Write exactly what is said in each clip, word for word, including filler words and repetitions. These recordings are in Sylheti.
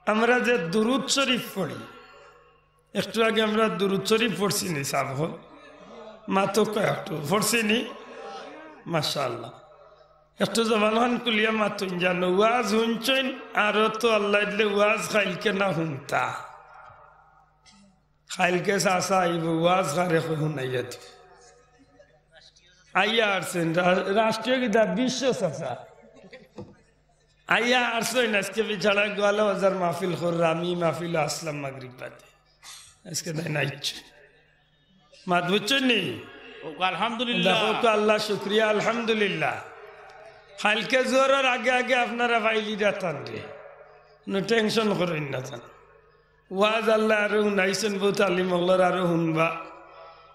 আমরা যে দুরুদ শরীফ পড়ি, একটু আগে আমরা দুরুদ শরীফ পড়ছি নি, সাব হল? মাতো কয় একটু পড়ছি নি? মাশাআল্লাহ। একটু জবান খান খুলিয়া মাতইন জানো, ওয়াজ হুনছইন, আরো তো আল্লাহ দিলে ওয়াজ খাইলকে না হুনতা। খাইলকে চাচা আইব, ওয়াজ খারে কই হুনাইয়া দিব। আইয়া আরছইন, রা-, রাষ্ট্রীয় কিতা বিশ্ব চাচা। আইয়া আরছইন, আজকে বিছাড়া গোয়ালা বাজার মাহফিল কররা, আমি মাহফিল আসলাম মাগরিব বাদে। আজকে তাই নাইছ। মাত বুঝছইন নি? ওকে, আলহামদুলিল্লাহ। দেখো তো, আল্লাহ শুক্রিয়া, আলহামদুলিল্লাহ। কাইলকে জোহরর আগে আগে আপনারা পাইলিরা তানরে। কোনো টেনশন করইন না তান। ওয়াজ আল্লাহ আরো হুনাইছইন, বহুত আলিম অকলর আরো হুনবা।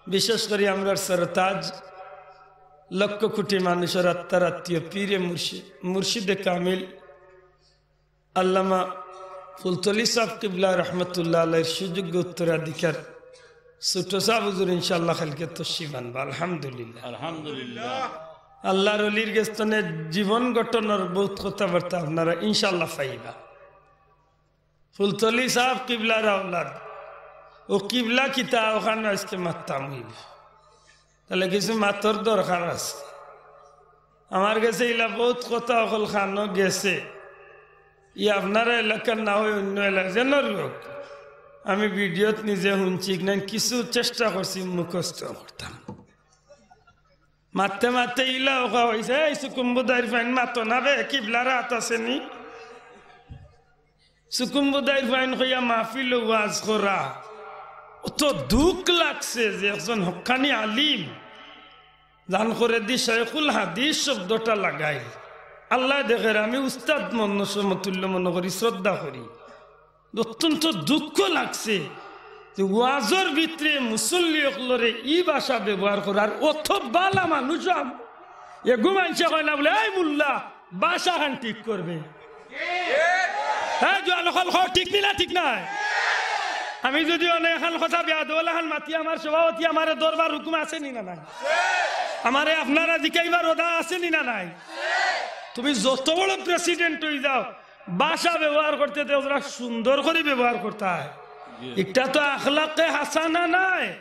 বিশেষ করি আমরার সরতাজ, লক্ষ কোটি মানুষর আত্মার আত্মীয়, পীরে মুর্শিদ, মুর্শিদে কামিল, আল্লামা ফুলতলি সাব কিবলা রহমতুল্লাহ আলাইহির সুযোগ্য উত্তরাধিকার ছোট সাব হুজুর ইনশাআল্লাহ কাইলকে তশরিফ আনবা। আলহামদুলিল্লাহ। আলহামদুলিল্লাহ। আল্লাহর অলির গেছ থনে জীবন গঠনর বহুত কথাবার্তা আপনারা ইনশাআল্লাহ পাইবা। ফুলতলি সাব কিবলার আওলাদ, ও কিবলা কিতা ওখানো আজকে মাততাম অইব। তাইলে কিছু মাতর দরকার আছে। আমার গেছে ইলা বহুত কথা অকল কানো গেছে। ই আপনারা এলাকার না অয় অইন্য এলাকা, যেন হোক। আমি ভিডিওত নিজে হুনছি, ইখান কিছু চেষ্টা করছি মুখস্থ করতাম। মাততে মাততে ইলা ওখা অইছে, "এই সুকুম্বুদাইর ফাইন মাতো না বে, কিবলার আত আছে নি?" সুকুম্বুদাইর ফাইন কইয়া মাহফিলো ওয়াজ করা। অত দুখ লাগছে যে একজন হক্কানি আলিম, জান করে দি শাইখুল হাদিস শব্দটা লাগাইল। আল্লায় দেখের, আমি উস্তাদ মন সমতুল্য মনো করি, শ্রদ্ধা করি। অত্যন্ত দুখ লাগছে যে ওয়াজর ভিতরে মুসল্লি অকলরে ই ভাষা ব্যবহার করার। অত বালা মানুষ আম-, এগু মানষে কয় না বুলে, "এই মুল্লা, ভাষা খান ঠিক করবে।" হ্যাঁ, জোয়ান অকল কও, ঠিক নি না, ঠিক নায়? আমি যুদি অনেক খান কথা বেয়াদব অলা খান মাতি, আমার সভাপতি আমারে ধরবার হুকুম আছে নি না নাই? আমারে আপনারা জিকাইবার অদা আছে নি না নাই? তুমি যত বড় প্রেসিডেন্ট অই যাও, ভাষা ব্যবহার করতে তো ওরা সুন্দর করি ব্যবহার করতায়। ইটা তো আখলাকে হাসানা নায়,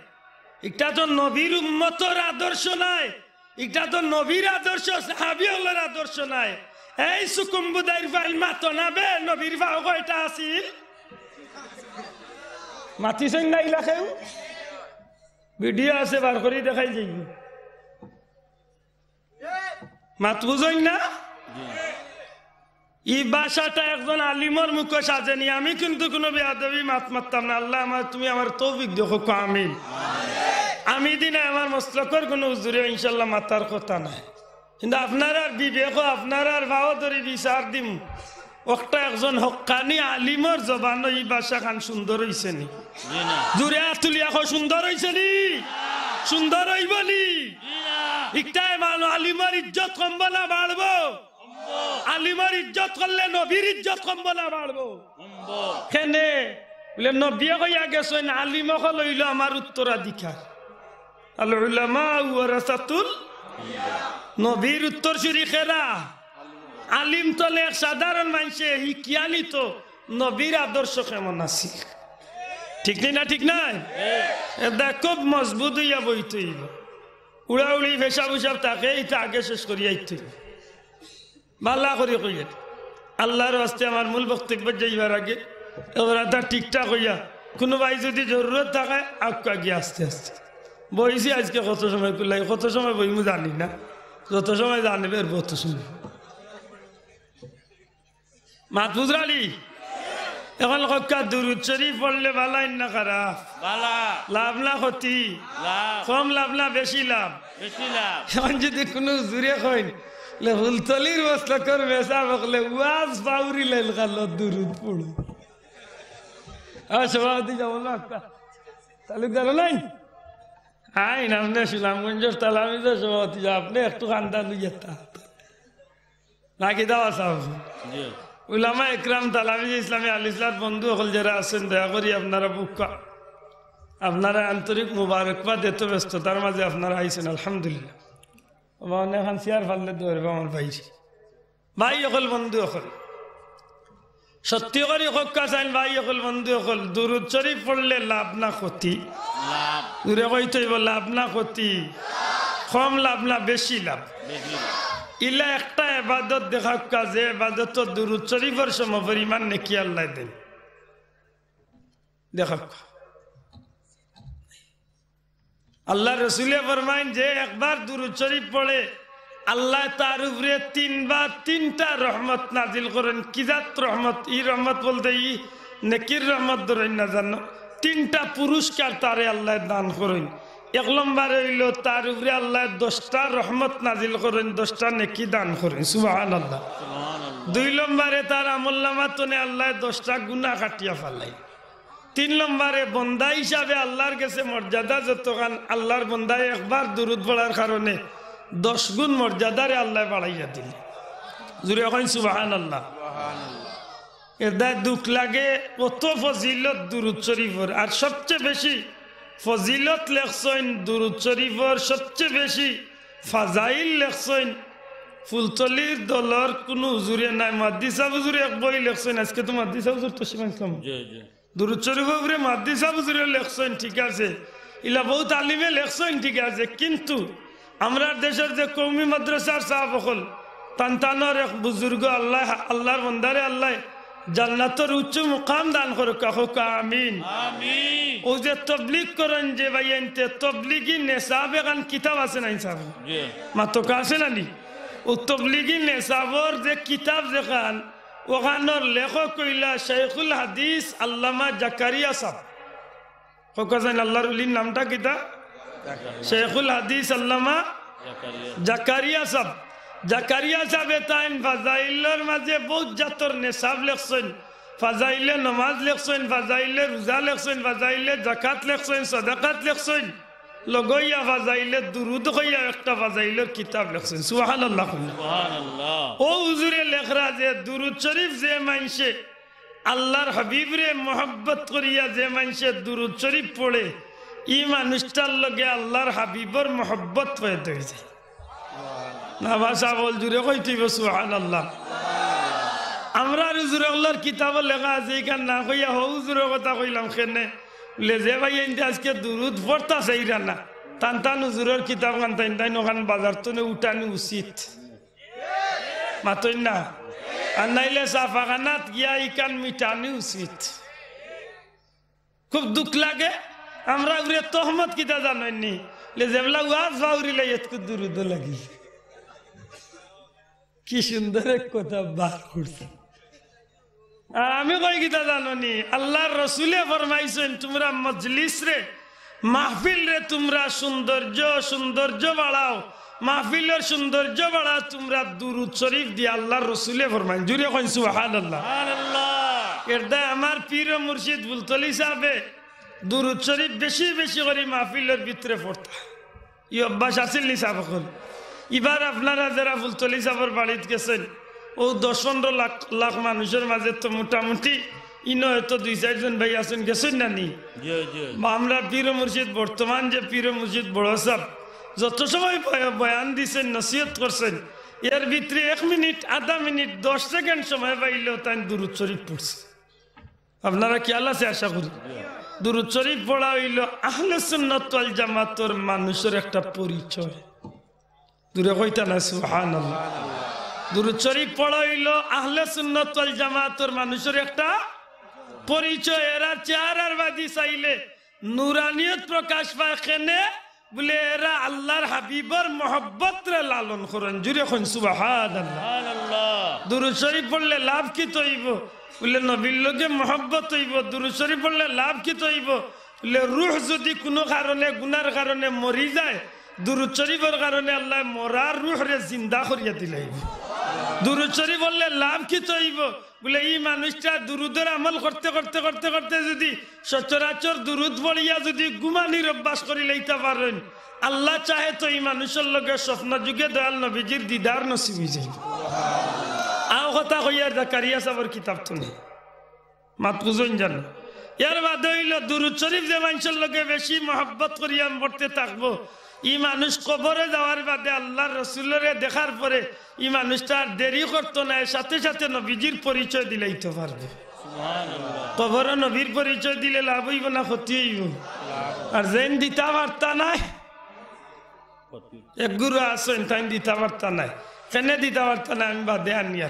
ইটা তো নবীর উম্মতর আদর্শ নায়, ইটা তো নবীর আদর্শ, সাহাবী অকলর আদর্শ নায়। এই সুকুম্বুদাইর ফাইল মাতো না বে, নবীর ফাও কয়টা আছিল? মাতিছইন না ইলা কেউ? ভিডিও আছে, বার করি দেখাই যাইব। মাত বুঝইন না? ই ভাষাটা একজন আলিমর মুখো সাজেনি। আমি কিন্তু কুনু বেয়াদবি মাত মাততাম না। আল্লাহ আমার, তুমি আমার তৌফিক দেও, কও আমিন। আমি দিন আমার মসলকর কুনু হুজুরে ইনশাআল্লাহ মাতার কথা নায়, কিন্তু আপনারার বিবেকো, আপনারার ফাও ধরি বিচার দিম। অকটা একজন হক্কানি আলিমর জবানো ই ভাষা খান সুন্দর অইছে নি? জি না। জুরে আত তুলিয়া কও, সুন্দর অইছে নি? সুন্দর অইব নি? জি না। ইকটায় মানু আলিমর ইজ্জত কমবো না বাড়বো? কমবো। আলিমর ইজ্জত করলে নবীর ইজ্জত কমবো না বাড়বো? কমবো। কেনে? বুলে নবীয়ে কইয়া গেছইন, "আলিম অকল অইলো আমার উত্তরাধিকার।" আল উলামা ওয়ারাসাতুল, নবীর উত্তরসূরি কেরা? আলিম তো অইলে এক সাধারণ মানষে হিকিয়া নিতো নবীর আদর্শ কেমন আছিল। ঠিক নি না? ঠিক নায়? এ দেখো, মজবুত অইয়া বইতে অইব। উড়াউড়ি, পেশাব উশাব থাকে, ইটা আগে শেষ করিয়া আইতে অইব। বালা করি কইয়ের। আল্লাহর ওয়াস্তে আমার মূল বক্তব্য যাইবার আগে এবার একটা ঠিকঠাক অইয়া, কুনু ভাই যুদি জরুরত থাকে, আউক্কা গিয়া আস্তে আস্তে। বইছি আজকে কত সময় কুলাই, কত সময় বইমু জানি না, যত সময় জানিবে এর অত সময়। মাত বুঝরানি? এখন কউক্কা দুরুদ শরীফ পড়লে বালা না খারাপ? বালা। লাভ না ক্ষতি? লাভ। কম লাভ না বেশি লাভ? বেশি লাভ। এখন যুদি কুনু হুজুরে কইন, লে ফুলতলির মসলকর মেসাব অকলে ওয়াজ পাউরি লাইল খালো দুরুদ পড়ো। আর সভাপতি যাবো না একটা। তালুকদার নাই? আইন, আপনে সুনামগঞ্জর তালামিজর সভাপতি, আপনে একটু কান্দা লইয়া তা। নাকি দাওয়া সাহেব? জি। উলামা একরাম, তালামিজে ইসলামী আল ইসলাত বন্ধু অকল যেরা আছইন, দয়া করি আপনারা বুক্কা, আপনারা আন্তরিক মুবারকবাদ, এত ব্যস্ততার মাঝে আপনারা আইছইন, আলহামদুলিল্লাহ। বাবা, অনে এখান চেয়ার ফাললে দৌড়বা আমার ভাই। ভাই অকল, বন্ধু অকল, সত্যি করি কউক্কা চাইন ভাই অকল, বন্ধু অকল, দুরুদ শরিফ পড়লে লাভ না ক্ষতি? লাভ। জুরে কইতে অইবো, লাভ না ক্ষতি? কম লাভ না বেশি লাভ? বেশি লাভ। ইলা একটা এবাদত দেখাউক্কা, যে এবাদতো দুরুদ শরিফর সমপরিমাণ নেকি আল্লায় দেইন। দেখাউক্কা। আল্লার রসুলে ফরমাইন, যে একবার দুরুদ শরিফ পড়ে, আল্লায় তার উপরে তিনবার তিনটা রহমত নাজিল করইন। কি জাত রহমত? ই রহমত বলতে ই নেকির রহমত ধরইন না জানো, তিনটা পুরস্কার তারে আল্লায় দান করইন। এক নম্বরে অইলো, তার উপরে আল্লায় দশটা রহমত নাজিল করইন, দশটা নেকি দান করইন। সুবহানাল্লাহ। দুই নম্বরে তার আমলনামা তনে আল্লায় দশটা গুনা কাটিয়া ফালাইন। তিন নম্বরে বন্দা হিসাবে আল্লার গেছে মর্যাদা যতখান, আল্লার বন্দায় একবার দুরুদ পড়ার কারণে দশ গুণ মর্যাদারে আল্লায় বাড়াইয়া দিলে। জুরে কইন সুবহানাল্লাহ। এরদায় দুখ লাগে, অত ফজিলত দুরুদ শরিফর। আর সবচে বেশি ফজিলত লেখছইন দুরুদ শরিফর, সবচে বেশি ফাজাইল লেখছইন ফুলতলির দলর কুনু হুজুরে নায়। মাদ্দিসা হুজুরে এক বই লেখছইন, আজকে তো মাদ্দিসা হুজুর তশরিফ আনছইন। জি, জি। দুরুদ শরিফর উপরে মাদ্দিসা হুজুরে লেখছইন, ঠিক আছে, ইলা বউত আলিমে লেখছইন, ঠিক আছে, কিন্তু আমরার দেশর যে কওমি মাদ্রাসার ছাব অকল, তান তানর এক বুজুর্গ আল্লায়, আল্লার বন্দারে আল্লায় জান্নাতর উচ্চ মুকাম দান করউক্কা, কউক্কা আমিন। আমিন। অউ যে তবলিগ করইন যে ভাইয়াইন্তে, তবলিগি নেশাব এখান কিতাব আছে না ইনসাফ? জি। মাতকা আছে না নি? অউ তবলিগি নেশাবর যে কিতাব যেখান, অখানর লেখক অইলা শাইখুল হাদিস আল্লামা জাকারিয়া ছাব। কউক্কা চাইন আল্লার ওলির নামটা কিতা? শাইখুল হাদিস আল্লামা জাকারিয়া ছাব। জাকারিয়া ছাবে তাইন ফাজাইলর মাঝে বউত জাতর নেশাব লেখছইন। ফাজাইলে নমাজ লেখছইন, ফাজাইলে রুজা লেখছইন, ফাজাইলে জাকাত লেখছইন, সদাকাত লেখছইন। লগইয়া ফাজাইলে দুরুদ কইয়া একটা ফাজাইলর কিতাব লেখছইন। সুবহানাল্লাহ। সুবহানাল্লাহ। অউ হুজুরে লেখরা যে দুরুদ শরিফ যে মাইনষে আল্লার হাবিবরে মহব্বত করিয়া যে মাইনষে দুরুদ শরিফ পড়ে, ই মানুষটার লগে আল্লার হাবিবর মহব্বত পয়দা অইযায়। না বা ছাব অকল, জুরে কইতে অইবো সুবহানাল্লাহ। আমরার হুজুর অকলর কিতাবো লেখা আছে, ইখান না কইয়া হউ হুজুরর কথা কইলাম কেনে? বুলে, যে ভাইয়াইন্তে আজকে দুরুদ পড়তা চাইরা না, তান তান হুজুরর কিতাব খান তাইন তাইন অখান বাজার তনে উঠানি উচিত। মাতইন না? আর নাইলে ছাপাখানাত গিয়া ইখান মিটানি উচিত। খুব দুখ লাগে। আমরার উপরে তহমত কিতা জানইন নি? বুলে, যেবলা ওয়াজ ফাউরিলাই এতকু দুরুদও লাগিল। কি সুন্দর এক কথা বার করছে। আর আমি কই কিতা জানো নি? আল্লার রসুলে ফরমাইছইন, তুমরা মজলিসরে, মাহফিলরে তুমরা সৌন্দর্য, সৌন্দর্য বাড়াও, মাহফিলর সৌন্দর্য বাড়াও তুমরা দুরুদ শরিফ দিয়া, আল্লার রসুলে ফরমাইন। জুরে কইন সুবহানাল্লাহ। সুবহানাল্লাহ। এরদায় আমার পীর ও মুর্শিদ ফুলতলি ছাবে দুরুদ শরিফ বেশি বেশি করি মাহফিলর ভিতরে পড়তা। ই অভ্যাস আছিল নি ছাব অকল? ইবার আপনারা যেরা ফুলতলি ছাবর বাড়িত গেছইন, অউ দশ পনরো লাখ, লাখ মানুষর মাঝে তো মোটামুটি ইনো অয়তো দুই চাইরজন ভাই আছইন, গেছইন না নি? জি, জি। বা আমরার পীর ও মুর্শিদ, বর্তমান যে পীর ও মুর্শিদ বড় ছাব, যত সময় বয়-, বয়ান দিছইন, নসিহত করছইন, এর ভিতরে এক মিনিট, আধা মিনিট, দশ সেকেন্ড সময় পাইলেও তাইন দুরুদ শরিফ পড়ছে। আপনারা খিয়াল আছে আশা করি। দুরুদ শরিফ পড়া অইলো আহলে সুন্নাত ওয়াল জামাতর মানুষর একটা পরিচয়। জুরে কইতা না সুবহানাল্লাহ। দুরুদ শরিফ পড়া অইলো আহলে সুন্নাত ওয়াল জামাতর মানুষর একটা পরিচয়। এরার চেহারার বাদি চাইলে নুরানিয়ত প্রকাশ পায় কেনে? বুলে, এরা আল্লার হাবিবর মহব্বতরে লালন করইন। জুরে কইন সুবহানাল্লাহ। সুবহানাল্লাহ। দুরুদ শরিফ পড়লে লাভ কিতা অইবো? বুলে, নবীর লগে মহব্বত অইবো। দুরুদ শরিফ পড়লে লাভ কিতা অইবো? বুলে, রুহ যুদি কুনু কারণে, গুনার কারণে মরি যায়, দুরুদ শরিফর কারণে আল্লায় মরা রুহরে জিন্দা করিয়া দিলাইবো। দুরুদ শরিফ পড়লে লাভ কিতা অইবো? বুলে, ই মানুষটা দুরুদর আমল করতে, করতে, করতে, করতে যুদি সচরাচর দুরুদ পড়িয়া যুদি ঘুমানির অভ্যাস করিলাইতা পারইন, আল্লাহ চাহে তো ই মানুষর লগে স্বপ্ন যুগে দয়াল নবীজির দিদার নসিব অইযাইবো। অউ কথা কইয়ার জাকারিয়া ছাবর কিতাব তনে। মাত বুঝইন জানো? এর বাদে অইলো দুরুদ শরিফ যে মানষর লগে বেশি মহব্বত করিয়া পড়তে থাকবো, ই মানুষ কবরে যাওয়ার বাদে আল্লার রসুলরে দেখার পরে ই মানুষটা আর দেরি করতো নায়, সাথে সাথে নবীজির পরিচয় দিলাইতো পারবো। কবরো নবীর পরিচয় দিলে লাভ অইবো না ক্ষতি অইবো? আর যেইন দিতা পারতা নায়, এক গুরু আছইন, তাইন দিতা পারতা নায়। কেনে দিতা পারতা নায়, আমি বাদে আনিয়ার।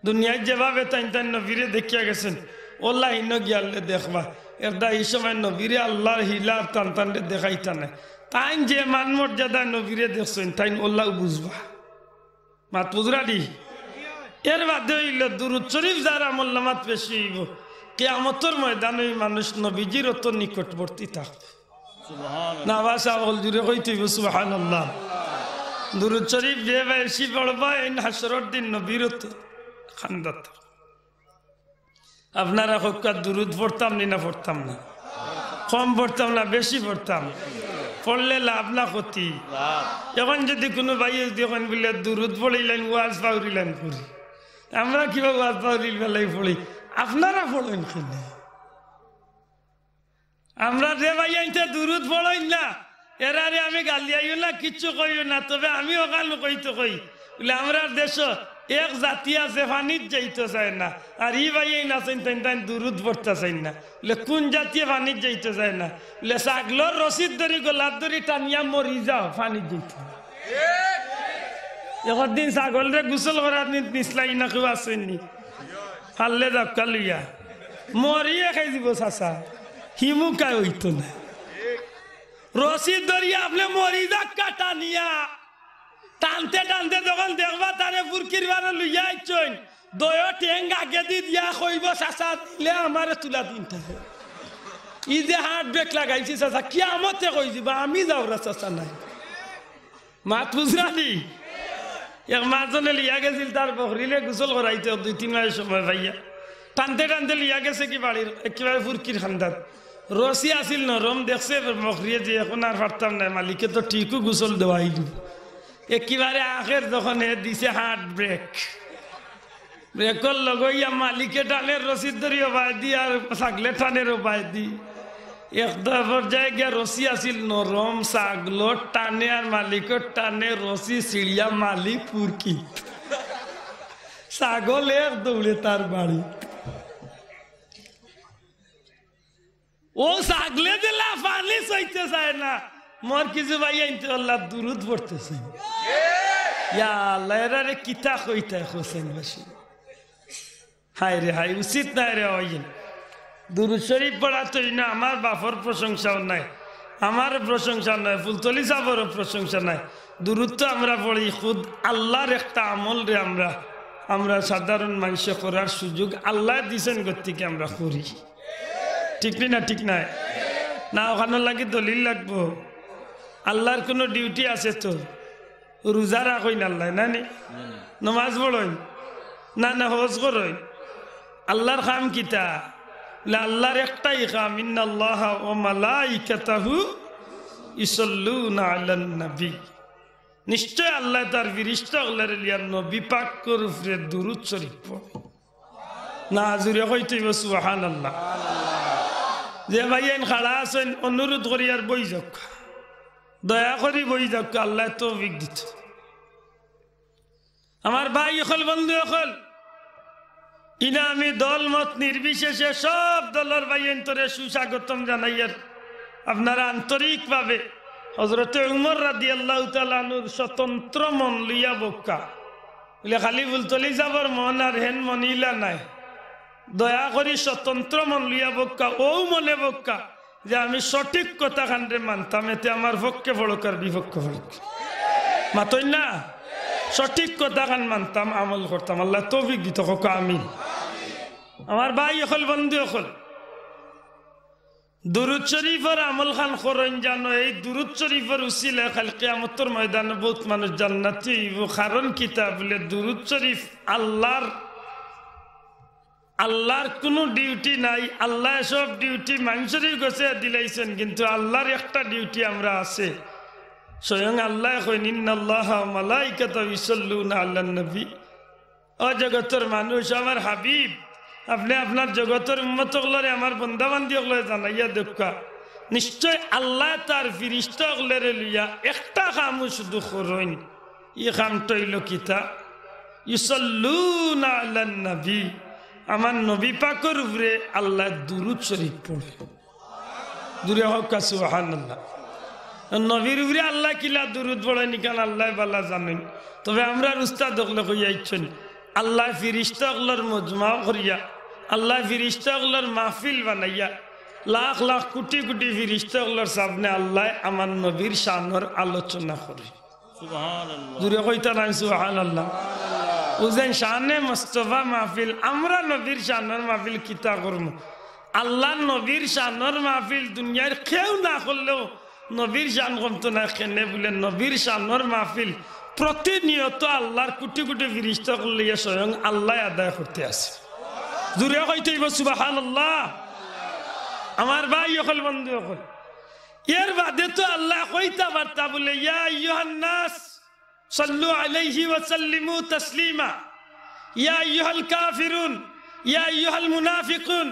দুনিয়াত যেভাবে তাইন তাইন নবীরে দেখিয়া গেছইন, অলা ইনো গিয়ালে দেখবা। একটা ই সময় নবীরে আল্লার হিলা আর তান তানরে দেখাইতা নায়। তাইন যে মান মর্যাদায় নবীরে দেখছইন, তাইন অলাউ বুঝবা। মাত বুঝরানি? এর বাদে অইলো দুরুদ শরিফ যার আমলনামাত বেশি অইবো, কিয়ামতর ময়দানো ই মানুষ নবীজির অত নিকটবর্তী থাকবো। না বা সাবল জুরে কইতে অইবো সুবহানাল্লাহ। দুরুদ শরিফ যে বেশি পড়বা, এইন হাশরর দিন নবীর অত খান্দাত। আপনারা কউক্কা দুরুদ পড়তাম নি না পড়তাম না? কম পড়তাম না বেশি পড়তাম? পড়লে লাভ না ক্ষতি? অখন যুদি কুনু ভাইয়ে যুদি কইন বুলে দুরুদ পড়িলাইন, ওয়াজ পাউরিলাইন করি, আমরা কিবা ওয়াজ পাউরিল বেলাই পড়ি, আপনারা পড়ইন কেনে? আমরা যে ভাইয়াইন্তে দুরুদ পড়ইন না, এরারে আমি গালিয়াইও না, কিচ্ছু কইও না, তবে আমি অখান কইতো কই, বুলে আমরার দেশো এক জাতি আছে পানিত যাইতো চায় না, আর ই ভাইয়াইন আছইন তাইন তাইন দুরুদ পড়তা চাইন না। বুলে কুন জাতিয়ে পানিত যাইতো চায় না? বুলে ছাগলর রশির দড়ি গলার দড়ি টানিয়া মরি যাও, পানিত যাইতো না। একদিন ছাগলরে গোসল করার নি-, নিছলাইন না, কেউ আছইন নি? পারলে যাউক্কা লইয়া। মরিয়ে খাই দিবো চাচা। হিমুকায় অইতো না। রশির দড়ি আপনে মরি যাউক্কা টানিয়া। টানতে টানতে যখন দেখবা তারে ফুরকির বারো লইয়া আইছইন, দুইও ঠেং আগেদি দিয়া কইবো, "চাচা, দিলে আমারে তুলা দিন তারে।" ই যে heart break লাগাইছি চাচা, কিয়ামতে কই দিবা, "আমি যাওরা চাচা নাই।" মাত বুঝরানি? এক মাজনে লইয়া গেছিল তার বকরিরে গোসল করাইতে, দুই তিন মাস সময় পাইয়া। টানতে টানতে লইয়া গেছে কি বাড়ির একেবারে ফুরকির খান্দাত। রশি আছিল নরম, দেখছে বকরিয়ে যে অখন আর পারতাম নায়, মালিকে তো ঠিকউ গোসল দেওয়াইল। একেবারে আখের যখন হে দিছে heart break, ব্রেকর লগইয়া মালিকে টানের রশির দড়ি অবায়দি আর ছাগলে টানের অবায়দি। এক দ-, পর্যায়ে গিয়া রশি আছিল নরম, ছাগলর টানে আর মালিকর টানে রশি ছিড়িয়া মালিক ফুরকি। ছাগল এক দৌড়ে তার বাড়ি। ও ছাগলে দিলা পানি চাইতে চায় না, মোর কিছু ভাইয়াইন্তে আল্লার দুরুদ পড়তে চায়। ইয়া আল্লাহ, এরারে কিতা কইতায় হোসেনবাসী? হায় রে হায়, উচিত নায় রে অইন। দুরুদ শরিফ পড়া তো ইনো আমার বাপর প্রশংসাও নায়, আমার প্রশংসা নায়, ফুলতলি সাবরও প্রশংসা নায়। দুরুদ তো আমরা পড়ি, খুদ আল্লার একটা আমল রে, আমরা, আমরা সাধারণ মানষে করার সুযোগ আল্লায় দিছইন গতিকে আমরা করি। ঠিক নি না? ঠিক নায় না? অখানর লাগি দলিল লাগবো? আল্লার কুনু duty আছে তো? রোজা রাখইন আল্লায়, না নি? নমাজ পড়ইন, না না হজ করইন। আল্লার কাম কিতা? বুলে আল্লার একটাই কাম, "ইন্নাল্লাহা ওয়া মালাইকাতাহু ইউসাল্লুনা আলান নবী।" নিশ্চয় আল্লায় তার ফিরিস্তা অকলরে লইয়া নবী পাকর উপরে দুরুদ শরিফ পড়ে। না, জুরে কইতে অইবো সুবহানাল্লাহ। যে ভাইয়াইন খাড়া আছইন, অনুরোধ করি আর বই যাউক্কা, দয়া করি বই যাউক্কা, আল্লায় তৌফিক দিতো। আমার ভাই অকল, বন্ধু অকল, ইনো আমি দল মত নির্বিশেষে সব দলর ভাইয়াইন্তরে সুস্বাগতম জানাইয়ার। আপনারা আন্তরিকভাবে হযরতে উমর রাদিয়াল্লাহু তাআলা আনহুর স্বতন্ত্র মন লইয়া বউক্কা। বুলে খালি ফুলতলি সাবর মন আর হেন মন ইলা নায়। দয়া করি স্বতন্ত্র মন লইয়া বউক্কা, অউ মনে বউক্কা যে আমি সঠিক কথাখানরে মানতাম, এতে আমার পক্ষে পড়উক আর বিপক্ষে পড়উক। মাতইন না? সঠিক কথাখান মানতাম, আমল করতাম। আল্লায় তৌফিক দিতো, কউক্কা আমিন। আমার ভাই অকল, বন্ধু অকল, দুরুদ শরিফর আমলখান করইন জানো, এই দুরুদ শরিফর উছিলায় কাইল কিয়ামতর ময়দানো বউত মানুষ জান্নাতি অইবো। কারণ কিতা? বুলে দুরুদ শরিফ আল্লার, আল্লার কুনু duty নাই, আল্লায় সব duty মানষরে গছাইয়া দিলাইছইন, কিন্তু আল্লার একটা duty আমরা আছে। স্বয়ং আল্লায় কইন, "ইন্নাল্লাহা ওয়া মালাইকাতাহু ইউসাল্লুনা আলান নবী।" ও জগতর মানুষ, আমার হাবিব, আপনে আপনার জগতর উম্মত অকলরে, আমার বন্দা বান্দি অকলরে জানাইয়া দেউক্কা, নিশ্চয় আল্লায় তার ফিরিস্তা অকলরে লইয়া একটা কামও শুধু করইন। ই কামটা অইলো কিতা? ইউসাল্লুনা আলান নবী, আমার নবী পাকর উপরে আল্লায় দুরুদ শরীফ পড়ইন। জুরে কউক্কা সুবহানাল্লাহ। নবীর উপরে আল্লায় কিলা দুরুদ পড়ইন, ইখান আল্লায় ভালা জানইন। তবে আমরার উস্তাদ অকলে কইয়া আইছইন, আল্লায় ফিরিস্তা অকলর মজমা করিয়া, আল্লায় ফিরিস্তা অকলর মাহফিল বানাইয়া, লাখ লাখ কোটি কোটি ফিরিস্তা অকলর সামনে আল্লায় আমার নবীর শানর আলোচনা করইন। সুবহানাল্লাহ। জুরে কইতা নায় সুবহানাল্লাহ? অউ যেন শানে মুস্তফা মাহফিল, আমরা নবীর শানর মাহফিল কিতা করমু? আল্লার নবীর শানর মাহফিল দুনিয়ার কেউ না করলেও নবীর শান কমতো নায়। কেনে বুলে নবীর শানর মাহফিল প্রতিনিয়ত আল্লার কোটি কোটি ফিরিস্তা অকল লইয়া স্বয়ং আল্লায় আদায় করতে আছে। জুরে কইতে অইবো সুবহানাল্লাহ। আমার ভাই অকল, বন্ধু অকল, এর বাদে তো আল্লায় কইতা পারতা বুলে, ইয়া আইয়ুহান নাস সাল্লু আলাইহি ওয়া সাল্লিমু তাসলিমা, ইয়া আইয়ুহাল কাফিরুন, ইয়া আইয়ুহাল মুনাফিকুন।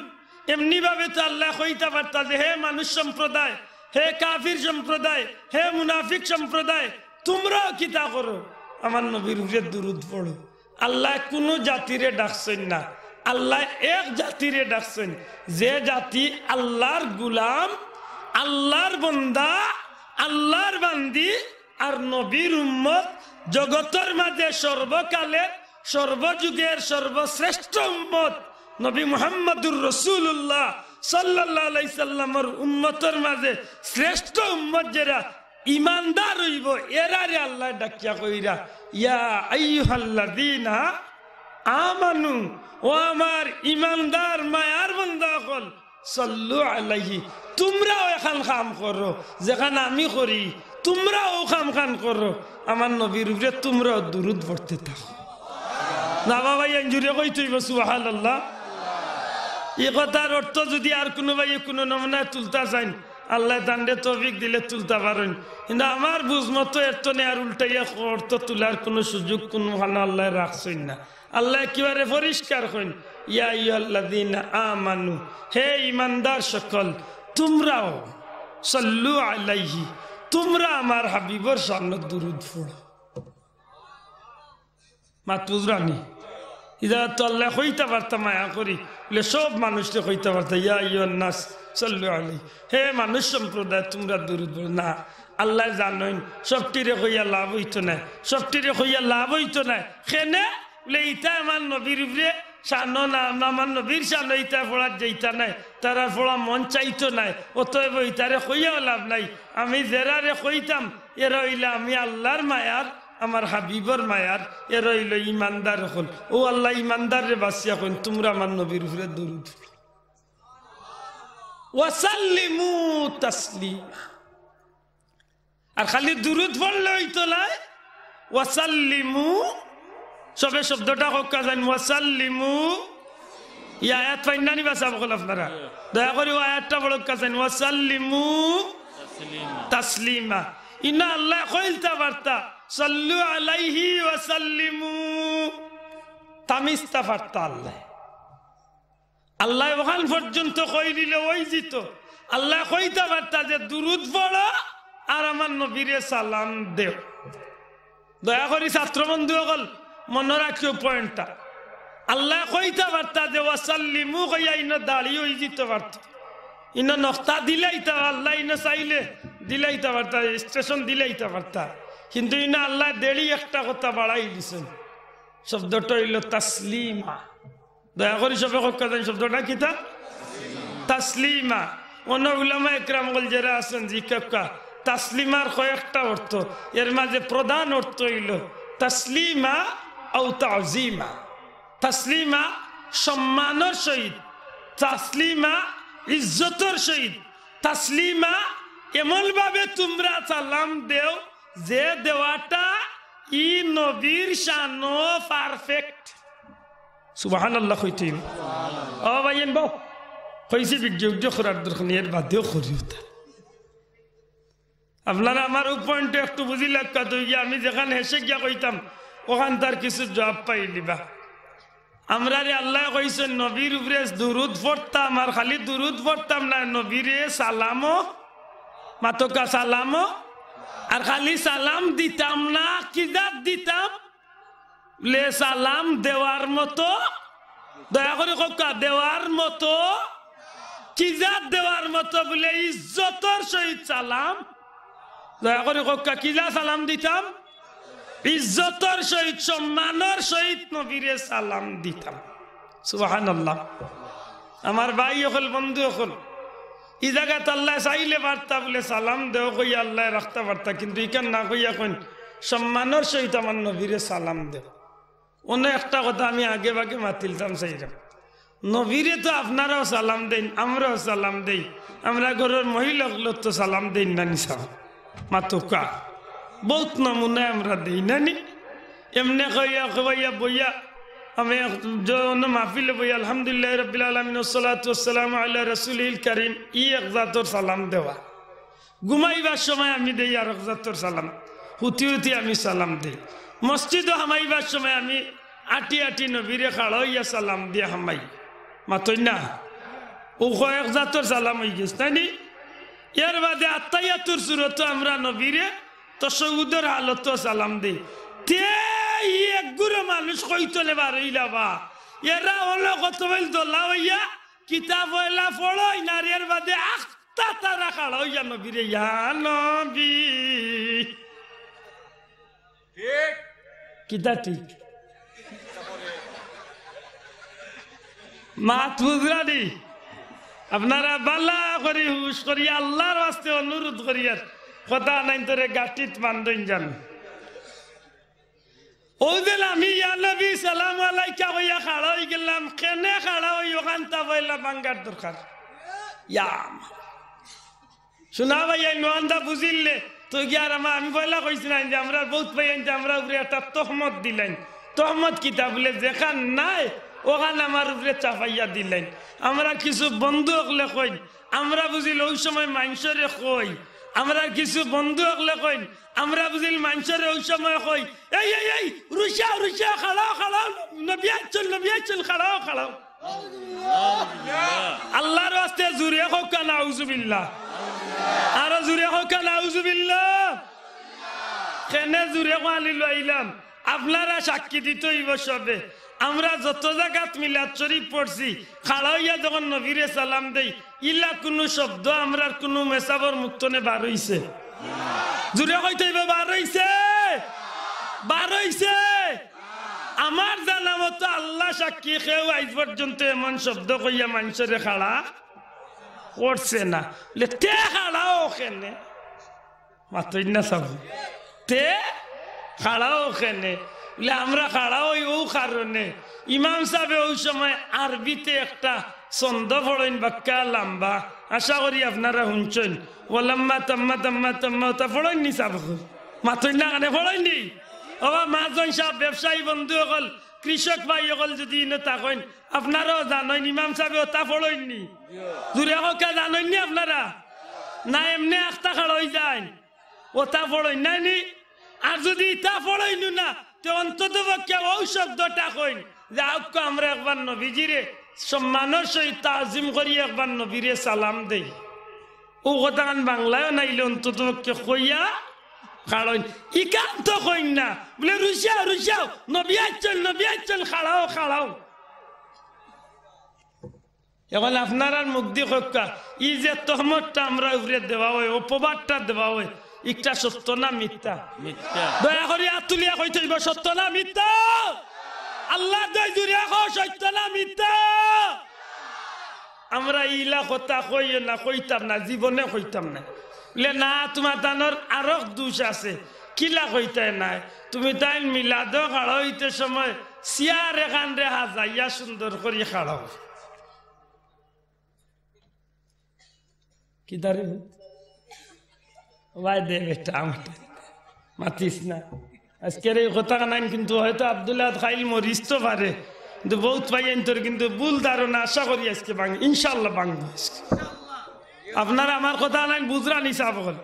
এমনি ভাবে তো আল্লায় কইতা পারতা যে, হে মানুষ সম্প্রদায়, হে কাফির সম্প্রদায়, হে মুনাফিক সম্প্রদায়, তুমরাও কিতা করো? আমার নবীর উপরে দুরুদ পড়ো। আল্লায় কুনু জাতিরে ডাকছইন না, আল্লায় এক জাতিরে ডাকছইন, যে জাতি আল্লার গুলাম, আল্লার বন্দা, আল্লার বান্দি, আর নবীর উম্মত, জগতর মাঝে সর্বকালের, সর্বযুগের সর্বশ্রেষ্ঠ উম্মত নবী মুহাম্মাদুর রাসূলুল্লাহ সাল্লাল্লাহু আলাইহি সাল্লামর উম্মতর মাঝে শ্রেষ্ঠ উম্মত যেরা ইমানদার অইবো, এরারে আল্লায় ডাকিয়া কইরা, ইয়া আইয়ুহাল্লাযীনা আমানু, ও আমার ইমানদার মায়ার বান্দা অকল, সাল্লু আলাইহি, তুমরাও এখান কাম করো, যেখান আমি করি, তুমরাও অউ কামখান করো, আমার নবীর উপরে তুমরাও দুরুদ পড়তে থাকো। না বাবা, ইখান জুরে কইতে অইবো সুবহানাল্লাহ। ই কথার অর্থ যুদি আর কুনু ভাইয়ে কুনু নমুনায় তুলতা চাইন, আল্লায় তানরে তৌফিক দিলে তুলতা পারইন, কিন্তু আমার বুঝ মতো এর তনে আর উল্টাইয়া অর্থ তুলার কুনু সুযোগ কুনুখানো আল্লায় রাখছইন না। আল্লায় একেবারে পরিষ্কার কইন, ইয়া আইয়ুহাল্লাযীনা আমানু, হে ইমানদার সকল, তুমরাও, সাল্লু আলাইহি, তুমরা আমার হাবিবর শানো দুরুদ পড়ো। মাত বুঝরানি? ইজাত তো আল্লায় কইতা পারতা মায়া করি, বুলে সব মানুষরে কইতা পারতা, ইয়া আইয়ুহান নাস সাল্লু আলাইহি, হে মানুষ সম্প্রদায়, তুমরা দুরুদ পড়ো। না, আল্লায় জানইন, সবটিরে কইয়া লাভ অইতো নায়, সবটিরে কইয়া লাভ অইতো নায়। কেনে? বুলে, ইতা আমার নবীর উপরে শানো না, আমার নবীর শানো ইতা পড়ার যাইতা নায়, তারার পড়া মন চাইতো নায়, অতএব ইতারে কইয়াও লাভ নাই। আমি যেরারে কইতাম, এরা অইলা আমি আল্লার মায়ার, আমার হাবিবর মায়ার, এরা অইলো ইমানদার অকল। ও আল্লায় ইমানদাররে বাছিয়া কইন, তুমরা আমার নবীর উপরে দুরুদ পড়ো। ওয়াসাল্লিমু তাসলিমা। আর খালি দুরুদ পড়লে অইতো নায়, ওয়াসাল্লিমু, সবে শব্দটা কউক্কা চাইন, ওয়াসাল্লিমু। ই আয়াত পাইন্নানি বা সাব অকল আপনারা? দয়া করি অউ আয়াতটা পড়উক্কা চাইন, ওয়াসাল্লিমু তাসলিমা। ইনো আল্লায় কইলতা পারতা, সাল্লু আলাইহি ওয়াসাল্লিমু, থামিছতা পারতা আল্লায়। আল্লায় অখান পর্যন্ত কইলিলে অইযিতো। আল্লায় কইতা পারতা যে দুরুদ পড়ো আর আমার নবীরে সালাম দেও। দয়া করি ছাত্র বন্ধু অকল মনো রাখিও পয়েন্টটা। আল্লায় কইতা পারতা যে ওয়াসাল্লিমু কইয়া ইনো দাড়ি অইযিতো পারতো। ইনো নক্তা দিলাইতা, আল্লায় ইনো চাইলে দিলাইতা পারতা, স্টেশন দিলাইতা পারতা। কিন্তু ইনো আল্লায় দেড়ি একটা কথা বাড়াই দিছইন। শব্দটা অইলো তাসলিমা। দয়া করি সবে কউক্কা চাইন শব্দটা কিতা? তাসলিমা। অন্য উলামা একরাম অকল যেরা আছইন, জি কউক্কা। তাসলিমার কয়েকটা অর্থ, এর মাঝে প্রধান অর্থ অইলো তাসলিমা আও তাজিমা। তাসলিমা সম্মানর সহিত, তাসলিমা ইজ্জতর সহিত, তাসলিমা এমনভাবে তুমরা সালাম দেও যে দেওয়াটা ই নবীর শানো perfect। সুবহানাল্লাহ কইতে অইবো। ও ভাইয়াইন বউ, কইছি ভিডিও ভিডিও করার দরকার নাই, এর বাদেও করিও তা। আপনারা আমার অউ পয়েন্টটা একটু বুঝি লাগতা, তো গিয়া আমি যেখান হেষে গিয়া কইতাম, অখান তার কিছু জুয়াব পাইলিবা। আমরারে আল্লায় কইছইন নবীর উপরে দুরুদ পড়তাম, আর খালি দুরুদ পড়তাম নায়, নবীরে সালামও মাতউক্কা সালামও। আর খালি সালাম দিতাম না, কি জাত দিতাম? বুলে সালাম দেওয়ার মতো, দয়া করি কউক্কা, দেওয়ার মতো। কি জাত দেওয়ার মতো? বুলে ইজ্জতর সহিত সালাম। দয়া করি কউক্কা, কি জাত সালাম দিতাম? ইজ্জতর সহিত, সম্মানর সহিত নবীরে সালাম দিতাম। সুবহানাল্লাহ। আমার ভাই অকল, বন্ধু অকল, ই জাগাত আল্লায় চাইলে পারতা বুলে সালাম দেও কইয়া আল্লায় রাখতা পারতা, কিন্তু ইখান না কইয়া কইন, সম্মানর সহিত আমার নবীরে সালাম দেও। অনো একটা কথা আমি আগে ভাগে মাতিলতাম চাইরাম, নবীরে তো আপনারাও সালাম দেইন, আমরাও সালাম দেই, আমরা ঘরর মহিলা অকলও তো সালাম দেইন না নি সাব? মাতউক্কা, বউত নমুনায় আমরা দেই না নি? এমনে কইয়া কইয়া বইয়া, আমি এক জ-, অন্য মাহফিলে বইয়া, "আলহামদুলিল্লাহি রাব্বিল আলামিন, ওয়াসসালাতু ওয়াসসালামু আলা রাসূলিল কারীম", ই এক জাতর সালাম দেওয়া। ঘুমাইবার সময় আমি দেই আরক জাতর সালাম, হুতি হুতি আমি সালাম দেই। মসজিদো হামাইবার সময় আমি আটি আটি নবীরে খাড়া অইয়া সালাম দিয়া হামাই। মাতইন না? অউ কয়েক জাতর সালাম অইগেছে, তাই নি? এর বাদে আত্তাহিয়াতুর সুরতো আমরা নবীরে তশাহুদর হালতো সালাম দেই। তে ই এক গুরু মানুষ কইতলে বারইলা বা, এরা অনো কত বইল দলা অইয়া কিতাব অইলা পড়ইন, আর এর বাদে আখতা তারা খাড়া অইয়া নবীরে, ইয়া নবী। ঠিক। কিতা ঠিক? মাত বুঝরা নি? আপনারা বালা করি হুশ করি আল্লার ওয়াস্তে অনুরোধ করিয়ার, কথা নাইন তোরে গাটিত বান্ধইন যান। অউ যে আমি ইয়া নবী সালাম আলাইকা কইয়া খাড়া অইগেলাম, কেনে খাড়া অই অখানতা পয়লা ভাঙ্গার দরকার। ইয়া মা। শুনা ভাইয়াইন, অখানতা বুঝিলে তো গিয়া আর আমা-, আমি পয়লা কইছি না যে আমরার বউত ভাইয়াইন্তে আমরার উপরে একটা তহমত দিলাইন। তহমত কিতা? বুলে যেখান নাই অখান আমার উপরে চাপাইয়া দিলাইন। আমরার কিছু বন্ধু অকলে কইন, আমরা বুঝিল অউ সময় মাইনষরে কই, আমরার কিছু বন্ধু অকলে কইন, আমরা বুঝিল মাইনষরে অউ সময় কই, "এই, এই, এই, রুশাও, রুশাও, খাড়াও, খাড়াও, নবী আইছইন, নবী আইছইন, খাড়াও, খাড়াও।" আল্লার ওয়াস্তে জুরে কউক্কা নাউজুবিল্লাহ। আরো জুরে কউক্কা নাউজুবিল্লাহ। কেনে জুরে কওয়ানি লইলাম? আপনারা সাক্ষী দিতে অইবো সবে। আমরা যত জাগাত মিলাদ শরীফ পড়ছি, খাড়া অইয়া যখন নবীরে সালাম দেই, ইলা কুনু শব্দ আমরার কুনু মেসাবর মুখ তনে বার অইছে? জুরে কইতে অইবো, বার অইছে? বার অইছে? আমার জানা মতো আল্লা সাক্ষী কেউ আইজ পর্যন্ত এমন শব্দ কইয়া মাইনষরে খাড়া করছে না। বুলে, তে খাড়াও কেনে? মাতইন না সাব। তে খাড়াও কেনে? বুলে, আমরা খাড়া অই অউ কারণে, ইমাম সাবে অউ সময় আরবিতে একটা ছন্দ পড়ইন, বাক্কা লাম্বা, আশা করি আপনারা হুনছইন। ওয়ালাম্মা তাম্মা তাম্মা তাম্মা, অতা পড়ইন নি সাব? মাতইন না কেনে, পড়ইন নি? ওবা, মাহাজন সাব, ব্যবসায়ী বন্ধু অকল, কৃষক ভাই অকল যুদি ইনো থাকইন, আপনারাও জানইন, ইমাম সাবে অতা পড়ইন নি? জুরে কউক্কা, জানইন নি আপনারা? না এমনে আখতা খাড়া অইযাইন? অতা পড়ইন নায় নি? আর যুদি ইতা পড়ইন না, তে অন্তত পক্ষে অউ শব্দটা কইন যে, "আউক্কা আমরা একবার নবীজিরে, সম্মানর সহিত তাজিম করি একবার নবীরে সালাম দেই।" অউ কথাখান বাংলায়ও নাইলে অন্তত পক্ষে কইয়া খাড়ইন। ইখান তো কইন না, বুলে, "রুশাও, রুশাও, নবী আইছইন, নবী আইছইন, খাড়াও, খাড়াও।" অখন আপনারার মুখদি কউক্কা, ই যে তহমতটা আমরার উপরে দেওয়া অয়, অপবাদটা দেওয়া অয়, ইটা সত্য না মিথ্যা? মিথ্যা। দয়া করি আত তুলিয়া কইতে অইবো, সত্য না মিথ্যা? আল্লার দোয়াই জুরে কও, সত্য না মিথ্যা? আমরা ইলা কথা কইও না, কইতাম না, জীবনে কইতাম না। বুলে, "না, তুমার তানর আরক দুষ আছে।" কিলা কইতায় নায়? তুমি তাইন মিলাদো খাড়া অইতে সময় চেয়ার এখানরে হাজাইয়া সুন্দর করি খাড়াও। কিতারে? ওবায় দে বেটা, আমারটা। মাতিস না। আইজকের ই কথাখানাইন কিন্তু হয়তো আব্দুল্লাহ খাইল মরিতো পারে, কিন্তু বউত ভাইয়াইন্তর কিন্তু ভুল ধারণা, আশা করি আইজকে ভাঙ-, ইনশাআল্লাহ ভাঙবো আইজকে। আপনারা আমার কথাখানাইন বুঝরা নি সাব অকল?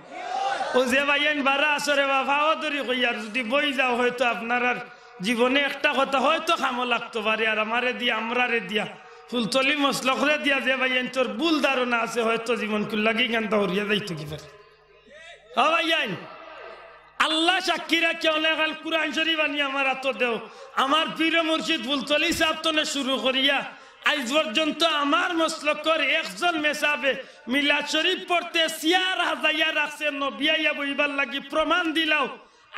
অউ যে ভাইয়াইন বারা আছো রে বা, পাও ধরি কইয়ার, যুদি বই যাও হয়তো আপনারার জীবনে একটা কথা হয়তো কামো লাগতো পারে, আর আমারে দিয়া, আমরারে দিয়া, ফুলতলি মসলকরে দিয়া যে ভাইয়াইন্তর ভুল ধারণা আছে, হয়তো জীবন কুল্লাগি গান্দা হরিয়া যাইতো কি পারে। ও ভাইয়াইন, আল্লাহ সাক্ষী রাখিয়া অনেক আল কুরআন শরীফ আনি আমার আতো দেও। আমার পীর মুর্শিদ ফুলতলি সাহেব তনে শুরু করিয়া আইজ পর্যন্ত আমার মসলকর একজন মেসাবে মিলাদ শরীফ পড়তে চেয়ার হাজাইয়া রাখছে, নবী আইয়া বইবার লাগি। প্রমাণ দিলাও।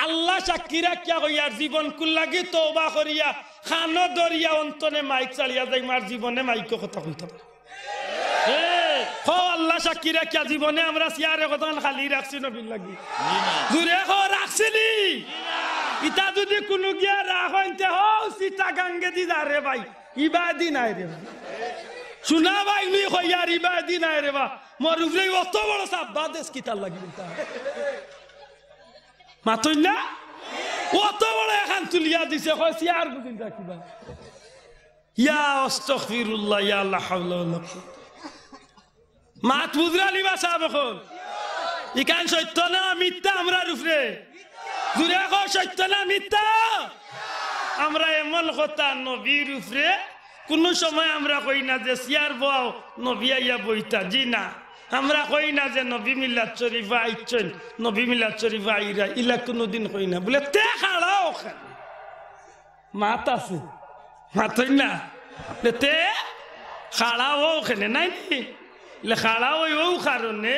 আল্লাহ সাক্ষী রাখিয়া কইয়ার, জীবন কুল্লাগি তওবা করিয়া, খানো দরিয়া অন্তনে মাইক চালিয়া যাইমু, আর জীবনে মাইকো কথা কইতাম না। হে, কও আল্লাহ সাক্ষী রাখিয়া জীবনে আমরা চেয়ারে কতখান খালি রাখছি নবীর লাগি? জুরে কও রাখছি নি? ইতা যুদি কুনু গিয়া রাখইন তে হউ চিটাগাঙ্গেদি যা রে ভাই, ইবাদি নায় রে ভাই। শুনা ভাই নি কইয়ার ইবাদি নায় রে বা। মোর উপরে অত বড় সাব্বা দেশ কিতার লাগি বলতা? মাতইন না? অত বড় এখান তুলিয়া দিছে, কয় চেয়ার বুঝিন রাখিবা। ইয়া আস্তাগফিরুল্লাহ, ইয়া লা হাওলা ওয়ালা কুওয়াতা। মাত বুঝরা নি বা সাব অকল? ইখান সত্য না মিথ্যা আমরার উপরে? জুরে কও সত্য না মিথ্যা? আমরা এমন কথা নবীর উপরে কুনু সময় আমরা কই না যে চেয়ার বওয়াও, নবী আইয়া বইতা, জি না। আমরা কই না যে নবী মিলাদ শরীফ আইছইন, নবী মিলাদ শরীফ আইরা, ইলা কুনুদিন কই না। বলে তে খাড়াও কেনে? মাত আছে, মাতইন না। বলে তে খাড়াও কেনে, নাই নি? বলে খাড়াও অউ কারণে,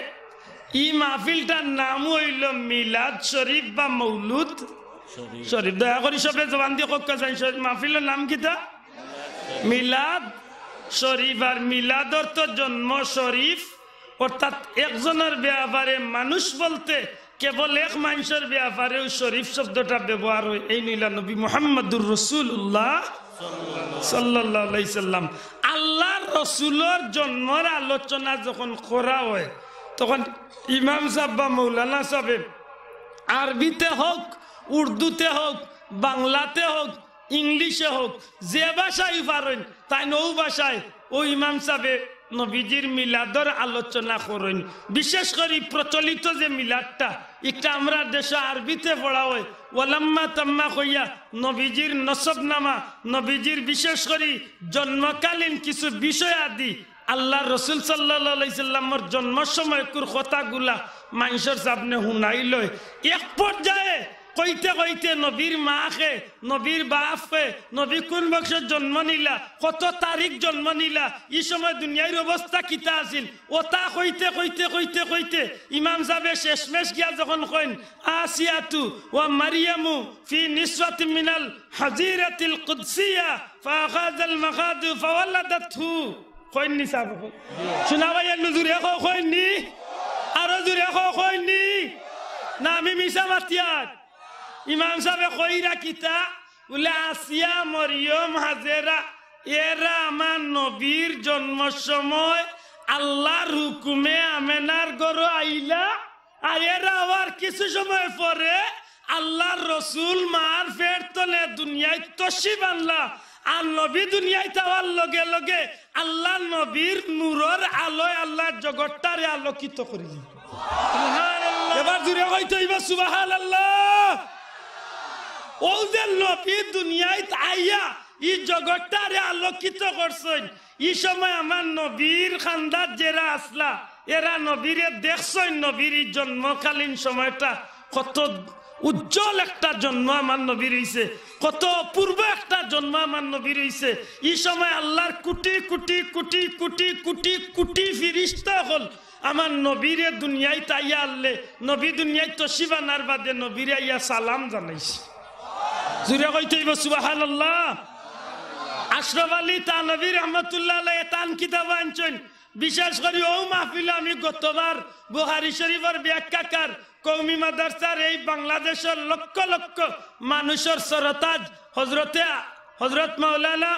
ই মাহফিলটার নাম অইলো মিলাদ শরীফ বা মৌলুদ শরীফ। দয়া করি সবে জবান দি কউক্কা চাইন, শরীফ, মাহফিলর নাম কিতা? মিলাদ শরীফ। আর মিলাদ অর্থ জন্ম শরীফ, অর্থাৎ একজনর ব্যাপারে মানুষ বলতে কেবল এক মানষর ব্যাপারেউ শরীফ শব্দটা ব্যবহার অয়, এইন অইলা নবী মুহাম্মাদুর রাসূলুল্লাহ সাল্লাল্লাহু আলাইহি সাল্লাম। আল্লার রসুলর জন্মর আলোচনা যখন করা অয়, তখন ইমাম সাব বা মৌলানা সাবে আরবিতে হউক, উর্দুতে হউক, বাংলাতে হউক, ইংলিশে হউক, যে ভাষায় পারইন, তাইন অউ ভাষায় অউ ইমাম সাবে নবীজির মিলাদর আলোচনা করইন। বিশেষ করি প্রচলিত যে মিলাদটা, ইটা আমরার দেশো আরবিতে পড়া অয়, ওয়ালাম্মা তাম্মা কইয়া নবীজির নসবনামা, নবীজির বিশেষ করি জন্মকালীন কিছু বিষয় আদি, আল্লার রসুল সাল্লাল্লাহু আলাইহি সাল্লামর জন্মর সময়কুর কথাগুলা মানষর সামনে হুনাইল অয়। এক পর্যায়ে কইতে কইতে নবীর মা কে, নবীর বাপ কে, নবী কুন বংশত জন্ম নিলা, কত তারিখ জন্ম নিলা, ই সময় দুনিয়ার অবস্থা কিতা আছিল, অতা কইতে কইতে কইতে কইতে ইমাম সাবে শেষমেশ গিয়া যখন কইন, আসিয়াতু ওয়া মারিয়ামু ফি নিসওয়াতিম মিনাল হাজিরাতিল কুদসিয়া ফাআখাযাল মাখাদু ফাওয়ালাদাতহু। কইন নি সাব? শুনা ভাই, একটু জুরে কও, কইন নি? আরো জুরে কও, কইন নি? না আমি মিছা মাতিয়ার? ইমাম সাবে কইরা কিতা? বলে, আসিয়া, মরিয়ম, হাজেরা, এরা আমার নবীর জন্মর সময় আল্লার হুকুমে আমেনার ঘরো আইলা, আর এরা আবার কিছু সময় পরে আল্লার রসুল মার পেট তনে দুনিয়াত তশরিফ আনলা, আর নবী দুনিয়াত আওয়ার লগে লগে আল্লার নবীর নূরর আলোয় আল্লার জগৎটারে আলোকিত করিল। এবার জুরে কইতে অইবো সুবহানাল্লাহ। অউ যে নবী দুনিয়াত আইয়া ই জগৎটারে আলোকিত করছইন, ই সময় আমার নবীর খান্দাত যেরা আছলা, এরা নবীরে দেখছইন, নবীর ই জন্মকালীন সময়টা কত উজ্জ্বল একটা জন্ম আমার নবীর অইছে, কত অপূর্ব একটা জন্ম আমার নবীর অইছে। ই সময় আল্লার কুটি কুটি কুটি কুটি কুটি কুটি ফিরিস্তা অকল আমার নবীরে দুনিয়াত আইয়া আনলে, নবী দুনিয়াত তশরিফ আনার বাদে নবীরে আইয়া সালাম জানাইছে। জুরে কইতে অইবো সুবহানাল্লাহ। আশরাফ আলী থানভী রহমতুল্লাহ আলাইহি তান কিতাব আনছইন। বিশেষ করি অউ মাহফিলো আমি গতবার বুখারী শরীফর ব্যাখ্যাকার কওমি মাদ্রাসার এই বাংলাদেশর লক্ষ লক্ষ মানুষর সরতাজ হজরতে, হজরত মাওলানা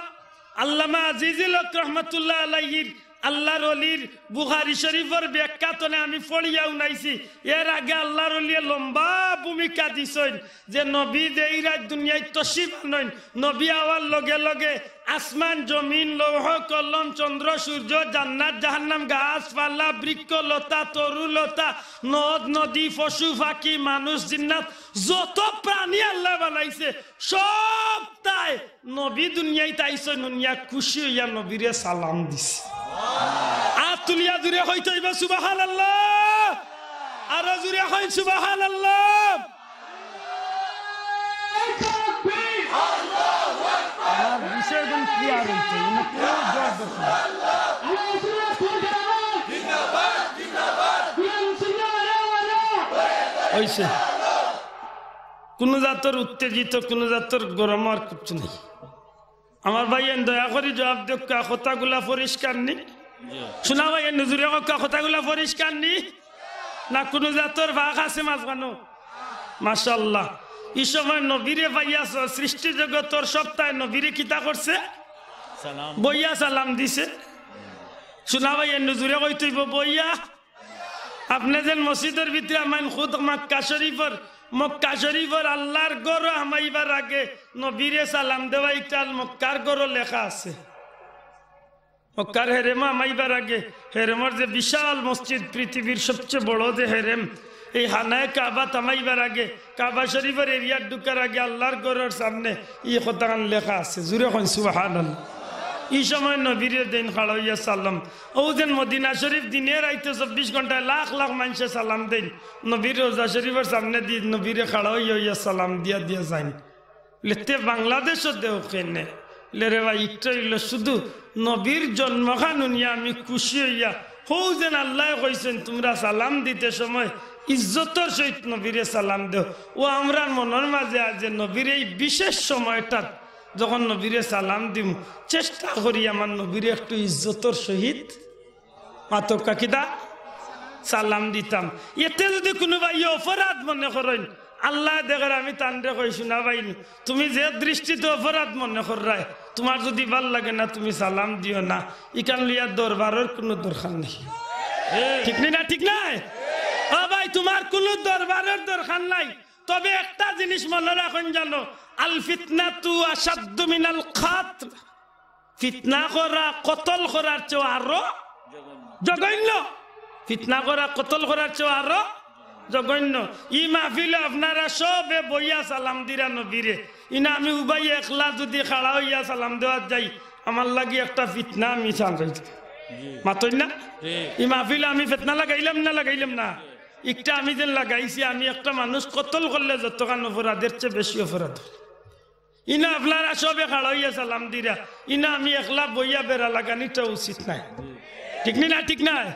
আল্লামা আজিজুল হক রহমতুল্লাহ আলাইহির আল্লার অলির বুখারী শরীফর ব্যাখ্যা তনে আমি পড়িয়া হুনাইছি। এর আগে আল্লার অলিয়ে লম্বা ভূমিকা দিছইন যে নবী যেই রাইত দুনিয়াত তশরিফ আনইন, নবী আওয়ার লগে লগে আসমান, জমিন, লৌহ, কলম, চন্দ্র, সূর্য, জান্নাত, জাহান্নাম, গাছ, পালা, বৃক্ষ, লতা, তরু, লতা, নদ, নদী, পশু, পাখি, মানুষ, জিন্নাত, যত প্রাণী আল্লায় বানাইছে, সবতায় নবী দুনিয়াত আইছইন, হুনিয়া খুশি অইয়া নবীরে সালাম দিছে। আত তুলিয়া জুরে কইতে অইবো সুবহানাল্লাহ। আরো জোরে কইন সুবহানাল্লাহ। আমার বিষয়গুলো ক্লিয়ার হইছে, মানে কোনো জোর দরকার নাই। হইছে। কোনো জাতর উত্তেজিত, কোনো জাতর গরম আর কিচ্ছু নাই। আমার ভাইয়াইন দয়া করি জবাব দেউক্কা, কথাগুলা পরিষ্কার নি? শোনা ভাইয়াইন, জোরে কউক্কা, কথাগুলা পরিষ্কার নি? না কোনো জাতর ভাগ আছে মাঝখানো? মাশাআল্লাহ। ই সময় নবীরে পাইয়াছ, সৃষ্টি জগতর সত্তায় নবীরে কিতা করছে? সালাম। বইয়া সালাম দিছে। শোনা ভাইয়াইন, জোরে কইতে অইবো, বইয়া। আপনে যেন মসজিদর ভিতরে হামাইন, খুদ মক্কা শরীফর, মক্কা শরীফর আল্লার ঘরো হামাইবার আগে নবীরে সালাম দেওয়া, ইটা মক্কার ঘরো লেখা আছে। মক্কার হেরেমো হামাইবার আগে, হেরেমর যে বিশাল মসজিদ, পৃথিবীর সবচেয়ে বড় যে হেরেম, এই খানায়ে কাবাত হামাইবার আগে, কাবা শরীফর এরিয়াত ঢুকার আগে আল্লার ঘরর সামনে ই কথাখান লেখা আছে। জোরে কইন সুবহানাল্লাহ। ই সময় নবীরে দেইন খাড়া অইয়া সালাম। অউ যেন মদিনা শরীফ দিনে রাইতে চব্বিশ ঘন্টায় লাখ লাখ মানষে সালাম দেইন, নবীর রওজা শরীফর সামনেদি নবীরে খাড়া অইয়া অইয়া সালাম দিয়া দিয়া যাইন। লে তে বাংলাদেশো দেও কেনে? লে রে ভাই, ইকটা অইলো শুধু নবীর জন্মখান হুনিয়া আমি খুশি অইয়া, হউ যেন আল্লায় কইছইন, তুমরা সালাম দিতে সময় ইজ্জতর সহিত নবীরে সালাম দেও। অউ আমরার মনর মাঝে আজ যে নবীর এই বিশেষ সময়টাত যখন নবীরে সালাম দিমু, চেষ্টা করি আমার নবীরে একটু ইজ্জতর সহিত মাতউক্কা কিতা? সালাম দিতাম। এতে যুদি কুনু ভাইয়ে অপরাধ মনে করইন, আল্লায় দেখের আমি তানরে কই, "শোনা ভাই, তুমি যে দৃষ্টিতে অপরাধ মনে কররায়, তুমার যুদি ভালা লাগে না, তুমি সালাম দিও না।" ইখান লইয়া দরবারর কুনু দরকার নাই। ঠিক নি না? ঠিক নায়? ও ভাই, তুমার কুনু দরবারর দরকার নাই। তবে একটা জিনিস মনো রাখইন জানো, আল ফিতনাতু আশাদ্দু মিনাল কাতল। ফিতনা করা কতল করার চেয়ে আরো জঘন্য। ফিতনা করা কতল করার চেয়ে আরো জঘন্য। ই মাহফিলো আপনারা সবে বইয়া সালাম দিরা নবীরে। ইনা আমি উবাই একলা যুদি খাড়া অইয়া সালাম দেওয়াত যাই, আমার লাগি একটা ফিতনা আমি সাজাইছি। মাতইন না? ই মাহফিলো আমি ফিতনা লাগাইলাম না, লাগাইলাম না? ইকটা আমি যেন লাগাইছি, আমি একটা মানুষ কতল করলে যতখান অপরাধ, এর চেয়ে বেশি অপরাধ। ইনা আপনারা সবে খাড়া অইয়া সালাম দিরা, ইনা আমি একলা বইয়া বেড়া লাগানিটা উচিত নায়। ঠিক নি না? ঠিক নায়?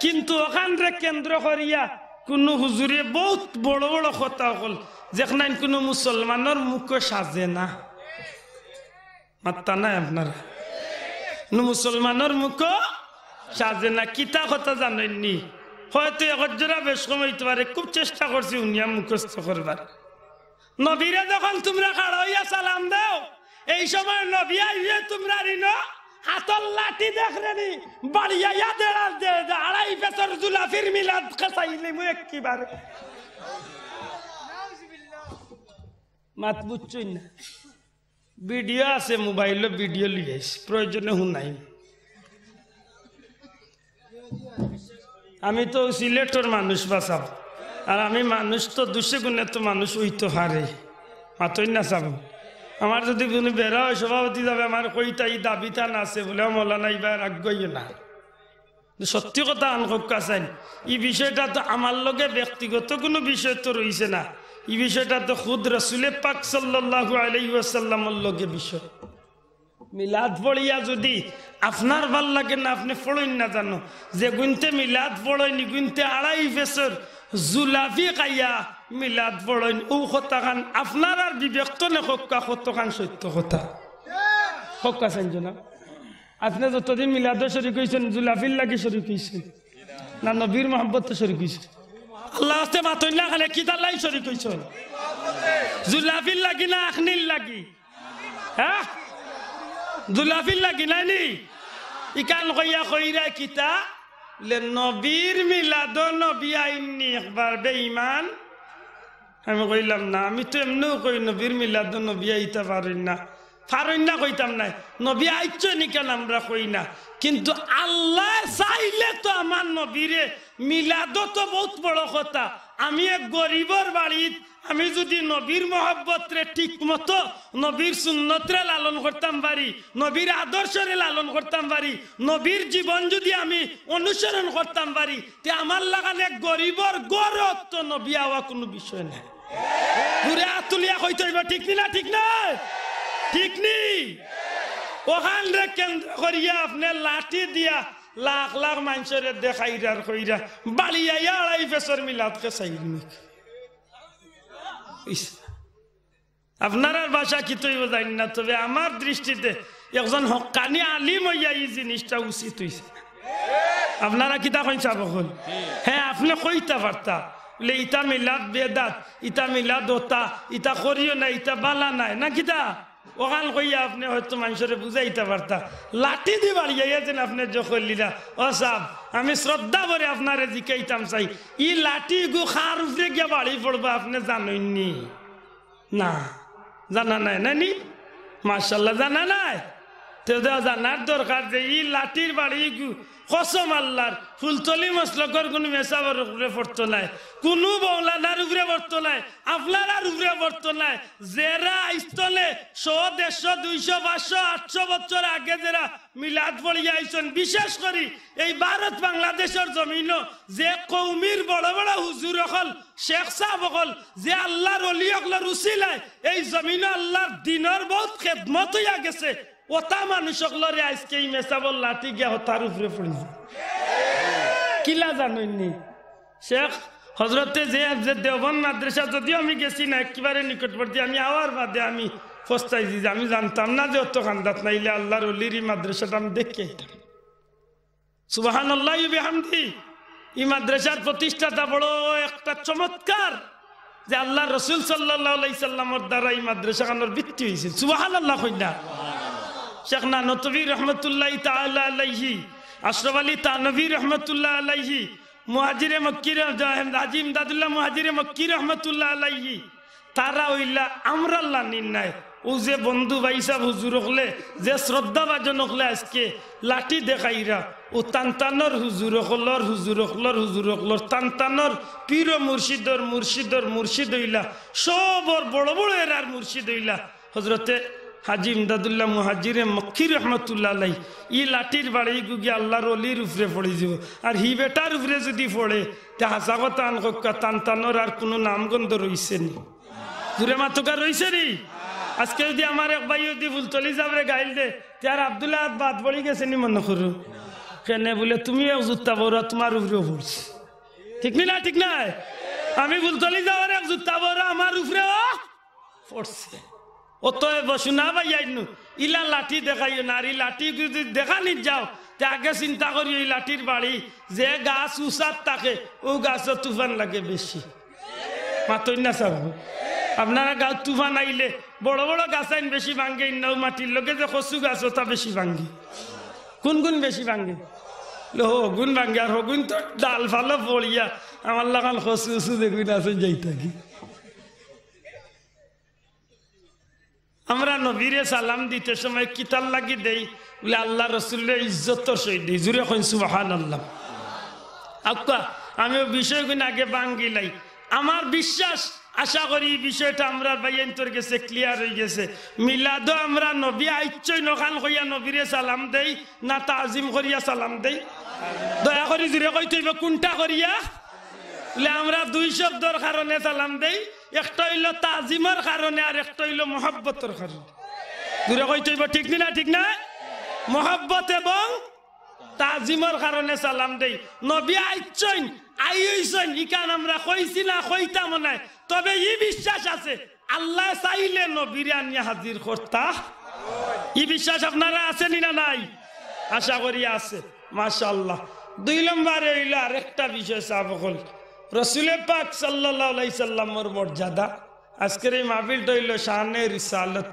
কিন্তু অখানরে কেন্দ্র করিয়া কুনু হুজুরে বউত বড় বড় কথা অকল, যেখান কুনু মুসলমানর মুখো সাজে না। মাত্তা নাই আপনারা? নু মুসলমানর মুখো সাজে না। কিতা কথা জানইন নি? হয়তো এক জোড়া বেশ কম অইতো পারে, খুব চেষ্টা করছি হুনিয়া মুখস্থ করবার। নবীরে যখন তুমরা খাড়া অইয়া সালাম দেও, এই সময় নবী আইবে তুমরার ইনো, হাতর লাঠি দেখরে নি, বাড়িয়াইয়া দেড়াল দে, দে, আড়াই পেছর জুলাফির মিলাদ খেসাইলিমু একেবারে। মাত বুঝছইন না? ভিডিও আছে মোবাইলো, ভিডিও লইয়া আইস, প্রয়োজনে হুনাইন। আমি তো সিলেটর মানুষ বা সাব, আর আমি মানুষ তো দুষে গুণে তো মানুষ অইতো পারে, মাতইন না সাব। আমার যুদি কুনু বেড়া অয়, সভাপতি সাবে আমারে কইতা, ই দাবিটা না আছে বুলে, "ও মৌলানা, ইবার আগ অইও না।" সত্যি কথা আন কউক্কা চাইন, ই বিষয়টা তো আমার লগে ব্যক্তিগত কুনু বিষয় তো রইছে না, ই বিষয়টা তো খুদ রসুলে পাক সাল্লাল্লাহু আলাইহি ওয়াসাল্লামর লগে বিষয়। মিলাদ পড়িয়া যুদি আপনার ভালা লাগে না, আপনে পড়ইন না জানো, যেগুইন্তে মিলাদ পড়ইন, ইগুইন্তে আড়াই পেছর জুলাফি খাইয়া মিলাদ পড়ইন, অউ কথাখান আপনারার বিবেক থনে কউক্কা, কতখান সত্য কথা। কউক্কা চাইন না? আপনে যতদিন মিলাদো শরিক অইছইন, জুলাফির লাগি শরিক অইছইন না নবীর মহব্বতো শরিক অইছইন? আল্লার ওয়াস্তে মাতইন না, খালি কিতার লাগি শরিক অইছইন? জুলাফির লাগি না আখনির লাগি? হ্যাঁ? জুলাফির লাগি নায় নি? ইখান কইয়া কইরা কিতা? লে নবীর মিলাদো নবী আইননি একবার বেঈমান। আমি কইলাম, "না, আমি তো এমনেউ কই নবীর মিলাদো নবী আইতা পারইন না।" পারইন না কইতাম নায়, নবী আইছইন ইখান আমরা কই না, কিন্তু আল্লায় চাইলে তো আমার নবীরে মিলাদো তো বউত বড় কথা। আমি এক গরিবর বাড়িত আমি যুদি নবীর মহব্বতরে ঠিক মতো, নবীর সুন্নতরে লালন করতাম পারি, নবীর আদর্শরে লালন করতাম পারি, নবীর জীবন যুদি আমি অনুসরণ করতাম পারি, তে আমার লাখান এক গরিবর ঘরো তো নবী আওয়া কুনু বিষয় নায়। জুরে আত তুলিয়া কইতে অইবো, ঠিক নি না? ঠিক নায়? ঠিক নি? অখানরে কেন্দ্র করিয়া আপনে লাঠি দিয়া লাখ লাখ মানষরে দেখাইরা আর কইরা, বাড়ি আইয়া আড়াই পেছর মিলাদ খেছাইর নি। ইস, আপনারার ভাষা কিতা অইবো জানি না, তবে আমার দৃষ্টিতে একজন হক্কানি আলিম অইয়া ই জিনিসটা উচিত অইছে। আপনারা কিতা কইন সাব অকল? হ্যাঁ, আপনে কইতা পারতা, বুলে, "ইতা মিলাদ বেদাত, ইতা মিলাদ অতা, ইতা করিও না, ইতা বালা নায়, না কিতা?" অখান কইয়া আপনে হয়তো মানষরে বুঝাইতা পারতা। লাঠি দি বাড়ি আইয়া যেন আপনে জখল দিলা। ও সাব, আমি শ্রদ্ধা ভরে আপনারে জিকাইতাম চাই, ই লাঠি ইগু কার উপরে গিয়া বাড়ি পড়বো আপনে জানইন নি? না, জানা নাই, না নি? মাশাআল্লাহ, জানা নাই? তে দেওয়া জানার দরকার যে ই লাঠির বাড়ি ইগু কসম আল্লার, ফুলতলি মসলকর কুনু মেসাবর উপরে পড়তো নায়, কুনু মৌলানার উপরে পড়তো নায়, আপনারার উপরে পড়তো নায়। যেরা ইস্তলে শো, দেড়শো, দুইশো, পাঁচশো, আটশো বছর আগে যেরা মিলাদ পড়িয়া আইছইন, বিশেষ করি এই ভারত বাংলাদেশর জমিনো যে কওমির বড় বড় হুজুর অকল, শেখ সাব অকল, যে আল্লার অলি অকলর উসিলায় এই জমিনো আল্লার দিনর বউত খেদমত অইয়া গেছে, অতা মানুষ অকলরে আইজকে ই মেসাবর লাঠি গিয়া হতার উপরে পড়িছে। কিলা জানইন নি? শেখ হজরতে যে, যে দেওবন্দ মাদ্রাসা, যদিও আমি গেছি না, একেবারে নিকটবর্তী, আমি আওয়ার বাদে আমি পস্তাইছি যে আমি জানতাম না যে অত কান্দাত নাইলে আল্লার অলির ই মাদ্রাসাটা আমি দেখি আইতাম। সুবহানাল্লাহি বিহামদি। ই মাদ্রাসার প্রতিষ্ঠাতা বড় একটা চমৎকার, যে আল্লার রসুল সাল্লাল্লাহু আলাইহি সাল্লামর দ্বারা ই মাদ্রাসা খানর ভিত্তি অইছিল। সুবহানাল্লাহ কইন না? শেখ নানতবী রহমতুল্লাহি তাআলা আলাইহি, আশরাফ আলী থানভী রহমতুল্লাহ আলাইহি, মুহাজিরে মক্কি র-, হাজি ইমদাদুল্লাহ মুহাজিরে মক্কি রহমতুল্লাহ আলাইহি, তারা অইলা আমরার লাখান নায়। অউ যে বন্ধু ভাইসাব হুজুর অকলে, যে শ্রদ্ধাভাজন অকলে আইজকে লাঠি দেখাইরা, অউ তানতানর হুজুর অকলর, হুজুর অকলর, হুজুর অকলর, তানতানর পীর ও মুর্শিদর, মুর্শিদর, মুর্শিদ অইলা, সবর বড় বড় এরার মুর্শিদ অইলা হজরতে হাজি ইমদাদুল্লাহ মুহাজিরে মক্কি রহমতুল্লাহ আলাই। ই লাঠির বাড়ি ইগু গিয়া আল্লার অলির উপরে পড়ি যিবো। আর হি বেটার উপরে যুদি পড়ে, তে হাছা কথা আন কউক্কা, তানতানর আর কুনু নামগন্ধ রইছে নি? জুরে মাতউক্কা, রইছে নি? আইজকে যুদি আমার এক ভাইয়ে যুদি ফুলতলি সাবরে গাইল দে, তে আর আব্দুল্লাহ আহাদ বাদ পড়ি গেছে নি মনো করো? কেনে বুলে, তুমি এক জুতা বউরা, তুমার উপরেও পড়ছে। ঠিক নি না? ঠিক নায়? আমি ফুলতলি সাবর এক জুতা বউরা, আমার উপরেও পড়ছে। অতএব শুনা ভাইয়াইন, ইলা লাঠি দেখাইও না। আর ই লাঠি যুদি দেখানিত যাও, তে আগে চিন্তা করিও ই লাঠির বাড়ি যে গাছ উচাত থাকে, অউ গাছো তুফান লাগে বেশি। মাতইন না সাব। আপনারা গাঁওত তুফান আইলে বড় বড় গাছাইন বেশি ভাঙ্গে, ইন্নাও মাটির লগে যে কচু গাছ, অটা বেশি ভাঙ্গে। কুন গুন বেশি ভাঙ্গে? লো, হগুন ভাঙ্গে, আর হগুন তো ডাল ফালো পড়িয়া আমার লাখান কচু উচু যেগুন আছে যাইতা গি। আমরা নবীরে সালাম দিতে সময় কিতার লাগি দেই? বুলে, আল্লার রসুলরে ইজ্জতর সহিত দেই। জুরে কইন সুবহানাল্লাহ। আউক্কা, আমি অউ বিষয়গুন আগে ভাঙ্গিলাই। আমার বিশ্বাস, আশা করি ই বিষয়টা আমরার ভাইয়াইন্তর গেছে clear অইগেছে। মিলাদো আমরা নবী আইচ্ছইন অখান কইয়া নবীরে সালাম দেই, না তাজিম করিয়া সালাম দেই? দয়া করি জুরে কইতে অইবো, কুনটা করিয়া? বুলে, আমরা দুই শব্দর কারণে সালাম দেই, একটা অইলো তাজিমর কারণে, আর একটা অইলো মহব্বতর কারণে। জুরে কইতে অইবো, ঠিক নি না? ঠিক নায়? মহব্বত এবং তাজিমর কারণে সালাম দেই। নবী আইচ্ছইন, আইছইন, ইখান আমরা কইছি না, কইতামও নায়। তবে ই বিশ্বাস আছে, আল্লায় চাইলে নবীরে আনিয়া হাজির করতা। ই বিশ্বাস আপনারার আছে নি না নাই? আশা করি আছে। মাশাআল্লাহ। দুই নম্বরে অইলো আরেকটা বিষয় সাব অকল, রসুলে পাক সাল্লাল্লাহু আলাইহি সাল্লামর মর্যাদা। আইজকের ই মাহফিলটা অইলো শানে রিসালত।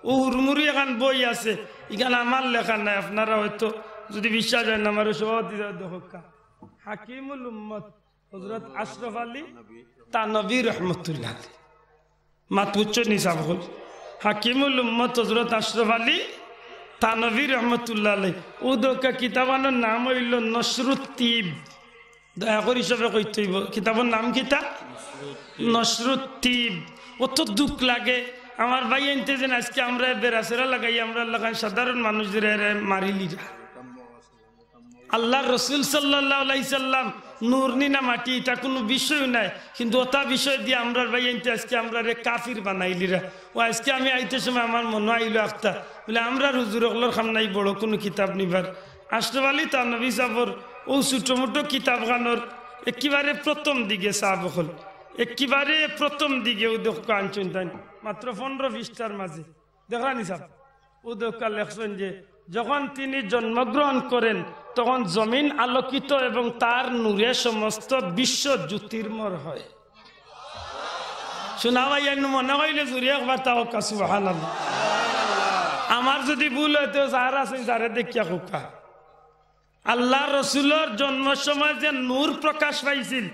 অউ হুরমুরি এখান বই আছে, ইখান আমার লেখা নায়, আপনারা হয়তো যুদি বিশ্বাস অয় না, আমারে সহ দিতে দেখউক্কা। হাকিমুল উম্মত হজরত আশরাফ আলী থানভী রহমতুল্লাহ আলাইহি। মাত বুঝছো নি সাব অকল? হাকিমুল উম্মত হজরত আশরাফ আলী থানভী রহমতুল্লাহ আলাইহি। অউ দেখউক্কা কিতাবানর নাম অইলো নশরুত তিব। দয়া করি সবে কইতে অইবো, কিতাবর নাম কিতা? নসরুত তিব। অত দুখ লাগে আমার ভাইয়াইন্তে, যেন আজকে আমরারে বেড়াছেড়া লাগাই, আমরার লাখান সাধারণ মানুষরে মারিলিরা। আল্লার রসুল সাল্লাল্লাহু আলাইহি সাল্লাম নূর নি না মাটি, ইটা কুনু বিষয় নায়, কিন্তু অতা বিষয় দিয়া আমরার ভাইয়াইন্তে আজকে আমরারে কাফির বানাইলিরা। ও আজকে আমি আইতে সময় আমার মনো আইলো আখতা, বুলে, আমরার হুজুর অকলর কাম নাই বড় কুনু কিতাব নিবার। আশরাফ আলী থানভী সাবর অউ ছুটো-মুটো কিতাবখানর একেবারে প্রথম দিকে, সাব অকল, একেবারে প্রথম দিকে অউ দেখউক্কা আনছইন তাইন, মাত্র পনরো পৃষ্ঠার মাঝে। দেখরানি সাব, অউ দেখউক্কা লেখছইন যে, যখন তিনি জন্মগ্রহণ করেন, তখন জমিন আলোকিত এবং তার নূরে সমস্ত বিশ্ব জ্যোতির্ময় হয়। শুনা ভাইয়াইন, মনো অইলে জুরে একবার তা কউক্কা, সুবহানাল্লাহ। আমার যুদি ভুল অয় তে যারা আছইন, যারে দেখিয়া কউক্কা। আল্লার রসুলর জন্মর সময় যে নূর প্রকাশ পাইছিল,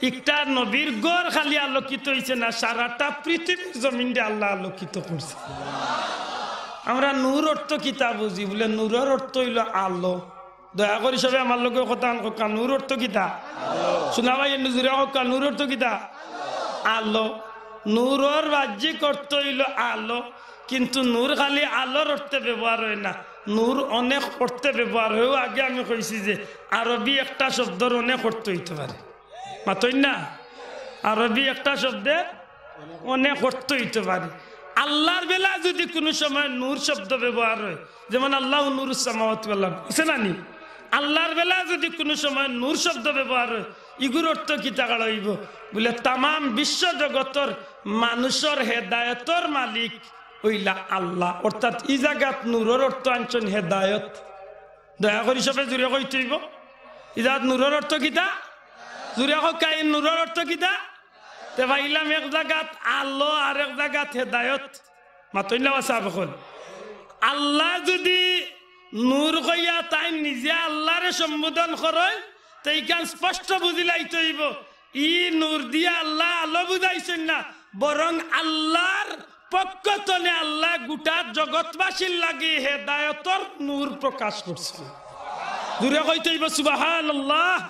একটা নবীর ঘর খালি আলোকিত অইছে না, সারাটা পৃথিবীর জমিনরে আল্লায় আলোকিত করছে। আমরা নূর অর্থ কিতা বুঝি? বুলে, নূরর অর্থ অইলো আলো। দয়া করি সবে আমার লগে কথাখান কউক্কা, নূর অর্থ কিতা? শুনা ভাইয়াইন, জুরে কউক্কা, নূর অর্থ কিতা? আলো। নূরর বাহ্যিক অর্থ অইলো আলো, কিন্তু নূর খালি আলোর অর্থে ব্যবহার অয় না, নূর অনেক অর্থে ব্যবহার অয়। অউ আগে আমি কইছি যে আরবি একটা শব্দর অনেক অর্থ অইতে পারে, মাতইন না? আরবি একটা শব্দর অনেক অর্থ অইতে পারে। আল্লার বেলায় যুদি কুনু সময় নূর শব্দ ব্যবহার অয়, যেমন আল্লাহু নূরুস সামাওয়াতি ওয়াল আরদ, আছে না নি? আল্লার বেলায় যুদি কুনু সময় নূর শব্দ ব্যবহার অয়, ইগুর অর্থ কিতা করা অইবো? বুলে, তামাম বিশ্ব জগতর মানুষর হেদায়তর মালিক অইলা আল্লা। অর্থাৎ ই জাগাত নূরর অর্থ আনছইন হেদায়ত। দয়া করি সবে জুরে কইতে অইবো, ই জাগাত নূরর অর্থ কিতা? জুরে কউক্কা, ই নূরর অর্থ কিতা? তে পাইলাম এক জাগাত আলো, আরেক জাগাত হেদায়ত। মাতইন না বা সাব অকল। আল্লায় যুদি নূর কইয়া তাইন নিজে আল্লারে সম্বোধন করইন, তে ইখান স্পষ্ট বুঝিলাইতে অইবো, ই নূর দিয়া আল্লায় আলো বুঝাইছইন না, বরং আল্লার পক্ষ তনে আল্লায় গুটা জগতবাসীর লাগি হেদায়তর নূর প্রকাশ করছে। জুরে কইতে অইবো সুবহানাল্লাহ।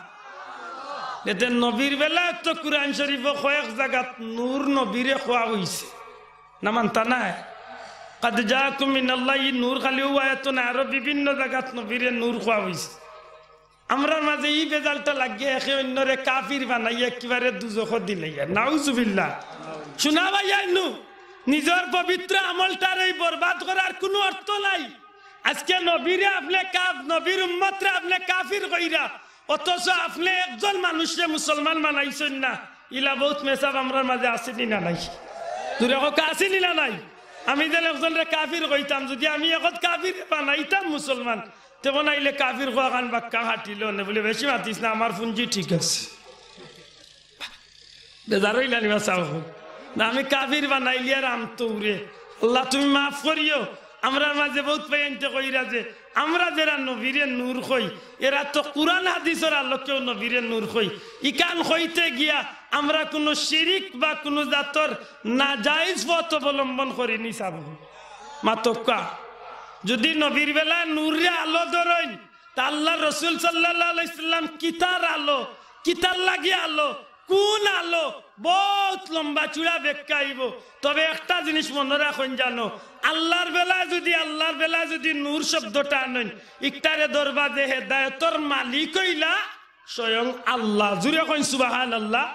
এতে নবীর বেলায় তো কুরআন শরিফো কয়েক জাগাত নূর নবীরে কওয়া অইছে। না মানতা নায়? কাদ জাআকুম মিনাল্লাহি নূর খালি অউ আয়াতো নায়, আরো বিভিন্ন জাগাত নবীরে নূর কওয়া অইছে। আমরার মাঝে ই বেজালটা লাগিয়া একে অইন্যরে কাফির বানাইয়া একেবারে দুজখো দিলাইয়া। নাউজুবিল্লাহ। শুনা ভাইয়াইন, নিজর পবিত্র আমলটারে বরবাদ করার কুনু অর্থ নাই। আজকে নবীরে আপনে কাফ-, নবীর উম্মতরে আপনে কাফির কইরা, অথচ আপনে একজন মানুষরে মুসলমান বানাইছইন না। ইলা বউত মেসাব আমরার মাঝে আছে নি না নাই? জুরে কউক্কা, আছে নি না নাই? আমি যেন একজনরে কাফির কইতাম, যুদি আমি একজন কাফির বানাইতাম মুসলমান, তে বানাইলে কাফির কওয়াখান বাক্কা খাটিলো নে, বুলে, বেশি মাতিস না, আমার পুঞ্জি ঠিক আছে। বেজার অইলা নি বা সাব অকল? না, আমি কাফির বানাইলিয়ার আমতো উরে। আল্লা, তুমি মাফ করিও। আমরার মাঝে বউত ভাইয়াইন্তে কইরা যে, আমরা যেরা নবীরে নূর কই, এরা তো কুরআন হাদিসর আলোকেও নবীরে নূর কই। ইখান কইতে গিয়া আমরা কুনু শিরিক বা কুনু জাতর নাজাইজ পথ অবলম্বন করি নি সাব অকল। মাতউক্কা, যুদি নবীর বেলায় নূররে আলো ধরইন, তে আল্লার রসুল সাল্লাল্লাহু আলাইহি সাল্লাম কিতার আলো, কিতার লাগি আলো, কুন আলো? বউত লম্বা চুড়া ব্যাখ্যা অইবো। তবে একটা জিনিস মনো রাখইন জানো, আল্লার বেলায় যুদি, আল্লার বেলায় যুদি নূর শব্দটা আনইন, ইকটারে ধরবা যে হেদায়তর মালিক অইলা স্বয়ং আল্লা। জুরে কইন সুবহানাল্লাহ।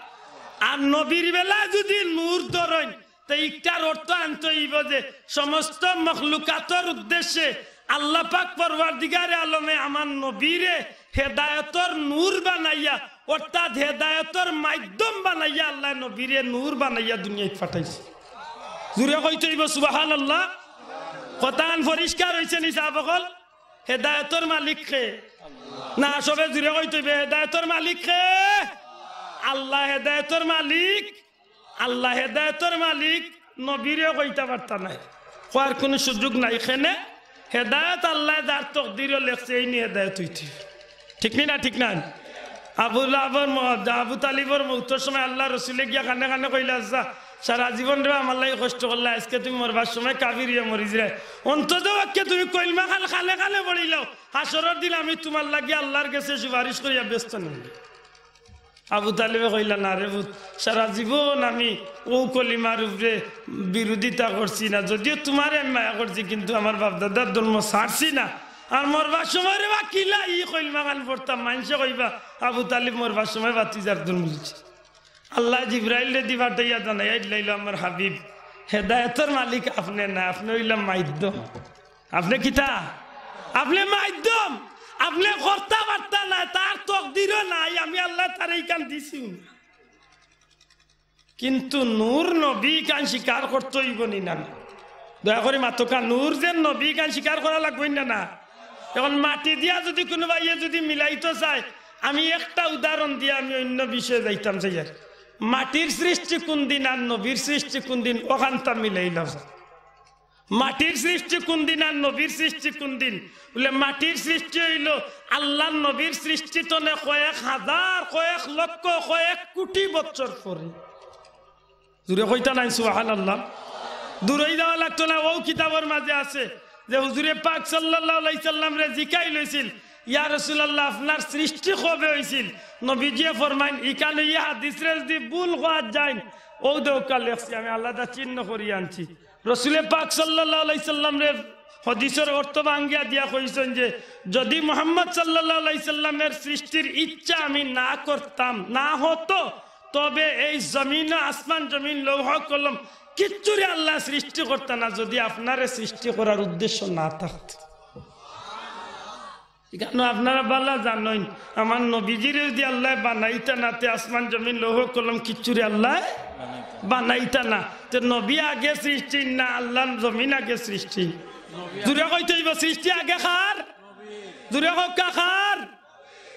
আর নবীর বেলায় যুদি নূর ধরইন, তে ইকটার অর্থ আনতে অইবো যে সমস্ত মখলুকাতর উদ্দেশ্যে আল্লা পাক পরওয়ারদিগারে আলমে আমার নবীরে হেদায়তর নূর বানাইয়া, অর্থাৎ হেদায়তর মাধ্যম বানাইয়া আল্লায় নবীরে নূর বানাইয়া দুনিয়াত পাঠাইছে। জুরে কইতে অইবো সুবহানাল্লাহ। কথাখান পরিষ্কার অইছে নি সাব অকল? হেদায়তর মালিক কে? না, সবে জুরে কইতে অইবো, হেদায়তর মালিক কে? আল্লা হেদায়তর মালিক। আল্লা হেদায়তর মালিক, নবীরেও কইতা পারতা নায়, কওয়ার কুনু সুযোগ নাই। কেনে? হেদায়ত আল্লায় যার তকদিরো লেখছে, এইন হেদায়ত অইতে। ঠিক নি না? ঠিক না? আবু লাহাবর ম-, আবু তালিবর মউতর সময় আল্লার রসুলে গিয়া কানে কানে কইলা, "আচ্ছা, সারা জীবন রে আমার লাগি কষ্ট করলায়, আইজকে তুমি মরবার সময় কাফির অইয়া মরি যিরায়। অন্তত পক্ষে তুমি কলমাখান কানে কানে পড়িলাও, হাশরর দিন আমি তুমার লাগি আল্লার গেছে সুপারিশ করিয়া বেহেস্তো নিমু।" আবু তালিবে কইলা, "না রে পুত, সারা জীবন আমি অউ কলিমার উপরে বিরোধিতা করছি না, যদিও তুমারে আমি মায়া করছি, কিন্তু আমার বাপ দাদার ধর্ম ছাড়ছি না। আর মরবার সময় রে বা কিলা ই কলিমাখান পড়তাম, মানষে কইবা আবু তালিব মরবার সময় ভাতিজার ধর্ম ছাড়ছে।" আল্লায় জিব্রাইলরে দি পাঠাইয়া জানাইয়া দিলাইল, "আমার হাবিব, হেদায়েতর মালিক আপনে না, আপনে অইলা মাধ্যম।" আপনে কিতা? আপনে মাধ্যম। আপনে কর্তা-বার্তা নায়, তার তকদিরও নাই, আমি আল্লায় তারে ইখান দিছি। কিন্তু নূর নবী ইখান স্বীকার করতে অইবো নি না? দয়া করি মাতউক্কা, নূর যে নবী ইখান স্বীকার করা লাগবো নি না? এখন মাটি দিয়া যুদি কুনু ভাইয়ে যুদি মিলাইতো চায়, আমি একটা উদাহরণ দিয়া আমি অইন্য বিষয়ে যাইতাম চাইয়ার। মাটির সৃষ্টি কুনদিন আর নবীর সৃষ্টি কুনদিন, অখানতা মিলাইলাম। মাটির সৃষ্টি কুনদিন আর নবীর সৃষ্টি কুনদিন? বুলে, মাটির সৃষ্টি অইলো আল্লার নবীর সৃষ্টি তনে কয়েক হাজার, কয়েক লক্ষ, কয়েক কুটি বছর পরে। জুরে কইতা নায় সুবহানাল্লাহ? দুরই যাওয়া লাগতো না, অউ কিতাবর মাজে আছে যে হুজুরে পাক সাল্লাল্লাহু আলাইহি সাল্লামরে জিকাইল অইছিল, "ইয়া রাসুলাল্লাহ, আপনার সৃষ্টি কবে অইছিল?" নবীজিয়ে ফরমাইন, ইখান অইয়া হাদিসরে যুদি ভুল কওয়াত যাইন, অউ দেউক্কা লেখছি, আমি আলাদা চিহ্ন করি আনছি। রসুলে পাক সাল্লাল্লাহু আলাইহি সাল্লামরে হাদিসর অর্থ ভাঙ্গিয়া দিয়া কইছইন যে, যুদি মুহাম্মদ সাল্লাল্লাহু আলাইহি সাল্লামের সৃষ্টির ইচ্ছা আমি না করতাম, না হতো, তবে এই জমিন, আসমান জমিন, লৌহ কলম কিচ্ছুরে আল্লায় সৃষ্টি করতা না, যুদি আপনারে সৃষ্টি করার উদ্দেশ্য না থাকতো। ইখানো আপনারা ভালা জানইন, আমার নবীজিরে যুদি আল্লায় বানাইতা না, তে আসমান জমিন লৌহ কলম কিচ্ছুরে আল্লায় বানাইতা না। তে নবী আগে সৃষ্টি না আল্লার জমিন আগে সৃষ্টি? জুরে কইতে অইবো, সৃষ্টি আগে কার? জুরে কউক্কা কার?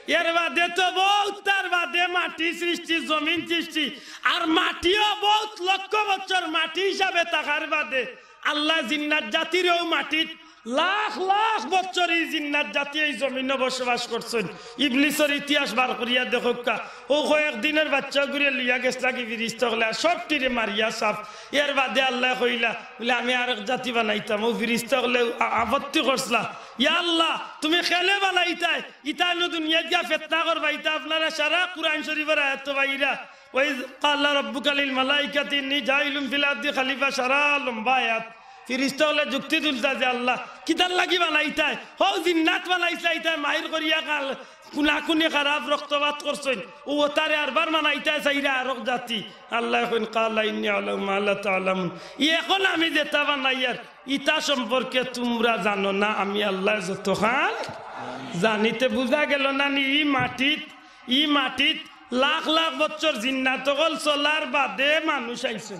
এর বাদে তো বউত, তার বাদে মাটি সৃষ্টি, জমিন সৃষ্টি। আর মাটিও বউত লক্ষ বছর মাটি হিসাবে থাকার বাদে আল্লায় জিন্নাত জাতিরেও মাটিত লাখ লাখ বছর ই জিন্নাত জাতি এই জমিনো বসবাস করছইন। ইবলিসর ইতিহাস বার করিয়া দেখউক্কা, অউ কয়েক দিনর বাইচ্চাগুরে লইয়া গেছলাগি ফিরিস্তা অকলে, আর সবটিরে মারিয়া সাফ। এর বাদে আল্লায় কইলা, বুলে, "আমি আরক জাতি বানাইতাম।" অউ ফিরিস্তা অকলে আ-, আপত্তি করছলা, "ইয়া আল্লাহ, তুমি কেনে বানাইতায়? ইতা অইন্য দুনিয়াত গিয়া ফিতনা করবা, ইতা আপনারা সারা কুরআন শরিফর আয়াত তো পাইরা।" "ওয়াইজ ক্বালা রাব্বুকা লিল মালাইকাতি ইন্নী জাইলুন ফিল আরদি খালিফা", সারা লম্বা আয়াত। ফিরিস্তা অকলে যুক্তি তুলতা যে, "আল্লাহ, কিতার লাগি বানাইতায়? হউ জিন্নাত বানাইছলা, ইতায় মাইর করিয়া কাল কুনাকুনি খারাপ রক্তপাত করছইন, অউ অতারে আরবার বানাইতায় চাইরা আরক জাতি।" আল্লায় কইন, "ক্বালা ইন্নী আ'লামু মা লা তা'লামুন।" ই অখন আমি যেতা বানাইয়ার, ইতা সম্পর্কে তুমরা জানো না, আমি আল্লায় যতখান জানি। তে বুজা গেলো না নি? ই মাটিত ই মাটিত লাখ লাখ বছর জিন্নাত অকল চলার বাদে মানুষ আইছে।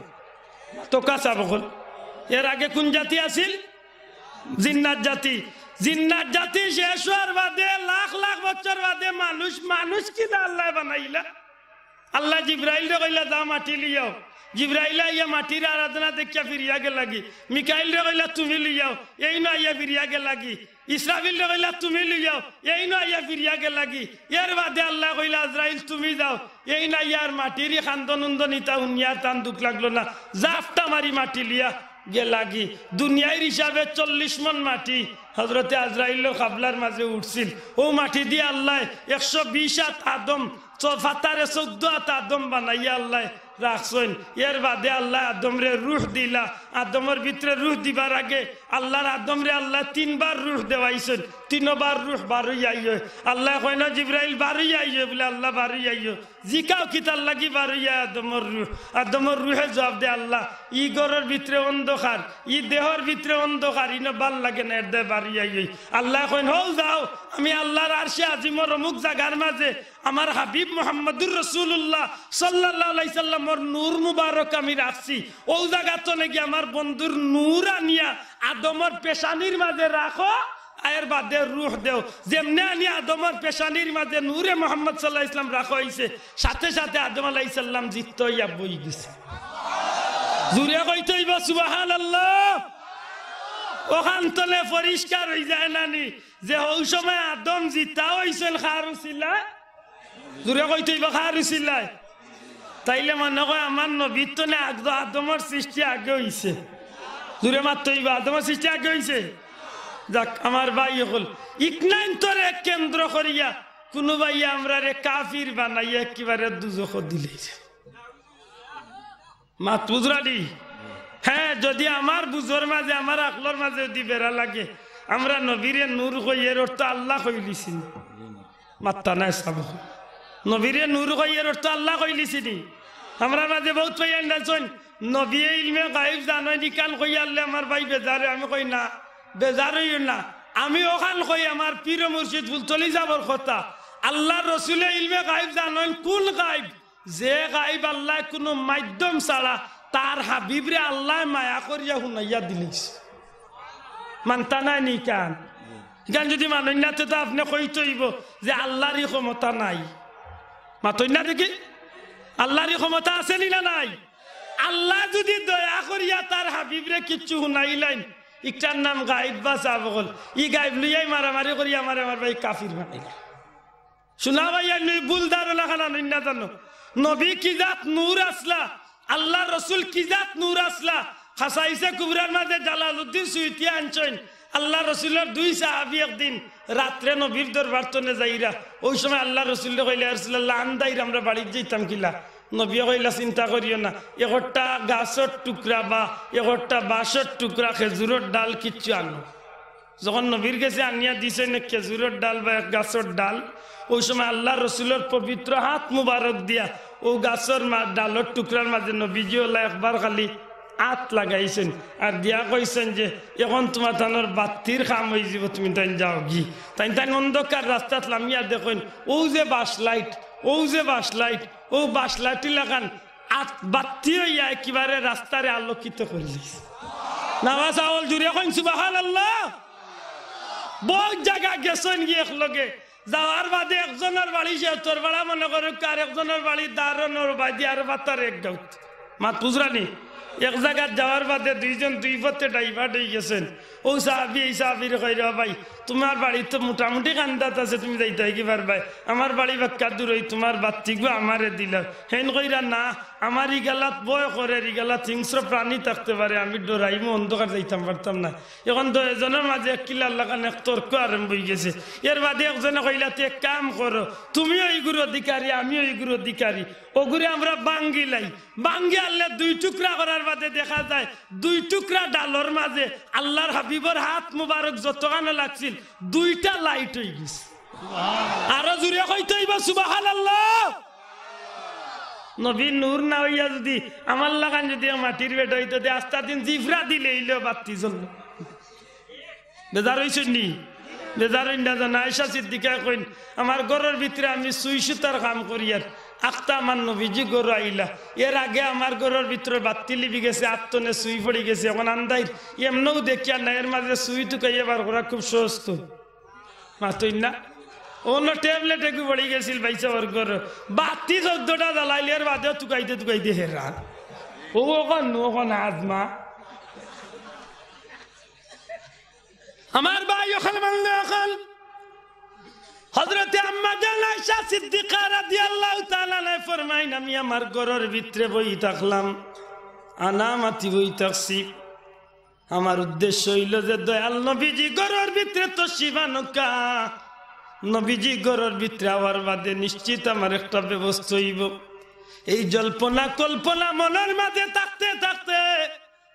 তো কাঁচা বকল, এর আগে কুন জাতি আছিল? জিন্নাত জাতি। জিন্নাত জাতি শেষ অওয়ার বাদে লাখ লাখ বছর বাদে মানুষ, মানুষ কিলা আল্লায় বানাইলা? আল্লায় জিব্রাইলরে কইলা, "যা মাটি লইয়াও।" জিব্রাইলে আইয়া মাটির আরাধনা দেখিয়া ফিরিয়া গেলাগি। মিকাইলরে কইলা, "তুমি লইয়াও।" এইনও আইয়া ফিরিয়া গেলাগি। ইসরাফিলরে কইলা, "তুমি লইয়াও।" এইনও আইয়া ফিরিয়া গেলাগি। এর বাদে আল্লায় কইলা, "আজরাইল, তুমি যাও।" এইন আইয়া আর মাটির ই কান্দন উন্দন ইতা হুনিয়া তান দুখ লাগলো না, জাপটা মারি মাটি লইয়া গেলাগি। দুনিয়ার হিসাবে চল্লিশ মন মাটি হজরতে আজরাইলর কাবলার মাজে উঠছিল। অউ মাটি দিয়া আল্লায় একশো বিশ আত আদম, চ-, ফাতারে চৌদ্দ আত আদম বানাইয়া আল্লায় রাখছইন। এর বাদে আল্লায় আদমরে রুহ দিলা। আদমর ভিতরে রুহ দিবার আগে আল্লার আদমরে আল্লায় তিনবার রুহ দেওয়াইছইন। তিনবার রুহ বারইয়া আইও। আল্লায় কইন, "জিব্রাইল, বারইয়া আইও।" বুলে, "আল্লাহ, বারইয়া আইও।" জিকাও, "কিতার লাগি বারইয়া আদমর রুহ?" আদমর রুহে জুয়াব দে, "আল্লাহ, ই ঘরর ভিতরে অন্ধকার, ই দেহর ভিতরে অন্ধকার, ইনো ভালা লাগে না, এর দায় বারইয়া আইও।" আল্লায় কইন, "হউ যাও, আমি আল্লার আরশে আজিমর অমুক জাগার মাজে আমার হাবিব মুহাম্মাদুর রাসুলুল্লাহ সাল্লাল্লাহু আলাইহি সাল্লামর নূর মুবারক আমি রাখছি। অউ জাগাত নাকি আমার বন্ধুর নূর আনিয়া আদমর পেশানির মাজে রাখো, এর বাদে রুহ দেও।" যেমনে আনিয়া আদমর পেশানির মাজে নূরে মুহাম্মদ সাল্লাল্লাহু আলাইহি সাল্লাম রাখা অইছে, সাথে সাথে আদম আলাইহিস সালাম জিন্দা অইয়া বই গেছে। জুরে কইতে অইবো সুবহানাল্লাহ। অখান তনে পরিষ্কার অই যায় না নি? যে হউ সময় আদম জিন্দা অইছইন কার উছিলায়? জুরে কইতে অইবো কার উছিলায়? তাইলে মনো কয় আমার নবীর তনে আগ-, আদমর সৃষ্টি আগে অইছে। জুরে মাততে অইবো, আদমর সৃষ্টি আগে অইছে? যাক, আমার ভাই অকল, ইকনাইন্তরে কেন্দ্র করিয়া কুনু ভাইয়ে আমরারে কাফির বানাইয়া একেবারে দুজখো দিলাইছে। মাত বুঝরানি? হ্যাঁ, যদি আমার বুঝর মাঝে, আমার আকলর মাঝে যদি বেড়া লাগে, আমরা নবীরে নূর কই, এর অর্থ আল্লাহ কইলিছি নি? মাত্তা নাই সাব। নবীরে নূর কই, এর অর্থ আল্লাহ কইলিছি নি? আমরার মাঝে বউত ভাইয়াইন আছইন, নবীয়ে ইলমে গাইব জানইন, ইখান কইয়া আনলে আমার ভাই বেজার অয়। আমি কই না, বেজার অইও না। আমি অখান কই, আমার পীর মুর্শিদ ফুলতলি সাবর কথা। আল্লার রসুলে ইলমে গাইব জানইন। কুন গাইব? যে গাইব আল্লায় কুনু মাধ্যম ছাড়া তার হাবিবরে আল্লায় মায়া করিয়া হুনাইয়া দিলাইছে। মানতা নায় নি ইখান? ইখান যদি মানইন না, তে তো আপনে কইতে অইবো যে আল্লার ই ক্ষমতা নাই। মাতইন না দেখি, আল্লার ই ক্ষমতা আছে নি না নাই? আল্লায় যদি দয়া করিয়া তার হাবিবরে কিচ্ছু হুনাইলাইন, ইটার নাম গাইব বা সাব অকল। ই গাইব লইয়াই মারামারি করি আমারে আমার ভাই কাফির বানাইলা। শুনা ভাই, আমি ভুল ধারণা খান আনইন না জানো। নবী কি জাত নূর আছলা, আল্লার রসুল কি জাত নূর আছলা। খাসাইসে কুবরার মাঝে জালালউদ্দিন সুয়ুতিয়ে আনছইন, আল্লার রসুলর দুই সাহাবি একদিন রাত্রে নবীর দরবার তনে যাইরা, অউ সময় আল্লার রসুলরে কইলা, "ইয়া রাসুলাল্লাহ, আন্দাইর, আমরা বাড়িত যাইতাম কিলা?" নবীয়ে কইলা, "চিন্তা করিও না, একটা গাছর টুকরা বা একটা বাঁশর টুকরা, খেজুরর ডাল কিচ্ছু আনো।" যখন নবীর গেছে আনিয়া দিছইন এক খেজুরর ডাল বা এক গাছর ডাল, অউ সময় আল্লার রসুলর পবিত্র হাত মুবারক দিয়া অউ গাছর মা-, ডালর টুকরার মাঝে নবীজি অলা একবার খালি আত লাগাইছইন আর দিয়া কইছইন যে, "অখন তুমার তানর বাত্তির কাম অইযিবো, তুমি তাইন যাওগি।" তাইন তাইন অন্ধকার রাস্তাত লামিয়া দেখইন, অউ যে বাঁশ লাইট, অউ যে বাঁশ লাইট, অউ বাঁশ লাইট লাখান আত বাত্তি অইয়া একেবারে রাস্তারে আলোকিত করিলিছে। নামাজ আওয়াল জুড়ে কইন সুবহানাল্লাহ। বউত জাগা গেছইন গি একলগে, যাওয়ার বাদে একজনর বাড়ি সে তোর বাড়া মনে করুক, আর একজনর বাড়ি দারনর বাদি আর বাতার এক গাউত। মাত বুঝরানি? এক জাগাত যাওয়ার বাদে দুইজন দুই পথে divert অইগেছইন। অউ সাহাবি এই সাহাবিরে কইরা, "ভাই, তুমার বাড়ি তো মোটামুটি কান্দাত আছে, তুমি যাইতায় কি পারবায়? আমার বাড়ি বাক্কা দূর, অউ তুমার বাত্তিগু আমারে দিলাও।" হেইন কইরা, "না, আমার ইগালাত ভয় করের, ইগালাত হিংস্র প্রাণী থাকতে পারে, আমি ডরাইমু, অন্ধকার যাইতাম পারতাম না।" অখন দুইজনর মাঝে এক কিলার লাখান এক তর্ক আরম্ভ অইগেছে। এর বাদে একজনে কইলা, "তে এক কাম করো, তুমিও ইগুর অধিকারী, আমিও ইগুর অধিকারী, অগুরে আমরা ভাঙ্গিলাই।" ভাঙ্গি আনলে দুই টুকরা করার বাদে দেখা যায় দুই টুকরা ডালর মাঝে আল্লার হাবিবর হাত মুবারক যতখানো লাগছিল, দুইটা লাইট অইগেছে। আরো জুরে কইতে অইবো সুবহানাল্লাহ। নবীর নূর না অইয়া যদি আমার লাখান যদি এক মাটির বেটা অইতো, তে আস্তা দিন জিফরা দিলে অইলেও বাত্তি জ্বললো। বেজার অইছইন নি? বেজার অইন না জানো। আয়েশা সিদ্দিকায় কইন, "আমার ঘরর ভিতরে আমি সুই সুতার কাম করিয়ার, আখতা আমার নবীজি ঘরো আইলা। এর আগে আমার ঘরর ভিতরে বাত্তি লিবি গেছে, আত তনে সুই পড়ি গেছে, অখন আন্দাইর, এমনেউ দেখিয়ার না, এর মাঝে সুই তুকাইয়া বার করা খুব সহজ তো।" মাতইন না? অন্য ট্যাবলেট একটু পড়ি গেছিল ভাইসাবর ঘরো, বাত্তি চৌদ্দটা জ্বালাইলে এর বাদেও তুকাইতে তুকাইতে হেরান। অউ অখন নু, অখন আজমা। আমার ভাই অকল, বন্ধু অকল, হযরতে আম্মা জান আয়েশা সিদ্দিকা রাদিয়াল্লাহু তাআলা আনহা ফরমাইন, "আমি আমার ঘরর ভিতরে বই থাকলাম, আনা মাতি বই থাকছি। আমার উদ্দেশ্য অইলো যে দয়াল নবীজি ঘরর ভিতরে তশরিফ আনউক্কা। নবীজি ঘরর ভিতরে আওয়ার বাদে নিশ্চিত আমার একটা ব্যবস্থা অইবো।" এই জল্পনা কল্পনা মনর মাঝে থাকতে থাকতে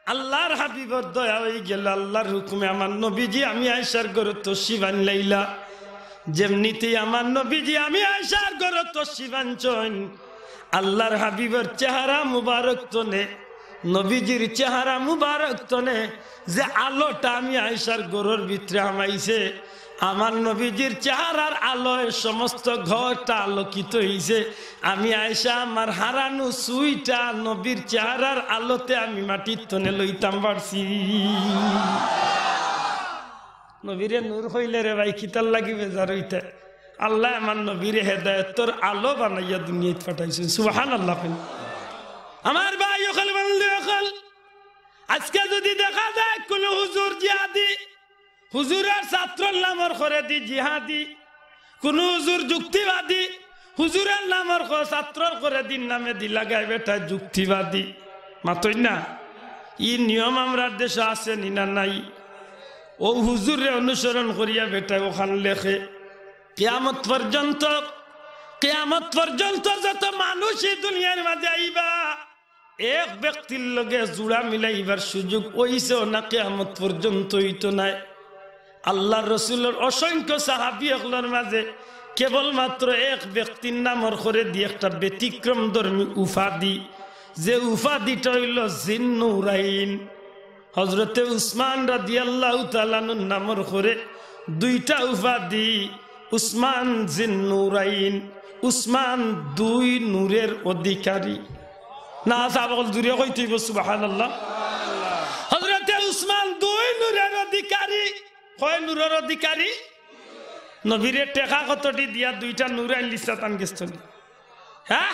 আল্লার হাবিবর দয়া অইগেলো, আল্লার হুকুমে আমার নবীজি আমি আয়েশার ঘরো তশরিফ আনলাইলা। যেমনিতেই আমার নবীজি আমি আয়েশার ঘরো তশরিফ আনছইন, আল্লার হাবিবর চেহারা মুবারক তনে, নবীজির চেহারা মুবারক তনে যে আলোটা আমি আয়েশার ঘরর ভিতরে হামাইছে, আমার নবীজির চেহারার আলোয় সমস্ত ঘরটা আলোকিত অইছে। আমি আয়েশা আমার হারানো সুইটা নবীর চেহারার আলোতে আমি মাটির তনে লইতাম পারছি। নবীরে নূর কইলে রে ভাই, কিতার লাগি বেজার অইতে? আল্লায় আমার নবীরে হেদায়েতর আলো বানাইয়া দুনিয়াত পাঠাইছইন। সুবহানাল্লাহ কইন। আমার ভাই অকল, বন্ধু অকল, আজকে যদি দেখা যায় কুনু হুজুর জিহাদি, হুজুরর ছাত্রর নামর করেদি জিহাদি, কুনু হুজুর যুক্তিবাদী, হুজুরর নামর ক-, ছাত্রর করেদির নামেদি লাগায় বেটায় যুক্তিবাদী। মাতইন না? ই নিয়ম আমরার দেশো আছে নি না নাই? অউ হুজুররে অনুসরণ করিয়া বেটায় অখান লেখে। কিয়ামত পর্যন্ত, কিয়ামত পর্যন্ত যত মানুষ ই দুনিয়ার মাঝে আইবা, এক ব্যক্তির লগে জুড়া মিলাইবার সুযোগ অইছেও না, কিয়ামত পর্যন্ত অইতো নায়। আল্লার রসুলর অসংখ্য সাহাবী অকলর মাঝে কেবলমাত্র এক ব্যক্তির নামর করেদি একটা ব্যতিক্রমধর্মী উপাধি, যে উপাধিটা অইলো জিন্নুরাইন। হজরতে উসমান রাদিয়াল্লাহু তাআলা আনহুর নামর করে দুইটা উপাধি, উসমান জিন্নুরাইন, উসমান দুই নূরের অধিকারী। না, সাহাবা অকল জুরে কইতা অইবো, সুবহানাল্লাহ। হজরতে উসমান দুই নূরের অধিকারী। কয় নূরের অধিকারী? নবীরে টেকা কতটি দিয়া দুইটা নূর আনলিছা তান গেছ থনে? হ্যাঁ,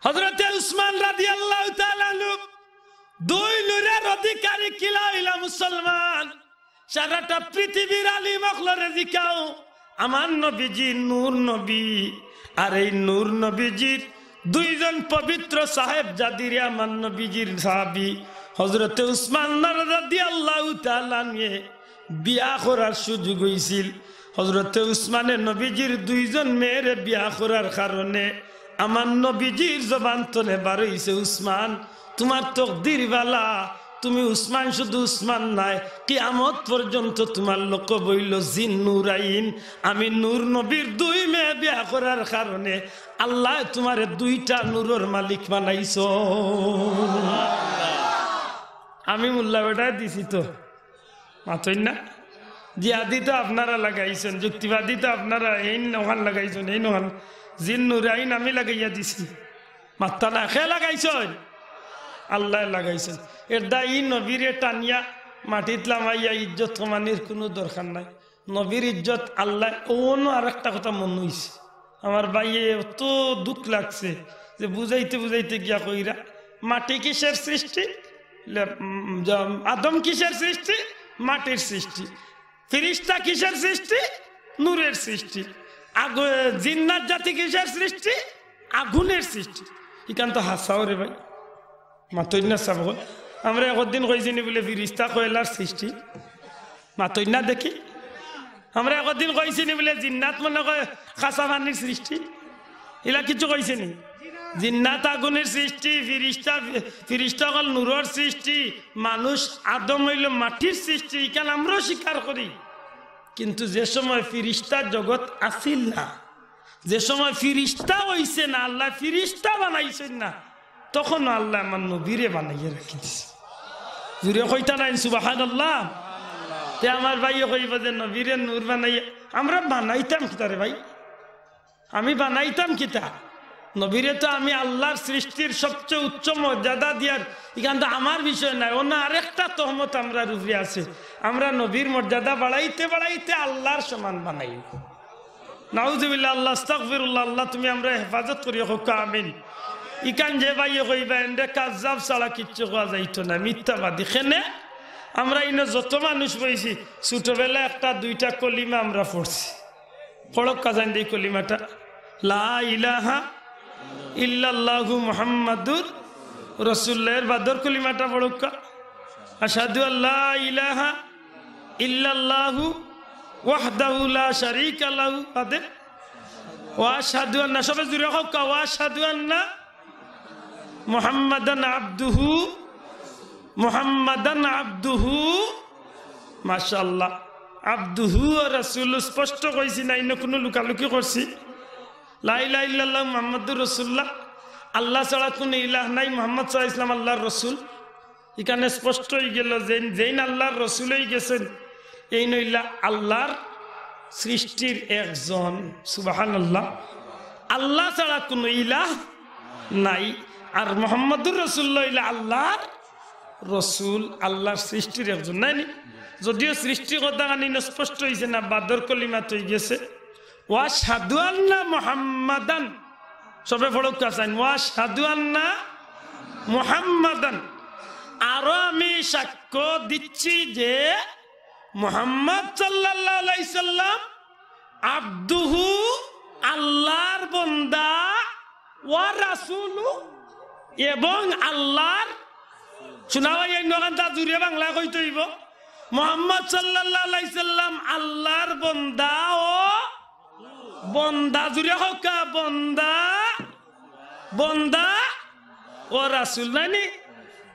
হজরতে উসমান রাদিয়াল্লাহু তাআলা আনহু দুই নূরের অধিকারী। কিলা অইলা মুসলমান? সারাটা পৃথিবীর আলিম অকলরে জিকাও, আমার নবীজি নূর নবী, আর এই নূর নবীজির দুইজন পবিত্র সাহেবজাদিরে আমার নবীজির সাহাবী হজরতে উসমান রাদিয়াল্লাহু তাআলা আনহুয়ে বিয়া করার সুযোগ অইছিল। হজরতে উসমানে নবীজির দুইজন মেয়েরে বিয়া করার কারণে আমার নবীজির জবান তনে বার অইছে, "উসমান, তুমার তকদির বালা, তুমি উসমান, শুধু উসমান নায়, কিয়ামত পর্যন্ত তুমার লকব অইলো জিন্নুরাইন।" আমি নূর নবীর দুই মেয়ে বিয়া করার কারণে আল্লায় তুমারে দুইটা নূরর মালিক বানাইছো। আমি মোল্লা বেটায় দিছি তো। মাতইন না? জিহাদি তো আপনারা লাগাইছইন, যুক্তিবাদী তো আপনারা, এইন অখান লাগাইছইন, এইন অখান। জিন্নুরাইন আমি লাগাইয়া দিছি। মাত্তা না, কে লাগাইছইন? আল্লায় লাগাইছইন। এরদায় ই নবীরে টানিয়া মাটিত লামাইয়া ইজ্জত কমানির কুনু দরকার নাই। নবীর ইজ্জত আল্লায়, অনো আরেকটা কথা মনো অইছে। আমার ভাইয়ে অত দুখ লাগছে যে বুঝাইতে বুঝাইতে গিয়া কইরা, মাটি কিসের সৃষ্টি? লে-, উম, জ-, আদম কিসের সৃষ্টি? মাটির সৃষ্টি। ফিরিস্তা কিসের সৃষ্টি? নূরের সৃষ্টি। আগ-, জিন্নাত জাতি কিসের সৃষ্টি? আগুনের সৃষ্টি। ইখান তো হাছাও রে ভাই। মাতইন না সাব অকল। আমরা একদিন কইছি নি বুলে ফিরিস্তা কয়লার সৃষ্টি? মাতইন না দেখি। আমরা একদিন কইছি নি বুলে জিন্নাত মনে কয় কাঁচা পানির সৃষ্টি? ইলা কিছু কইছি নি? জিন্নাত আগুনের সৃষ্টি, ফিরিস্তা, ফিরিস্তা অকল নূরর সৃষ্টি, মানুষ আদম অইলো মাটির সৃষ্টি, ইখান আমরাও স্বীকার করি। কিন্তু যে সময় ফিরিস্তা জগৎ আছিল না, যে সময় ফিরিস্তা অইছে না, আল্লায় ফিরিস্তা বানাইছইন না, তখনও আল্লায় আমার নবীরে বানাইয়া রাখি দিছে। জুরে কইতা নাইন সুবহানাল্লাহ? তে আমার ভাইয়ে কইবা যে নবীরে নূর বানাইয়া, আমরা বানাইতাম কিতা রে ভাই? আমি বানাইতাম কিতা? নবীরে তো আমি আল্লার সৃষ্টির সবচেয়ে উচ্চ মর্যাদা দিয়ার, ইখান তো আমার বিষয় নায়। অনো আরেকটা তহমত আমরার উপরে আছে, আমরা নবীর মর্যাদা বাড়াইতে বাড়াইতে আল্লার সমান বানাই। নাউজুবিল্লাহ, আল্লাহ, আস্তাগফিরুল্লাহ, আল্লাহ তুমি আমরারে হেফাজত করিও, কউক্কা আমিন। ইখান যে ভাইয়ে কইবা, এনরে কাজ্জাব ছাড়া কিচ্ছু কওয়া যাইতো না, মিথ্যাবাদী। কেনে? আমরা ইনো যত মানুষ বইছি, ছোটবেলায় একটা দুইটা কলিমা আমরা পড়ছি। পড়উক্কা যাইন দেই কলিমাটা, লা ইলাহা ইল্লাল্লাহু মুহাম্মাদুর রাসূলুল্লাহ। এর বাদর কলিমাটা পড়উক্কা, আশহাদু আল্লা ইলাহা ইল্লাল্লাহু ওয়াহদাহু লা শারীকা লাহু, বাদে ওয়া আশহাদু আন্না, সবে জুরে কউক্কা, ওয়া আশহাদু আন্না মুহাম্মাদান আবদুহু, মুহাম্মাদান আবদুহু। মাশাআল্লাহ, আবদুহু ওয়া রাসূলুহু স্পষ্ট কইছি না, ইনো কুনু লুকালুকি করছি? লা ইলাহা ইল্লাল্লাহ মুহাম্মাদুর রাসূলুল্লাহ, আল্লাহ ছাড়া কুনু ইলাহ নাই, মুহাম্মদ সাল্লাল্লাহু আলাইহি ওয়াসাল্লাম আল্লার রসুল। ইখানে স্পষ্ট অইগেলো যে যেইন আল্লার রসুল অইগেছইন, এইন অইলা আল্লার সৃষ্টির একজন। সুবহানাল্লাহ। আল্লাহ ছাড়া কুনু ইলাহ নাই। আর মুহাম্মাদুর রাসূলুল্লাহ অইলা আল্লার রসুল, আল্লার সৃষ্টির একজন, নায় নি? যদিও সৃষ্টি কথাখান ইনো স্পষ্ট অইছে না, বাদর কলিমাত অইগেছে, ওয়া আশহাদু আন্না মুহাম্মাদান। সবে পড়উক্কা চাইন, ওয়া আশহাদু আন্না মুহাম্মাদান। আরো আমি সাক্ষ্য দিচ্ছি যে মুহাম্মদ সাল্লাল্লাহু আলাইহি সাল্লাম আবদুহু, আল্লার বন্দা, ওয়া রাসূলু, এবং আল্লার, শুনা ভাই, এই নগানটা জুরে বাংলা কইতে অইবো। মুহাম্মদ সাল্লাল্লাহু আলাইহি সাল্লাম আল্লার বন্দা ও বন্দা, জুরে কউক্কা, বন্দা, বন্দা ও রাসুল নানি।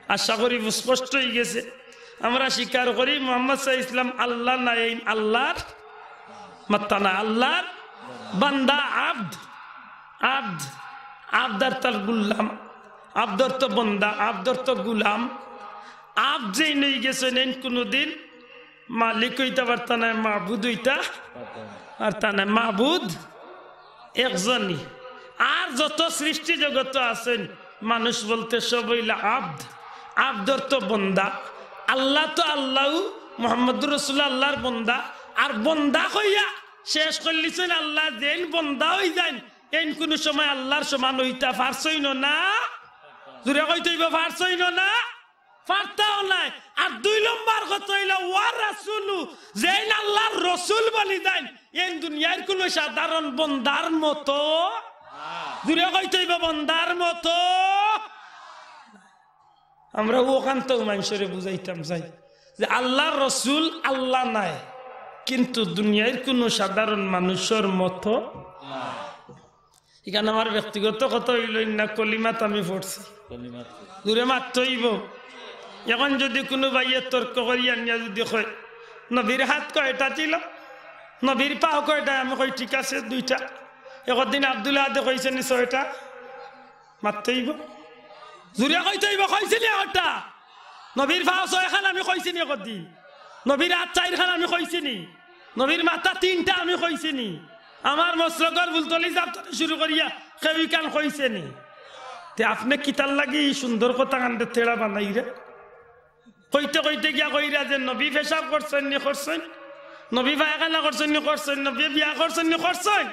আশা করি স্পষ্ট অইগেছে। আমরা স্বীকার করি মোহাম্মদ সাল্লাল্লাহু আলাইহি ওয়াসাল্লাম আল্লাহ নায়, আল্লাহর মাত্তা না, আল্লাহর বান্দা, আব্দ, আব্দ, আব্দ অর্থ গুলাম, আব্দ অর্থ বন্দা, আব্দ অর্থ গুলাম। আব্দ যেইন অইগেছইন, এইন কুনুদিন মালিক অইতা পারতা নায়, মাবুদ অইতা পারতা নায়। মাবুদ একজনই। আর যত সৃষ্টি জগত আছইন, মানুষ বলতে সব অইলা আব্দ। আব্দ অর্থ বন্দা। আল্লাহ তো আল্লাহ, মোহাম্মদুর রাসুলুল্লাহ আল্লাহর বন্দা। আর বন্দা কইয়া শেষ করিলিছইন আল্লাহ, যেইন বন্দা অইযাইন, এইন কুনু সময় আল্লাহর সমান অইতা পারছইন না। জুরে কইতে অইবো, পারছইন না। পারতাও নায়। আর দুই নম্বর কথা অইলো, ওয়া রাসুলু, যেইন আল্লাহর রসুল বলিযাইন, এইন দুনিয়ার কুনু সাধারণ বন্দার মতো, জুরে কইতে অইবো, বন্দার মতো। আমরা অখানতাউ মানষরে বুঝাইতাম চাই যে আল্লাহর রসুল আল্লাহ নায়, কিন্তু দুনিয়ার কুনু সাধারণ মানুষর মতো ইখান আমার ব্যক্তিগত কথা অইলো, ইন্না কলিমাত আমি পড়ছি। কলিমাত। জুরে মাততে অইবো। এখন যুদি কুনু ভাইয়ে তর্ক করি আনিয়া যুদি কয়, "নবীর হাত কয়টা ছিল? নবীর পাও কয়টা?" আমি কই, "ঠিক আছে, দুইটা।" একদিন আব্দুল আহাদে কইছে নি ছয়টা? মাততে অইবো। জুরে কইতে অইবো, কইছে নি একটা? নবীর পাও ছয়খান আমি কইছি নি একদিন? নবীর হাত চাইরখান আমি কইছি নি? নবীর মাথা তিনটা আমি কইছি নি? আমার মসলকর ফুলতলি সাব থাকি শুরু করিয়া কেউ ইখান কইছে নি? তে আপনে কিতার লাগি ই সুন্দর কথাখানরে তেড়া বানাইরা? কইতে কইতে গিয়া কইরা যে নবী পেশাব করছইন নি? করছইন। নবী পায়খানা করছইন নি? করছইন। নবী বিয়া করছইন নি? করছইন।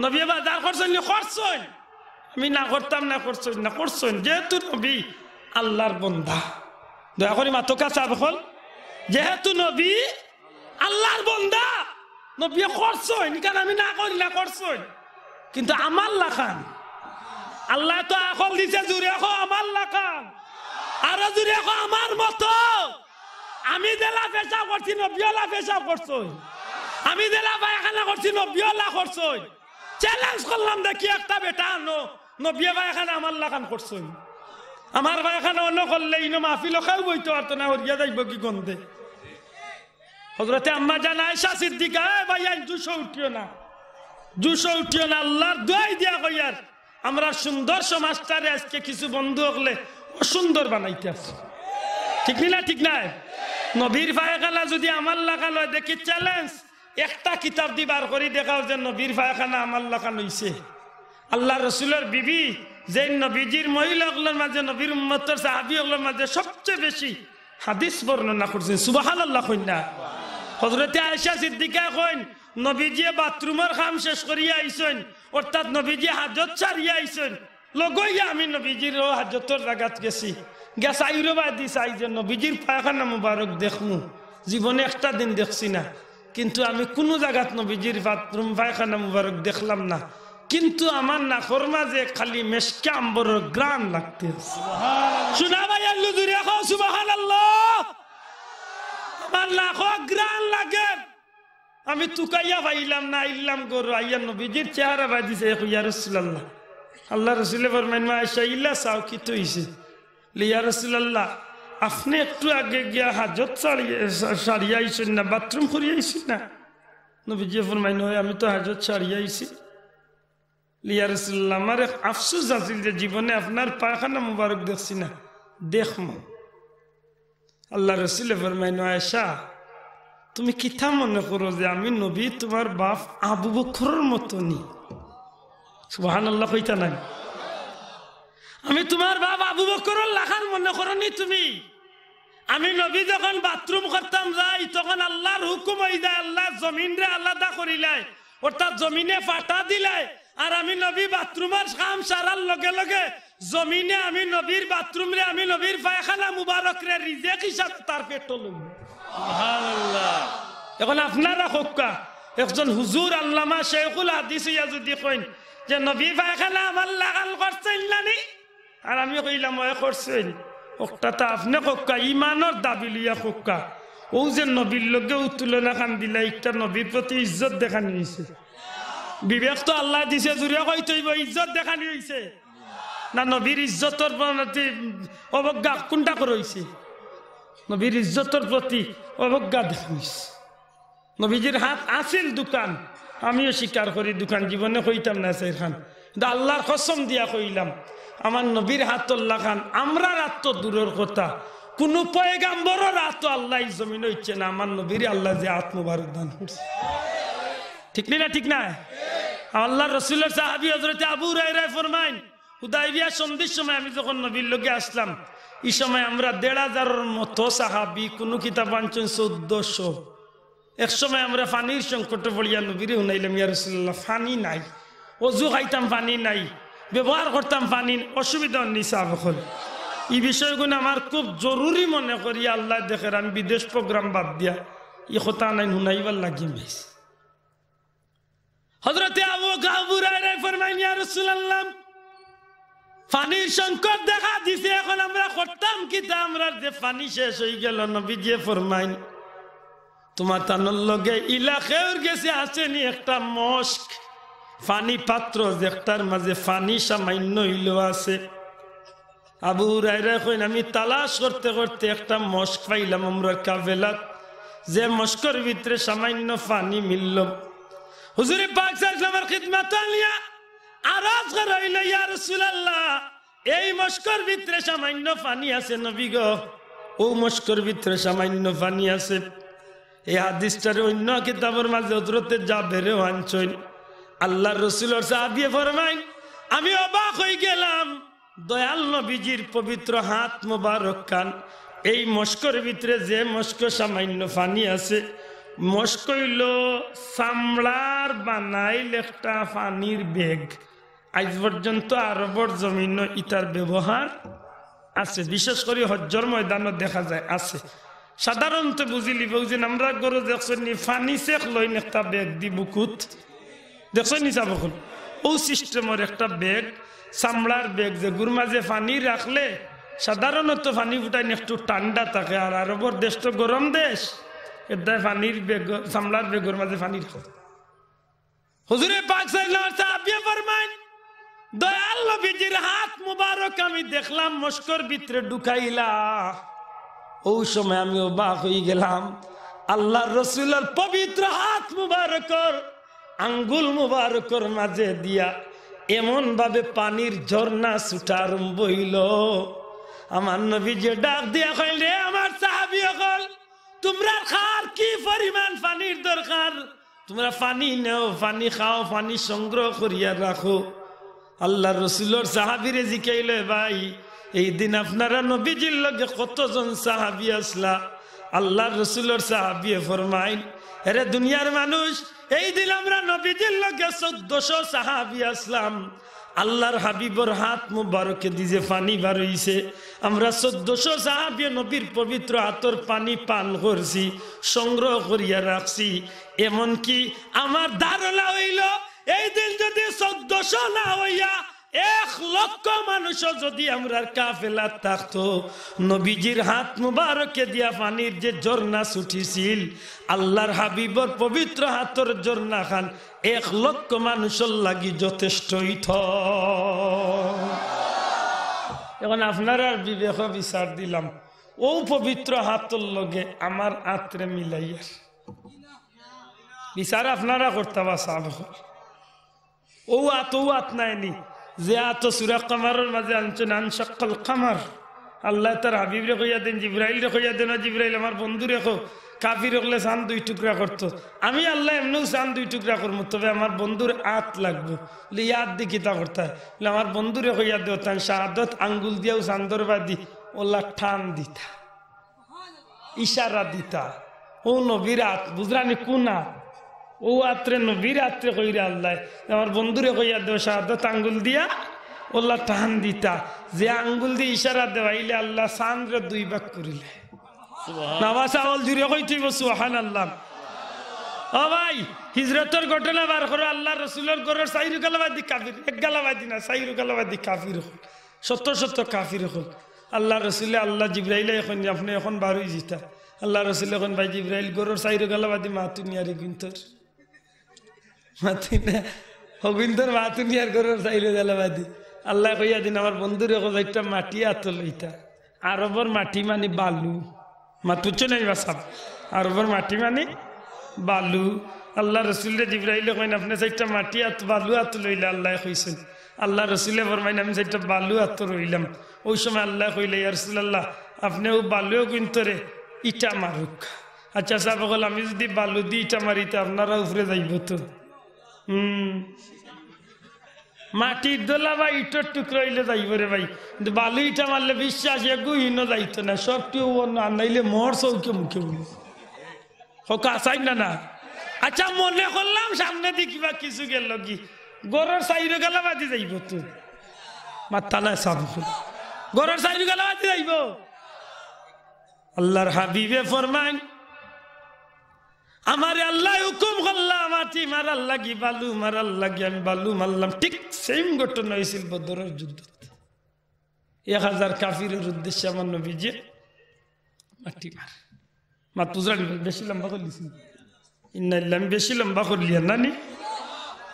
নবীয়ে বাজার করছইন নি? করছইন। আমি না করতাম না, করছইন না, করছইন। যেহেতু নবী আল্লাহর বন্দা, দয়া করি মাতউক্কা সাব অকল, যেহেতু নবী আল্লাহর বন্দা, নবীয়ে করছইন, ইখান আমি না করি না, করছইন। কিন্তু আমার লাখান, আল্লায় তো আকল দিছে, জুরে কও আমার লাখান, আরো জুরে কও আমার মতো। আমি যেলা পেশাব করছি, নবীয়ে অলা পেশাব করছইন। আমি যেলা পায়খানা করছি, নবীয়ে অলা করছইন। চ্যালেঞ্জ করলাম, দেখি একটা বেটা আনো, নবীয়ে পায়খানা আমার লাখান করছইন। আমার পায়খানা অনো করলে ইনো মাহফিলো কেউ বইতে পারতো না, হরিয়া যাইবোগি গন্ধে। হযরতে আম্মা জান আয়েশা সিদ্দিকা, "এ ভাইয়াইন, জুশো উঠিও না, জুশো উঠিও না, আল্লাহর দোয়াই দিয়া কইয়ার, আমরার সুন্দর সমাজটারে আইজকে কিছু বন্ধু অকলে অসুন্দর বানাইতে আছে।" ঠিক নি না? ঠিক নায়? নবীর পায়খানা যুদি আমার লাখান অয়, দেখি চ্যালেঞ্জ, একটা কিতাবদি বার করি দেখাও যে নবীর পায়খানা আমার লাখান অইছে। আল্লাহর রসুলর বিবি, যেইন নবীজির মহিলা অকলর মাঝে, নবীর উম্মতর সাহাবী অকলর মাঝে সবচেয়ে বেশি হাদিস বর্ণনা করছইন। সুবহানাল্লাহ কইন না? হযরতে আয়েশা সিদ্দিকা কইন, নবীজিয়ে বাথরুমর কাম শেষ করিয়া আইছইন, অর্থাৎ নবীজিয়ে হাজত সারিয়া আইছইন, লগইয়া আমি নবীজির অউ হাজতর জাগাত গেছি। গিয়া চাইরোবায়দি চাই যে নবীজির পায়খানা মুবারক দেখমু, জীবনে একটা দিন দেখছি না। কিন্তু আমি কুনু জাগাত নবীজির বাথরুম পায়খানা মুবারক দেখলাম না, কিন্তু আমার নাকর মাঝে খালি মেশকে আম্বরর ঘ্রাণ লাগতে আছে। সুনা ভাই, আল্লু জুরে কও সুবহানাল্লাহ। আমার নাকো ঘ্রাণ লাগে। আমি তুকাইয়া পাইলাম না, আইলাম ঘরো, আইয়া নবীজির চেহারাবায়দি চাই, কই, "ইয়া রাসূলুল্লাহ।" আল্লাহর রসুলে ফরমাইন, "মা আয়েশা, ইলা চাও, কিতা অইছে?" "ইয়া রাসূলুল্লাহ, আপনে একটু আগে গিয়া হাজত সারিয়া, সারিয়া আইছইন না, বাথরুম করিয়া আইছইন না?" নবীজিয়ে ফরমাইন, "অয়, আমি তো হাজত সারিয়া আইছি।" "ইয়া রাসূলুল্লাহ, আমার এক আফসোস আছিল যে জীবনে আপনার পায়খানা মুবারক দেখছি না, দেখমু।" আল্লাহর রসুলে ফরমাইন, "আয়েশা, তুমি কিতা মনে করো যে আমি নবী তুমার বাপ আবু বকরর মতো নি?" সুবহানাল্লাহ কইতা নায়? "আমি তুমার বাপ আবু বকরর লাখান মনে করো নি তুমি? আমি নবী যখন বাথরুম করতাম যাই, তখন আল্লাহর হুকুম অইযায়, আল্লায় জমিনরে আলাদা করিলায়, অর্থাৎ জমিনে ফাটা দিলায়, আর আমি নবী বাথরুমর কাম সারার লগে লগে জমিনে আমি নবীর বাথরুমরে, আমি নবীর পায়খানা মুবারকরে রিজেক হিসাবে তার পেটো লইমু।" সুবহানাল্লাহ। এখন আপনারা কউক্কা, একজন হুজুর আল্লামা শেখুল হাদিস অইয়া যুদি কইন যে নবী পায়খানা আমার লাখান করছইন না নি, আর আমি কইলাম, "অয় করছইন।" অকটা তা আপনে কউক্কা, ইমানর দাবি লইয়া কউক্কা। অউ যে নবীর লগে অউ তুলনাখান দিলা, একটা নবীর প্রতি ইজ্জত দেখানি অইছে। বিবেক তো আল্লায় দিছে, জুরে কইতে অইবো, ইজ্জত দেখানি অইছে না নবীর ইজ্জতর প্রতি অবজ্ঞা কুনটা করা অইছে? নবীর ইজ্জতর প্রতি অবজ্ঞা দেখানি অইছে। নবীজির হাত আছিল দুখান, আমিও স্বীকার করি দুখান, জীবনে কইতাম না চাইরখান, কিন্তু আল্লার কসম দিয়া কইলাম, আমার নবীর হাতর লাখান আমরার হাত তো দূরর কথা, কুনু পয়গাম্বরর হাতও আল্লায় ই জমিনো ইচ্ছে না, আমার নবীরে আল্লায় যে হাত মুবারক দান করছে। ঠিক নি না? ঠিক না? আল্লার রসুলর সাহাবী হযরতে আবু হুরায়রায় ফরমাইন, হুদায়বিয়া সন্ধির সময় আমি যখন নবীর লগে আছলাম, ই সময় আমরা দেড় হাজারর মতো সাহাবী, কুনু কিতাব আনছইন চৌদ্দশো। এক সময় আমরা পানির সংকটে পড়িয়া নবীরে হুনাইলাম, "ইয়া রাসূলুল্লাহ, পানি নাই, অজু খাইতাম পানি নাই, ব্যবহার করতাম পানি, অসুবিধা অয়নি সাব অকল।" ই বিষয়গুন আমার খুব জরুরি মনে করি, আল্লায় দেখের আমি বিদেশ program বাদ দিয়া ই কথা নাইন হুনাইবার লাগি মাইছি। হযরতে আবু হুরায়রায় ফরমাইন, "ইয়া রাসূলুল্লাহ, পানির সংকট দেখা দিছে, এখন আমরা করতাম কিতা? আমরার যে পানি শেষ অইগেলো।" নবীজিয়ে ফরমাইন, "তুমার তানর লগে ইলা কেউর গেছে আছেনি একটা মশক, পানি পাত্র, যেটার মাঝে পানি সামান্য অইলেও আছে?" আবু হুরায়রায় কইন, "আমি তালাশ করতে করতে একটা মশক পাইলাম আমরার কাফেলাত, যে মশকর ভিতরে সামান্য পানি মিললো।" হুজুরে পাক সাল্লাল্লাহু আলাইহি ওয়াসাল্লামর খিদমত আনিয়া আরজ করা অইলো, "ইয়া রাসূলুল্লাহ, এই মশকর ভিতরে সামান্য পানি আছে নবী গো, অউ মশকর ভিতরে সামান্য পানি আছে।" এই হাদিসটারে অইন্য কিতাবর মাঝে হযরতে জাবেরেও আনছইন। আল্লার রসুলর সাহাবিয়ে ফরমাইন, "আমি অবাক অইগেলাম, দয়াল নবীজির পবিত্র হাত মোবারক খান, এই মশকর ভিতরে যে মশক সামান্য পানি আছে, মশক অইলো চামড়ার বানাইল একটা পানির ব্যাগ।" আইজ পর্যন্ত আরবর জমিনো ইতার ব্যবহার আছে, বিশেষ করি হজ্জর ময়দানো দেখা যায় আছে। সাধারণত বুঝিলিবা, অউ যে আমরার ঘরো দেখছইন নি, পানি সেক লইন একটা ব্যাগ দি বুকুত, দেখছইন নি সাব অকল? অউ systemর একটা ব্যাগ, চামড়ার ব্যাগ, যেগুর মাঝে পানি রাখলে সাধারণত পানি ফুটাইন একটু ঠান্ডা থাকে, আর আরবর দেশ তো গরম দেশ, এরদায় পানির ব্যাগ, চামড়ার ব্যাগর মাঝে পানি রাখে। হুজুরে পাক সাল্লাল্লাহু আলাইহি ওয়াসাল্লাম সাহাবিয়ে ফরমাইন, দয়াল নবীজির হাত মুবারক আমি দেখলাম মশকর ভিতরে ঢুকাইলা। অউ সময় আমি অবাক অইগেলাম, আল্লার রসুলর পবিত্র হাত মুবারকর আঙ্গুল মুবারকর মাঝে দিয়া এমন ভাবে পানির ঝর্ণা ছুটা আরম্ভ অইলো। আমার নবীজিয়ে ডাক দিয়া কইন, "রে আমার সাহাবী অকল, তুমরার কার কি পরিমাণ পানির দরকার, তুমরা পানি নেও, পানি খাও, পানি সংগ্রহ করিয়া রাখো।" আল্লার রসুলর সাহাবিরে জিকাইলো, "ভাই, এই দিন আপনারা নবীজির লগে কতজন সাহাবী আছলা?" আল্লার রসুলর সাহাবিয়ে ফরমাইন, "এরে দুনিয়ার মানুষ, এই দিন আমরা নবীজির লগে চৌদ্দশো সাহাবী আছলাম।" আল্লার হাবিবর হাত মুবারকে দি যে পানি বার অইছে, আমরা চৌদ্দশো সাহাবিয়ে নবীর পবিত্র হাতর পানি পান করছি, সংগ্রহ করিয়া রাখছি। এমনকি আমার ধারণা অইলো, এই দিন যদি চৌদ্দশো না অইয়া এক লক্ষ মানুষও যদি আমরার কাফেলাত থাকতো, নবীজির হাত মুবারকে দিয়া পানির যে ঝর্ণা ছুটিছিল, আল্লার হাবিবর পবিত্র হাতর ঝর্ণা খান এক লক্ষ মানুষর লাগি যথেষ্ট অইতো। এখন আপনারার বিবেকো বিচার দিলাম, অউ পবিত্র হাতর লগে আমার আতরে মিলাইয়ার বিচার আপনারা করতা বা সাব অকল। অউ আত, অউ আত নায়নি, যে আত সূরা কমারর মাঝে আনছইন, "আনশাক্কাল কামার।" আল্লায় তার হাবিবরে কইয়া দেইন, জিব্রাইলরে কইয়া দেইন, "ও জিব্রাইল, আমার বন্ধুরে কও, কাফির অকলে চান দুই টুকরা করতো, আমি আল্লায় এমনেউ চান দুই টুকরা করমু, তবে আমার বন্ধুর আত লাগবো।" বলে, "ই আত দি কিতা করতায়?" বলে, "আমার বন্ধুরে কইয়া দেও, তান শাহাদত আঙ্গুল দিয়াউ চান্দর বাদি অলা টান দিতা।" ইশারা দিতা। অউ নবীর আত, বুঝরানি কুন আত? অউ আতরে নবীর আতরে কইরা আল্লায়, আমার বন্ধুরে কইয়া দেও, শাহাদত আঙ্গুল দিয়া অলা টান দিতা। যে আঙ্গুল দি ইশারা দেওয়াইলে আল্লায় চানরে দুই ভাগ করিলে। সুবহান। নামাজ আওয়াল জুরে কইতে অইবো, সুবহানাল্লাহ। ও ভাই, হিজরতর ঘটনা বার করো, আল্লার রসুলর ঘরর চাইরো গালাবাদি কাফির, এক গালাবাদি না, চাইরো গালাবাদি কাফির অকল, শত শত কাফির অকল। আল্লার রসুলে, আল্লা জিব্রাইলে কইন, "আপনে এখন বার অই যিতা।" আল্লার রসুলে কইন, "ভাই জিব্রাইল, ঘরর চাইরো গালাবাদি মাতুনি আর ইগুইন্তর।" মাতুনি না। হগুইন্তর মাতুনিয়ার ঘরর সাইরো গালাবাদি। আল্লায় কইয়া দিন, আমার বন্ধুরে কও, চাইরটা মাটি আতো লইতা। আরবর মাটি মানি বালু। মাত বুঝছো না বা সাব? আরবর মাটি মানি বালু। আল্লার রসুলরে জিব্রাইলে কইন, আপনে চাইরটা মাটি আত-, বালু আতো লইলা, আল্লায় কইছইন। আল্লার রসুলে ফরমাইন, আমি চাইরটা বালু আতো লইলাম। অউ সময় আল্লায় কইলা, ইয়া রাসুলাল্লাহ, আপনে অউ বালু অগুইন্তরে ইটা মারউক্কা। আচ্ছা সাব অকল, আমি যুদি বালুদি ইটা মারি, তে আপনারা উপরে যাইবো তো? হুম। মাটির ধুলা বা ইটর টুকরা অইলে যাইবো রে ভাই, কিন্তু বালু ইটা মারলে বিশ্বাস এগু হিনো যাইতো না, সবটি অন্য আনাইলে মোর চউখে মুখে বলি। হক আছাই না না? আচ্ছা, মনে করলাম সামনেদি কিবা কিছু গেলোগি, ঘরর সাইরো গালাবাদি যাইবো তো? মাত্তা নাই সাব অকল। ঘরর সাইরো গালাবাদি যাইবো? আল্লার হাবিবে ফরমাইন, আমারে আল্লায় হুকুম করলা মাটি মারার লাগি, বালু মারার লাগি, আমি বালু মারলাম। ঠিক same ঘটনা অইছিল বদরর যুদ্ধত। এক হাজার কাফিরর উদ্দেশ্যে আমার নবীজি মাটি মার। মাত বুঝরা নি? বেশি লম্বা করিলিছি। ইন্নালিল্লাহ, আমি বেশি লম্বা করিলিয়ার না নি?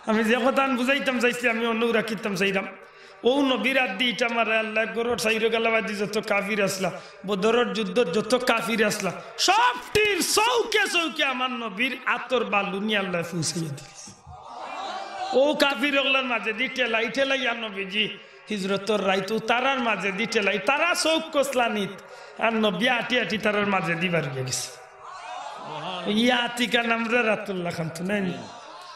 আমি যে কথাখান বুঝাইতাম চাইছি, আমি অন্য রাখিতাম চাইরাম। অউ নবীর আতদি ইটা মারে আল্লায় ঘরর সাইরো গালাবাদি যত কাফির আছলা, বদরর যুদ্ধত যত কাফির আছলা, সবটির চউখে চউখে আমার নবীর আতর বালু নি আল্লায় পৌঁছাইয়া দিল। অউ কাফির অকলর মাজেদি ঠেলাই ঠেলাইয়া নবীজি হিজরতর রাইত অউ তারার মাজেদি ঠেলাই, তারা চউখ কছলা নিত, আর নবী আটি আটি তারার মাজেদি বার অইয়া গেছে। ইয়া আতিকা নামরা রাতুল্লাহ খান তো নাই নি?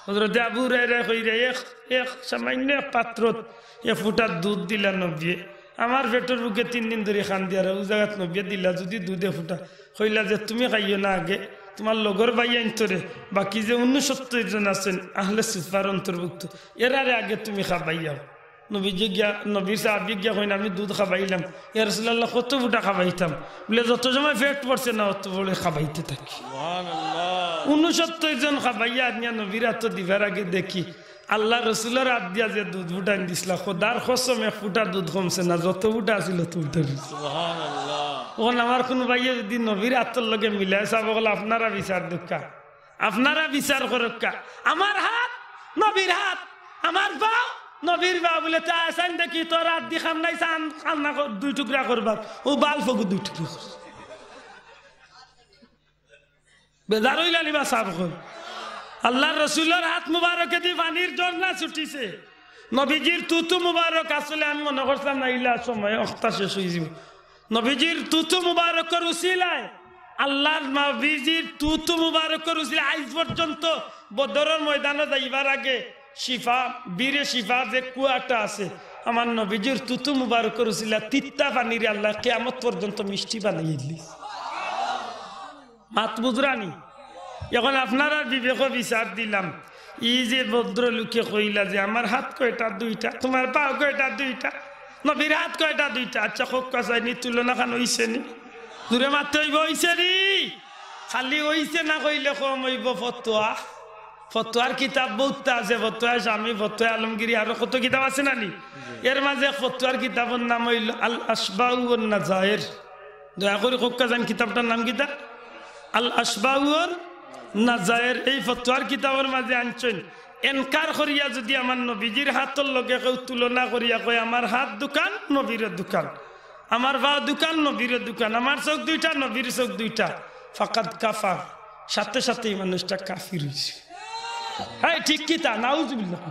হযরতে আবু হুরায়রায় কইরা, এক, এক সামান্য এক পাত্রত এক ফুটা দুধ দিলা নবীয়ে। আমার পেটর ভুকে তিন দিন ধরি কান্দিয়ার, অউ জাগাত নবীয়ে দিলা যুদি দুধ এক ফুটা, কইলা যে, তুমি খাইও না আগে, তুমার লগর ভাইয়াইন্তরে, বাকি যে ঊনসত্তইর জন আছইন, আহলে সুফফার অন্তর্ভুক্ত, এরারে আগে তুমি খাবাইয়াও। নবীজি গিয়া, নবীর সাহাবী গিয়া কইন, আমি দুধ খাবাইলাম। ইয়া রাসুলাল্লাহ, কত ফুটা খাবাইতাম? বুলে, যত সময় পেট ভরছে না, অত বড় খাবাইতে থাকি। সুবহানাল্লাহ। ঊনসত্তইর জন খাবাইয়া আনিয়া নবীর আতো দিবার আগে দেখি, আল্লার রসুলর আত দিয়া যে দুধ ফুটাইন দিছলা, খোদার কসম, এক ফুটা দুধ কমছে না, যত ফুটা আছিল, অত ফুটা দিছে। সুবহানাল্লাহ। অখন আমার কুনু ভাইয়ে যুদি নবীর আতর লগে মিলায়, সাব অকল, আপনারা বিচার দেউক্কা। আপনারা বিচার করউক্কা। আমার হাত, নবীর হাত, আমার পাও, নবীর পাও। বুলে, তে আছাইন দেখি, তোর আতদি কাম নাই, চান কান্না কর-, দুই টুকরা করবার। অউ বাল্ব অগু দুই টুকরা কর। বেজার অইলা নি বা সাব অকল? আল্লার রসুলর হাত মুবারকেদি পানির ঝর্ণা ছুটিছে। নবীজির থুথু মুবারক, আসলে আমি মনো করছিলাম না ইলা সময় অখতা শেষ অইযিবো। নবীজির থুথু মুবারকর উসিলায়, আল্লার নবীজির থুথু মুবারকর উসিলায় আইজ পর্যন্ত বদরর ময়দানো যাইবার আগে শিফা, বীরে শিফা যে কুয়াটা আছে, আমার নবীজির থুথু মুবারকর উসিলায় তিত্তা পানিরে আল্লায় কিয়ামত পর্যন্ত মিষ্টি বানাইয়া দিলিছে। মাত বুঝরা নি? অখন আপনারার বিবেকো বিচার দিলাম। ই যে ভদ্রলোকে কইলা যে, আমার হাত কয়টা? দুইটা। তুমার পাও কয়টা? দুইটা। নবীর হাত কয়টা? দুইটা। আচ্ছা, কউক্কা চাইনি, তুলনা খান অইছে নি? জুরে মাততে অইবো, অইছে নি? খালি অইছে না কইলে কম অইবো। ফতোয়া, ফতোয়ার কিতাব বউততা আছে, ফতোয়ায়ে শামী, ফতোয়ায়ে আলমগিরি, আরো কত কিতাব আছে না নি? এর মাজে এক ফতোয়ার কিতাবর নাম অইলো আল আশবাউ ওয়ান নাজায়ের। দয়া করি কউক্কা চাইন, কিতাবটার নাম কিতা? আল আশবাউ ওয়ান নাজায়ের। এই ফতোয়ার কিতাবর মাজে আনছইন, এনকার করিয়া যুদি আমার নবীজির হাতর লগে কেউ তুলনা করিয়া কয়, আমার হাত দুখান, নবীরও দুখান, আমার পাও দুখান, নবীরও দুখান, আমার চউখ দুইটা, নবীর চউখ দুইটা, ফাকাদ কাফার, সাথে সাথে ই মানুষটা কাফির অইছে। হ্যাঁ, ঠিক কিতা? নাউজুবিল্লাহ।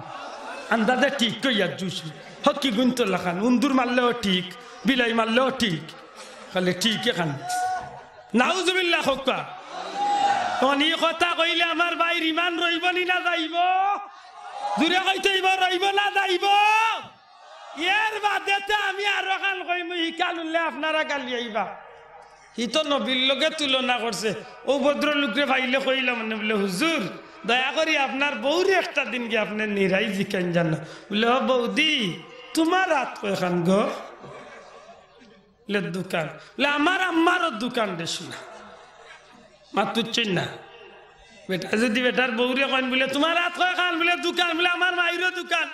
আন্দাজে ঠিক কইয়া জুস। হকি গুনতো লাখান, উন্দুর মারলেও ঠিক, বিলাই মারলেও ঠিক, খালি ঠিক এখান। নাউজুবিল্লাহ কউক্কা। অখন ই কথা কইলে আমার ভাইর ইমান রইবো নি না যাইবো? জুরে কইতে অইবো, রইবো না যাইবো? এর বাদে তো আমি আরো খান কইমু, হিকাল উল্লে আপনারা গালি আইবা। হি তো নবীর লগে তুলনা করছে। অউ ভদ্রলোকরে পাইলে কইলাম মানে বুলে, হুজুর, দয়া করি আপনার বউরে একটা দিন গিয়া আপনে নিরাই জিকাইন যান না। বুলে, ও বউদি, তুমার আত কয়খান গো? বুলে, দুখান। বুলে, আমার আম্মারও দুখান দেশ না। মাত বুঝছইন না? বেটা যুদি বেটার বউরে কইন, বুলে, তুমার আত কয়খান? বুলে, দুখান। বুলে, আমার মাইরও দুখান।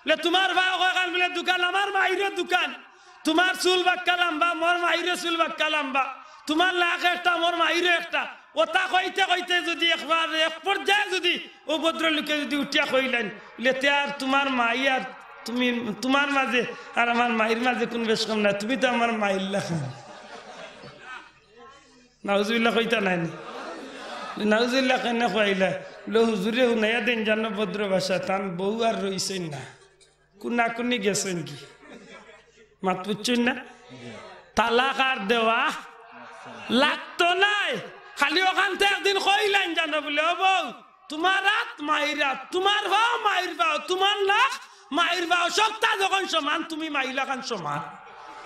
বুলে, তুমার পাও কয়খান? বুলে, দুখান। আমার মাইরও দুখান। তুমার চুল বাক্কা লাম্বা, মোর মাইরও চুল বাক্কা লাম্বা। তুমার নাক একটা, মোর মাইরও একটা। ওটা কইতে কইতে যদি একবার এক পর্যায়ে যদি ও ভদ্রলোকে যদি উঠিয়া কইলেন, বলে, "তে আর তুমার মাই আর তুমি, তুমার মাঝে আর আমার মাইর মাঝে কুন বেশ কম নাই, তুমি তো আমার মাইর লাখান।" নাউজুবিল্লাহ কইতা নায় নি? নাউজুবিল্লাহ কেনে কইলা? বলে, "হুজুরে হুনাইয়া দেইন জানো ভদ্র ভাষা, তান বউ আর রইছইন না, কুনাকুনি গেছইন গি।" মাত বুঝছইন না? তালাক আর দেওয়া লাগতো নায়। খালি অখানতে একদিন কইলাইন জানো বলে, "ও বউ, তুমার আত মাইর আত, তুমার পাও মাইর পাও, তুমার নাক মাইর পাও, সবটা যখন সমান, তুমি মাইর লাখান সমান।"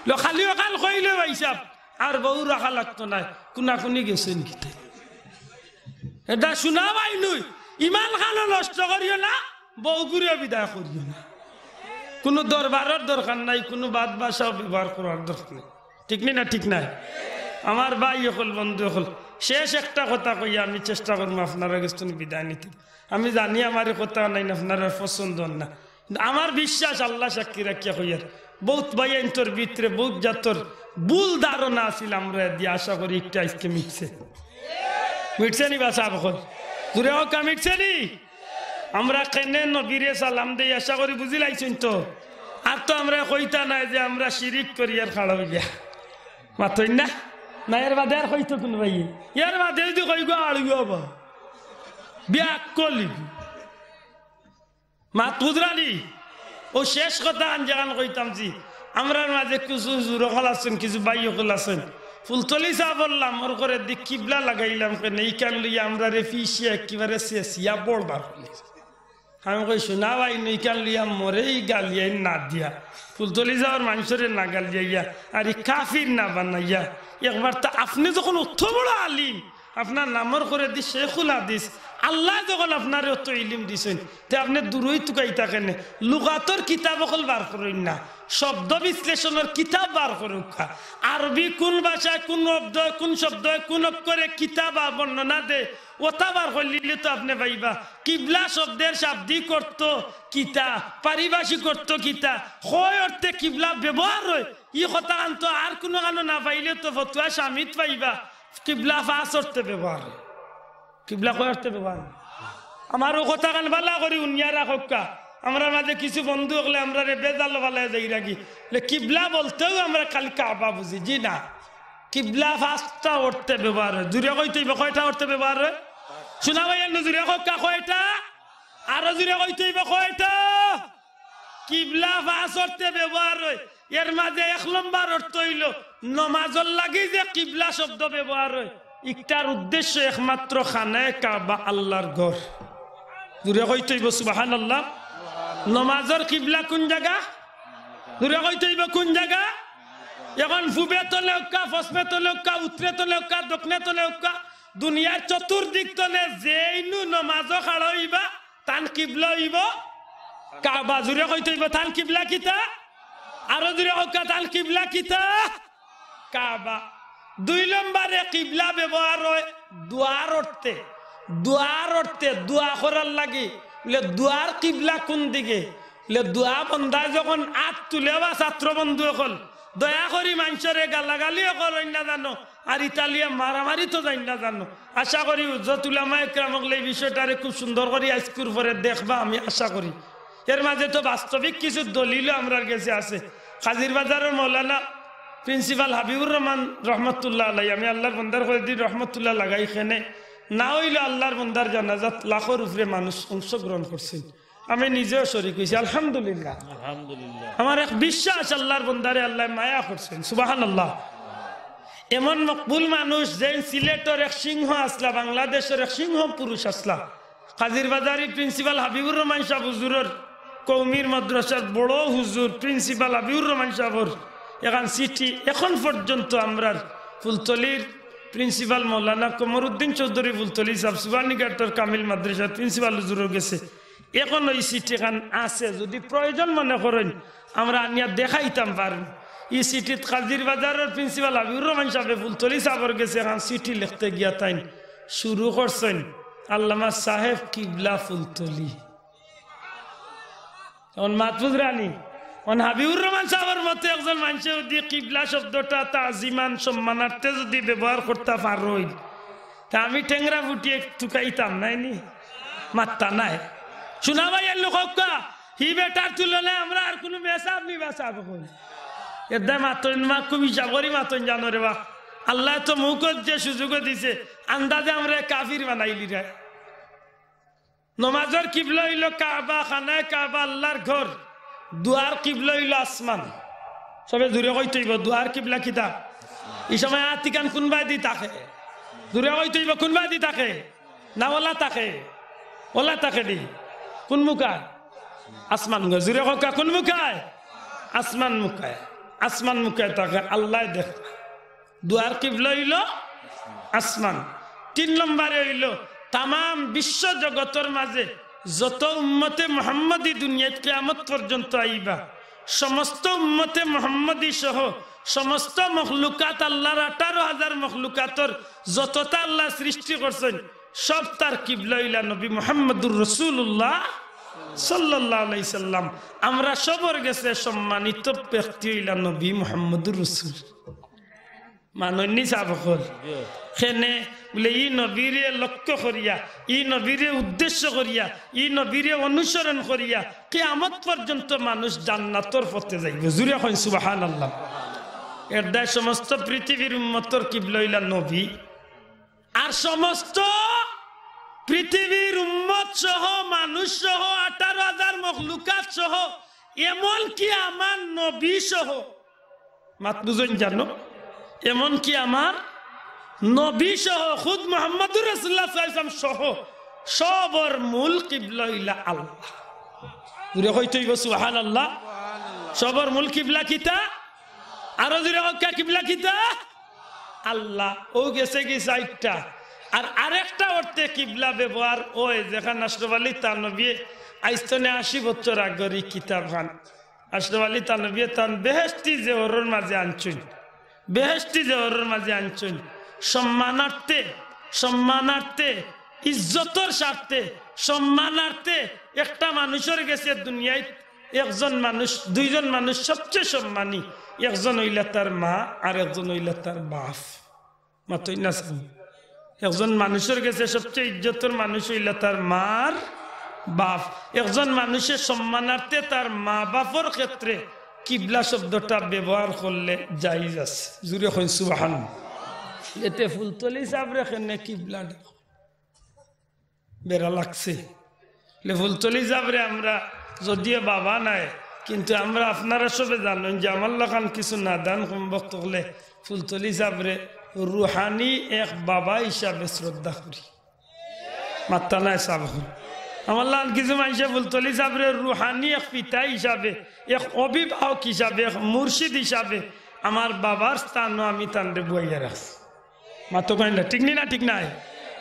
লো, খালি অখান কইলে ভাইসাব, আর বউ রাখা লাগতো নায়, কুনাকুনি গেছইন কিতা। এটা শুনা ভাই নই, ইমান খানো নষ্ট করিও না, বউগুরে বিদায় করিও না। কুনু দরবারর দরকার নাই, কুনু বাদ ভাষাও ব্যবহার করার দরকার নাই। ঠিক নি না? ঠিক নায়? আমার ভাই অকল, বন্ধু অকল, শেষ একটা কথা কইয়া আমি চেষ্টা করমু আপনারার গেছ থনে বিদায় নিতে। আমি জানি আমার ই কথা নাই, আপনারার পছন্দ না, কিন্তু আমার বিশ্বাস, আল্লাহ সাক্ষী রাখিয়া কইয়ার, বউত ভাইয়াইন্তর ভিতরে বউত জাতর ভুল ধারণা আছিল আমরারে দিয়া, আশা করি একটা আইজকে মিটছে। মিটছে নি বা সাব অকল? জুরে কউক্কা, মিটছে নি? আমরা কেনে নবীরে সালাম দেই, আশা করি বুঝিলাইছইন তো। আর তো আমরারে কইতা নায় যে আমরা শিরিক করি আর খাড়া অইয়া। মাতইন না? না, এর বাদে আর কইতো কুনু ভাইয়ে? এর বাদে যদি কই গো আড়ুয়া বা। বিয়াক্কলি। মাত বুঝরা নি? অউ শেষ কথা আন যেখান কইতাম জি, আমরার মাঝে কিছু হুজুর অকল আছইন, কিছু ভাই অকল আছইন। ফুলতলি সাবর লামর করেদি কিবলা লাগাইলাম কেনে, ইখান লইয়া আমরারে ফিসিয়া একেবারে শেষিয়া বড় বার করিলিছে। আমি কই, "শুনা ভাই, ইখান লইয়া মরেই গালিয়াই না দিয়া, ফুলতলি সাবর মানষরে না গালিয়াইয়া, আর ই কাফির না বানাইয়া, একবার তা আপনে যখন অত বড় আলিম, আপনার লামর করেদি শেখুল হাদিস, আল্লায় যখন আপনারে অত ইলিম দিছইন, তে আপনে দুরই তুকাইতা কেনে? লুগাতর কিতাব অকল বার করইন না, শব্দ বিশ্লেষণর কিতাব বার করউক্কা। আরবি কুন ভাষায় কুন শব্দ, কুন শব্দ, কুন অক্ষরে কিতা বা বর্ণনা দেয়, ওটা বার করলিলে তো আপনে পাইবা। কিবলা শব্দের শাব্দিক অর্থ কিতা, পারিভাষিক অর্থ কিতা, কয় অর্থে কিবলা ব্যবহার অয়, ই কথাখান তো আর কুনুখানো না পাইলে তো ফতুয়া শামিত পাইবা। কিবলা পাঁচ অর্থে ব্যবহার অয়। কিবলা কয় অর্থে ব্যবহার অয়? আমার অউ কথাখান ভালা করি হুনিয়া রাখউক্কা। আমরার মাঝে কিছু বন্ধু অকলে আমরারে বেজাল ফালাইয়া যাইরা গি। লে কিবলা বলতেউ আমরা খালি কাবা বুঝি, জি না। কিবলা পাঁচটা অর্থে ব্যবহার অয়। জুরে কইতে অইবো, কয়টা অর্থে ব্যবহার অয়? শুনা ভাই, এমনে জুরে কউক্কা, কয়টা? আরো জুরে কইতে অইবো, কয়টা? কিবলা পাঁচ অর্থে ব্যবহার অয়। এর মাঝে এক নম্বর অর্থ অইলো, নমাজর লাগি যে কিবলা শব্দ ব্যবহার অয়, ইকটার উদ্দেশ্য একমাত্র খানায়ে কাবা, আল্লার ঘর। জুরে কইতে অইবো সুবহানাল্লাহ। নমাজর কিবলা কুন জাগা? জুরে কইতে অইবো কুন জাগা? এখন পুবে থনে অউক্কা, পশ্চিমে থনে অউক্কা, উত্তরে থনে অউক্কা, দক্ষিণে থনে অউক্কা, দুনিয়ার চতুর্দিক থনে যেইনু নমাজো খাড়া অইবা, তান কিবলা অইবো কাবা। জুরে কইতে অইবো, তান কিবলা কিতা? আরো জুরে কউক্কা, তান কিবলা কিতা? কাবা। দুই নম্বরে কিবলা ব্যবহার অয় দোয়ার অর্থে। দোয়ার অর্থে, দোয়া করার লাগি। বলে, দোয়ার কিবলা কুন দিকে? বলে, দোয়া বন্দায় যখন আত তুলে বা ছাত্র বন্ধু অকল, দয়া করি মানষরে গালাগালিও করইন না জানো, আর ইতালিয়া মারামারি তো যাইন না জানো। আশা করি হুজরত উলামায়ে কেরাম অকলে ই বিষয়টারে খুব সুন্দর করি আইজকুর পরে দেখবা, আমি আশা করি। এর মাঝে তো বাস্তবিক কিছু দলিলও আমরার গেছে আছে। কাজির বাজারর মৌলানা প্রিন্সিপাল হাবিবুর রহমান রহমতুল্লাহ আলাই, আমি আল্লার বন্দার কয়েকদিন রহমতুল্লাহ লাগাই, কেনে না অইলো আল্লার বন্দার জানাজাত লাখর উপরে মানুষ অংশগ্রহণ করছইন। আমি নিজেও শরিক অইছি, আলহামদুলিল্লাহ। আলহামদুলিল্লাহ। আমার এক বিশ্বাস, আল্লার বন্দারে আল্লায় মায়া করছইন, সুবহানাল্লাহ। এমন মকবুল মানুষ, যেইন সিলেটর এক সিংহ আছলা, বাংলাদেশর এক সিংহ পুরুষ আছলা, কাজির বাজারি প্রিন্সিপাল হাবিবুর রহমান সাব হুজুরর কওমির মাদ্রাসার বড় হুজুর প্রিন্সিপাল হাবিবুর রহমান সাবর এখান চিঠি এখন পর্যন্ত আমরার ফুলতলির প্রিন্সিপাল মৌলানা কমরুদ্দিন চৌধুরী ফুলতলি সাব, সুবর্ণীঘাটর কামিল মাদ্রাসার প্রিন্সিপাল হুজুরর গেছে এখন ওই চিঠিখান আছে, যদি প্রয়োজন মনে করইন, আমরা আনিয়া দেখাইতাম পারমু। ই চিঠিত কাজির বাজারর প্রিন্সিপাল হাবিবুর রহমান সাবে ফুলতলি সাবর গেছে এখান চিঠি লেখতে গিয়া তাইন শুরু করছইন, "আল্লামা সাহেব কিবলা ফুলতলি।" এখন মাত বুঝরা নি? এখন হাবিবুর রহমান সাবর মতো একজন মানষে যদি কিবলা শব্দটা তাজিমান সম্মানার্থে যদি ব্যবহার করতা পারইন, তা আমি টেংরা ফুটিয়ে তুকাইতাম নায় নি, মাত্তা নাই। শুনা ভাই, এর লোক হক্কা, হি বেটার তুলনায় আমরা আর কুনু মেসাব নি বা সাব অকল। এর দায় মাতইন মা, খুব হিসাব করি মাতইন জানো রে বা। আল্লায় তো মুখত যে সুযোগও দিছে, আন্দাজে আমরারে কাফির বানাইলিরা। নমাজর কিবলা অইলো কাবা, খানায়ে কাবা আল্লার ঘর। দোয়ার কিবলা অইলো আসমান। সবে জুরে কইতো অইবো, দোয়ার কিবলা কিতা? ই সময় আত ইখান কুনবায়দি থাকে? জুরে কইতো অইবো, কুনবায়দি থাকে? না অলা থাকে? অলা থাকে দি। কুন মুখায়? আসমান মুখায়। জুরে কউক্কা, কুন মুখায়? আসমান মুখায়। আসমান মুখায় থাকে, আল্লায় দেখরা। দোয়ার কিবলা অইলো আসমান। তিন নম্বরে অইলো তামাম বিশ্ব জগতর মাঝে যত উম্মতে মুহাম্মদী দুনিয়াত কিয়ামত পর্যন্ত আইবা, সমস্ত উম্মতে মুহাম্মদী সহ সমস্ত মখলুকাত, আল্লার আঠারো হাজার মখলুকাতর যততা আল্লায় সৃষ্টি করছইন, সব তার কিবলা অইলা নবী মুহাম্মদুর রাসূলুল্লাহ সাল্লাল্লাহু আলাইহি সাল্লাম। আমরা সবর গেছে সম্মানিত ব্যক্তি অইলা নবী মুহাম্মদুর রাসূল। মানইন নি সাব অকল? কেনে বুলে, ই নবীরে লক্ষ্য করিয়া, ই নবীরে উদ্দেশ্য করিয়া, ই নবীরে অনুসরণ করিয়া কিয়ামত পর্যন্ত মানুষ জান্নাতর পথে যাইবো। জুরে কইন সুবহানাল্লাহ। এর দায় সমস্ত পৃথিবীর উম্মতর কিবলা অইলা নবী। আর সমস্ত পৃথিবীর উম্মত সহ, মানুষ সহ, আঠারো হাজার মখলুকাত সহ, এমনকি আমার নবী সহ, মাত বুঝইন জানো, এমনকি আমার নবী সহ, খুদ মুহাম্মদুর রাসূলুল্লাহ সাল্লাল্লাহু আলাইহি ওয়াসাল্লাম সহ, সবর মূল কিবলা অইলা আল্লাহ। জুরে কইতো অইবো সুবহানাল্লাহ। সবর মূল কিবলা কিতা? আরো জুরে কউক্কা, কিবলা কিতা? আল্লাহ। অউ গেছে গি চাইরটা। আর আরেকটা অর্থে কিবলা ব্যবহার অয়, যেখান আশরাফ আলী থানভীয়ে আইজ থনে আশি বছর আগর ই কিতাবখান। আশরাফ আলী থানভীয়ে তান বেহেশতি জেওহরর মাঝে আনছইন। বেহেশতি জেওহরর মাঝে আনছইন। সম্মানার্থে, সম্মানার্থে, ইজ্জতর স্বার্থে, সম্মানার্থে একটা মানুষর গেছে দুনিয়াত একজন মানুষ, দুইজন মানুষ সবচেয়ে সম্মানী, একজন অইলা তার মা আর একজন অইলা তার বাপ। মাতইন না সাব। একজন মানুষর গেছে সবচেয়ে ইজ্জতর মানুষ অইলা তার মার বাপ। একজন মানুষে সম্মানার্থে তার মা বাপর ক্ষেত্রে কিবলা শব্দটা ব্যবহার করলে জায়েজ আছে। জুরে কইন সুবহানাল্লাহ। এতে ফুলতলি সাবরে কেনে কিবলা ডাকো? বেড়া লাগছে। লে ফুলতলি সাবরে আমরা যদিও বাবা নায়, কিন্তু আমরা, আপনারা সবে জানইন যে আমার লাখান কিছু নাদান কমবখত অকলে ফুলতলি সাবরে রুহানি এক বাবা হিসাবে শ্রদ্ধা করি। মাত্তা নাই সাব অকল। আমার লাখান কিছু মানষে ফুলতলি সাবরে রুহানি এক পিতা হিসাবে, এক অভিভাবক হিসাবে, এক মুর্শিদ হিসাবে আমার বাবার স্থানও আমি তানরে বওয়াইয়া রাখছি। মাতো কইন না, ঠিক নি না, ঠিক নায়?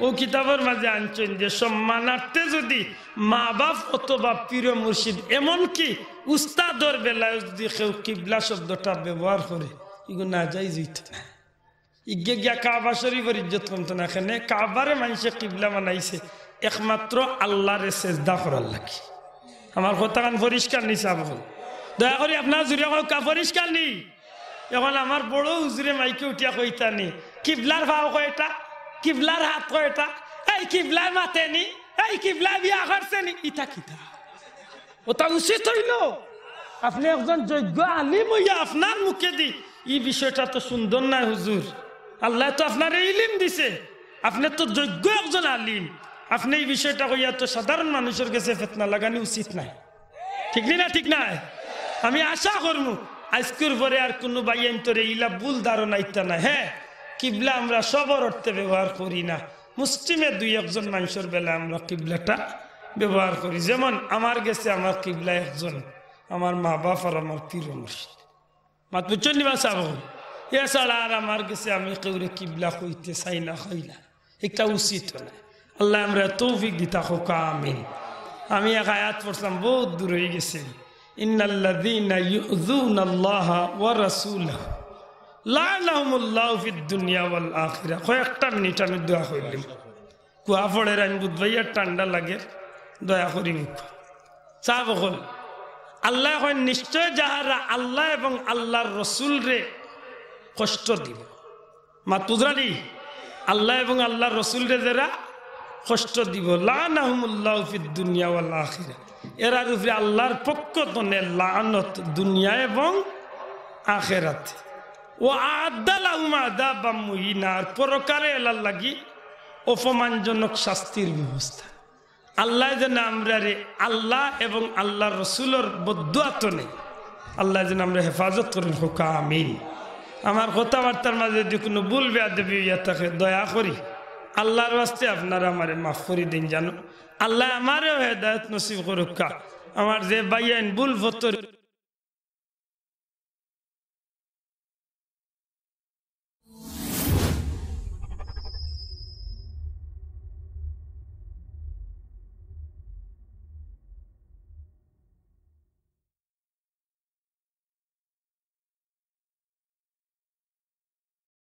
অউ কিতাবর মাঝে আনছইন যে সম্মানার্থে যুদি মা বাপ অথবা পীর মুর্শিদ, এমনকি উস্তাদর বেলায়ও যুদি কেউ কিবলা শব্দটা ব্যবহার করে, ইগু নাজাইজ অইতো নায়। ইগে গিয়া কাবা শরীফর ইজ্জত কমতো নায়। কেনে? কাবারে মানষে কিবলা বানাইছে একমাত্র আল্লারে সেজদা করার লাগি। আমার কথাখান পরিষ্কার নি সাব অকল? দয়া করি আপনারা জুরে কউক্কা, পরিষ্কার নি? এখন আমার বড় হুজুরে মাইকে উঠিয়া কইতা নি, "কিবলার পাও কয়টা? কিবলার হাত কয়টা? এই কিবলায় মাতে নি? এই কিবলায় বিয়া করছে নি?" ইতা কিতা? অতা উচিত অইলো? আপনে একজন যোগ্য আলিম অইয়া আপনার মুখেদি, "ই বিষয়টা তো সুন্দর নায় হুজুর, আল্লায় তো আপনারে ইলিম দিছে, আপনে তো যোগ্য একজন আলিম, আপনে ই বিষয়টা কইয়া তো সাধারণ মানুষর গেছে ফিতনা লাগানি উচিত নায়।" ঠিক নি না, ঠিক নায়? আমি আশা করমু আইজকুর পরে আর কুনু ভাইয়াইন্তরে ইলা ভুল ধারণা ইতা নায়। হ্যাঁ, কিবলা আমরা সবর অর্থে ব্যবহার করি না, মুষ্টিমেয় দুই একজন মানষর বেলায় আমরা কিবলাটা ব্যবহার করি। যেমন আমার গেছে আমার কিবলা একজন, আমার মা বাপ আর আমার পীর মুর্শিদ। মাত বুঝছইন নি বা সাব অকল? এছাড়া আর আমার গেছে আমি কেউরে কিবলা কইতে চাই না, কই না। ইটা উচিত নায়। আল্লায় আমরারে তৌফিক দিতা কউক্কা, আমিন। আমি এক আয়াত পড়ছিলাম, বউত দূর অইগেছে। ইন্নাল্লাযীনা ইউযুনাল্লাহা ওয়া রাসূলাহু লাআনাহুমুল্লাহু ফিদ দুনিয়া ওয়াল আখিরা। কয়েকটা মিনিট আমি দোয়া করিলিমু। কুয়া পড়ের, আমি বুঝবাই আর ঠান্ডা লাগের, দয়া করি মুখ। সাব অকল, আল্লায় কইন, নিশ্চয় যাহারা আল্লাহ এবং আল্লাহর রসুলরে কষ্ট দিবো। মাত বুঝরা নি? আল্লাহ এবং আল্লাহর রসুলরে যেরা কষ্ট দিবো, লাআনাহুমুল্লাহু ফিদ দুনিয়া ওয়াল আখিরা, এরার উপরে আল্লাহর পক্ষ তনে লানত দুনিয়া এবং আখেরাতে। ওয়া আ'আদ্দা লাহুম আযাবাম মুহিনা, আর পরকালে এরার লাগি অপমানজনক শাস্তির ব্যবস্থা। আল্লায় যেন আমরারে আল্লাহ এবং আল্লাহর রসুলর বদদোয়া তনে আল্লায় যেন আমরারে হেফাজত করইন, কউক্কা আমিন। আমার কথাবার্তার মাঝে যদি কুনু ভুল বেয়াদবি অইয়া থাকে, দয়া করি আল্লাহর ওয়াস্তে আপনারা আমারে মাফ করি দেইন জানো। আল্লায় আমারেও হেদায়েত নসিব করউক্কা। আমার যে ভাইয়াইন ভুল পথর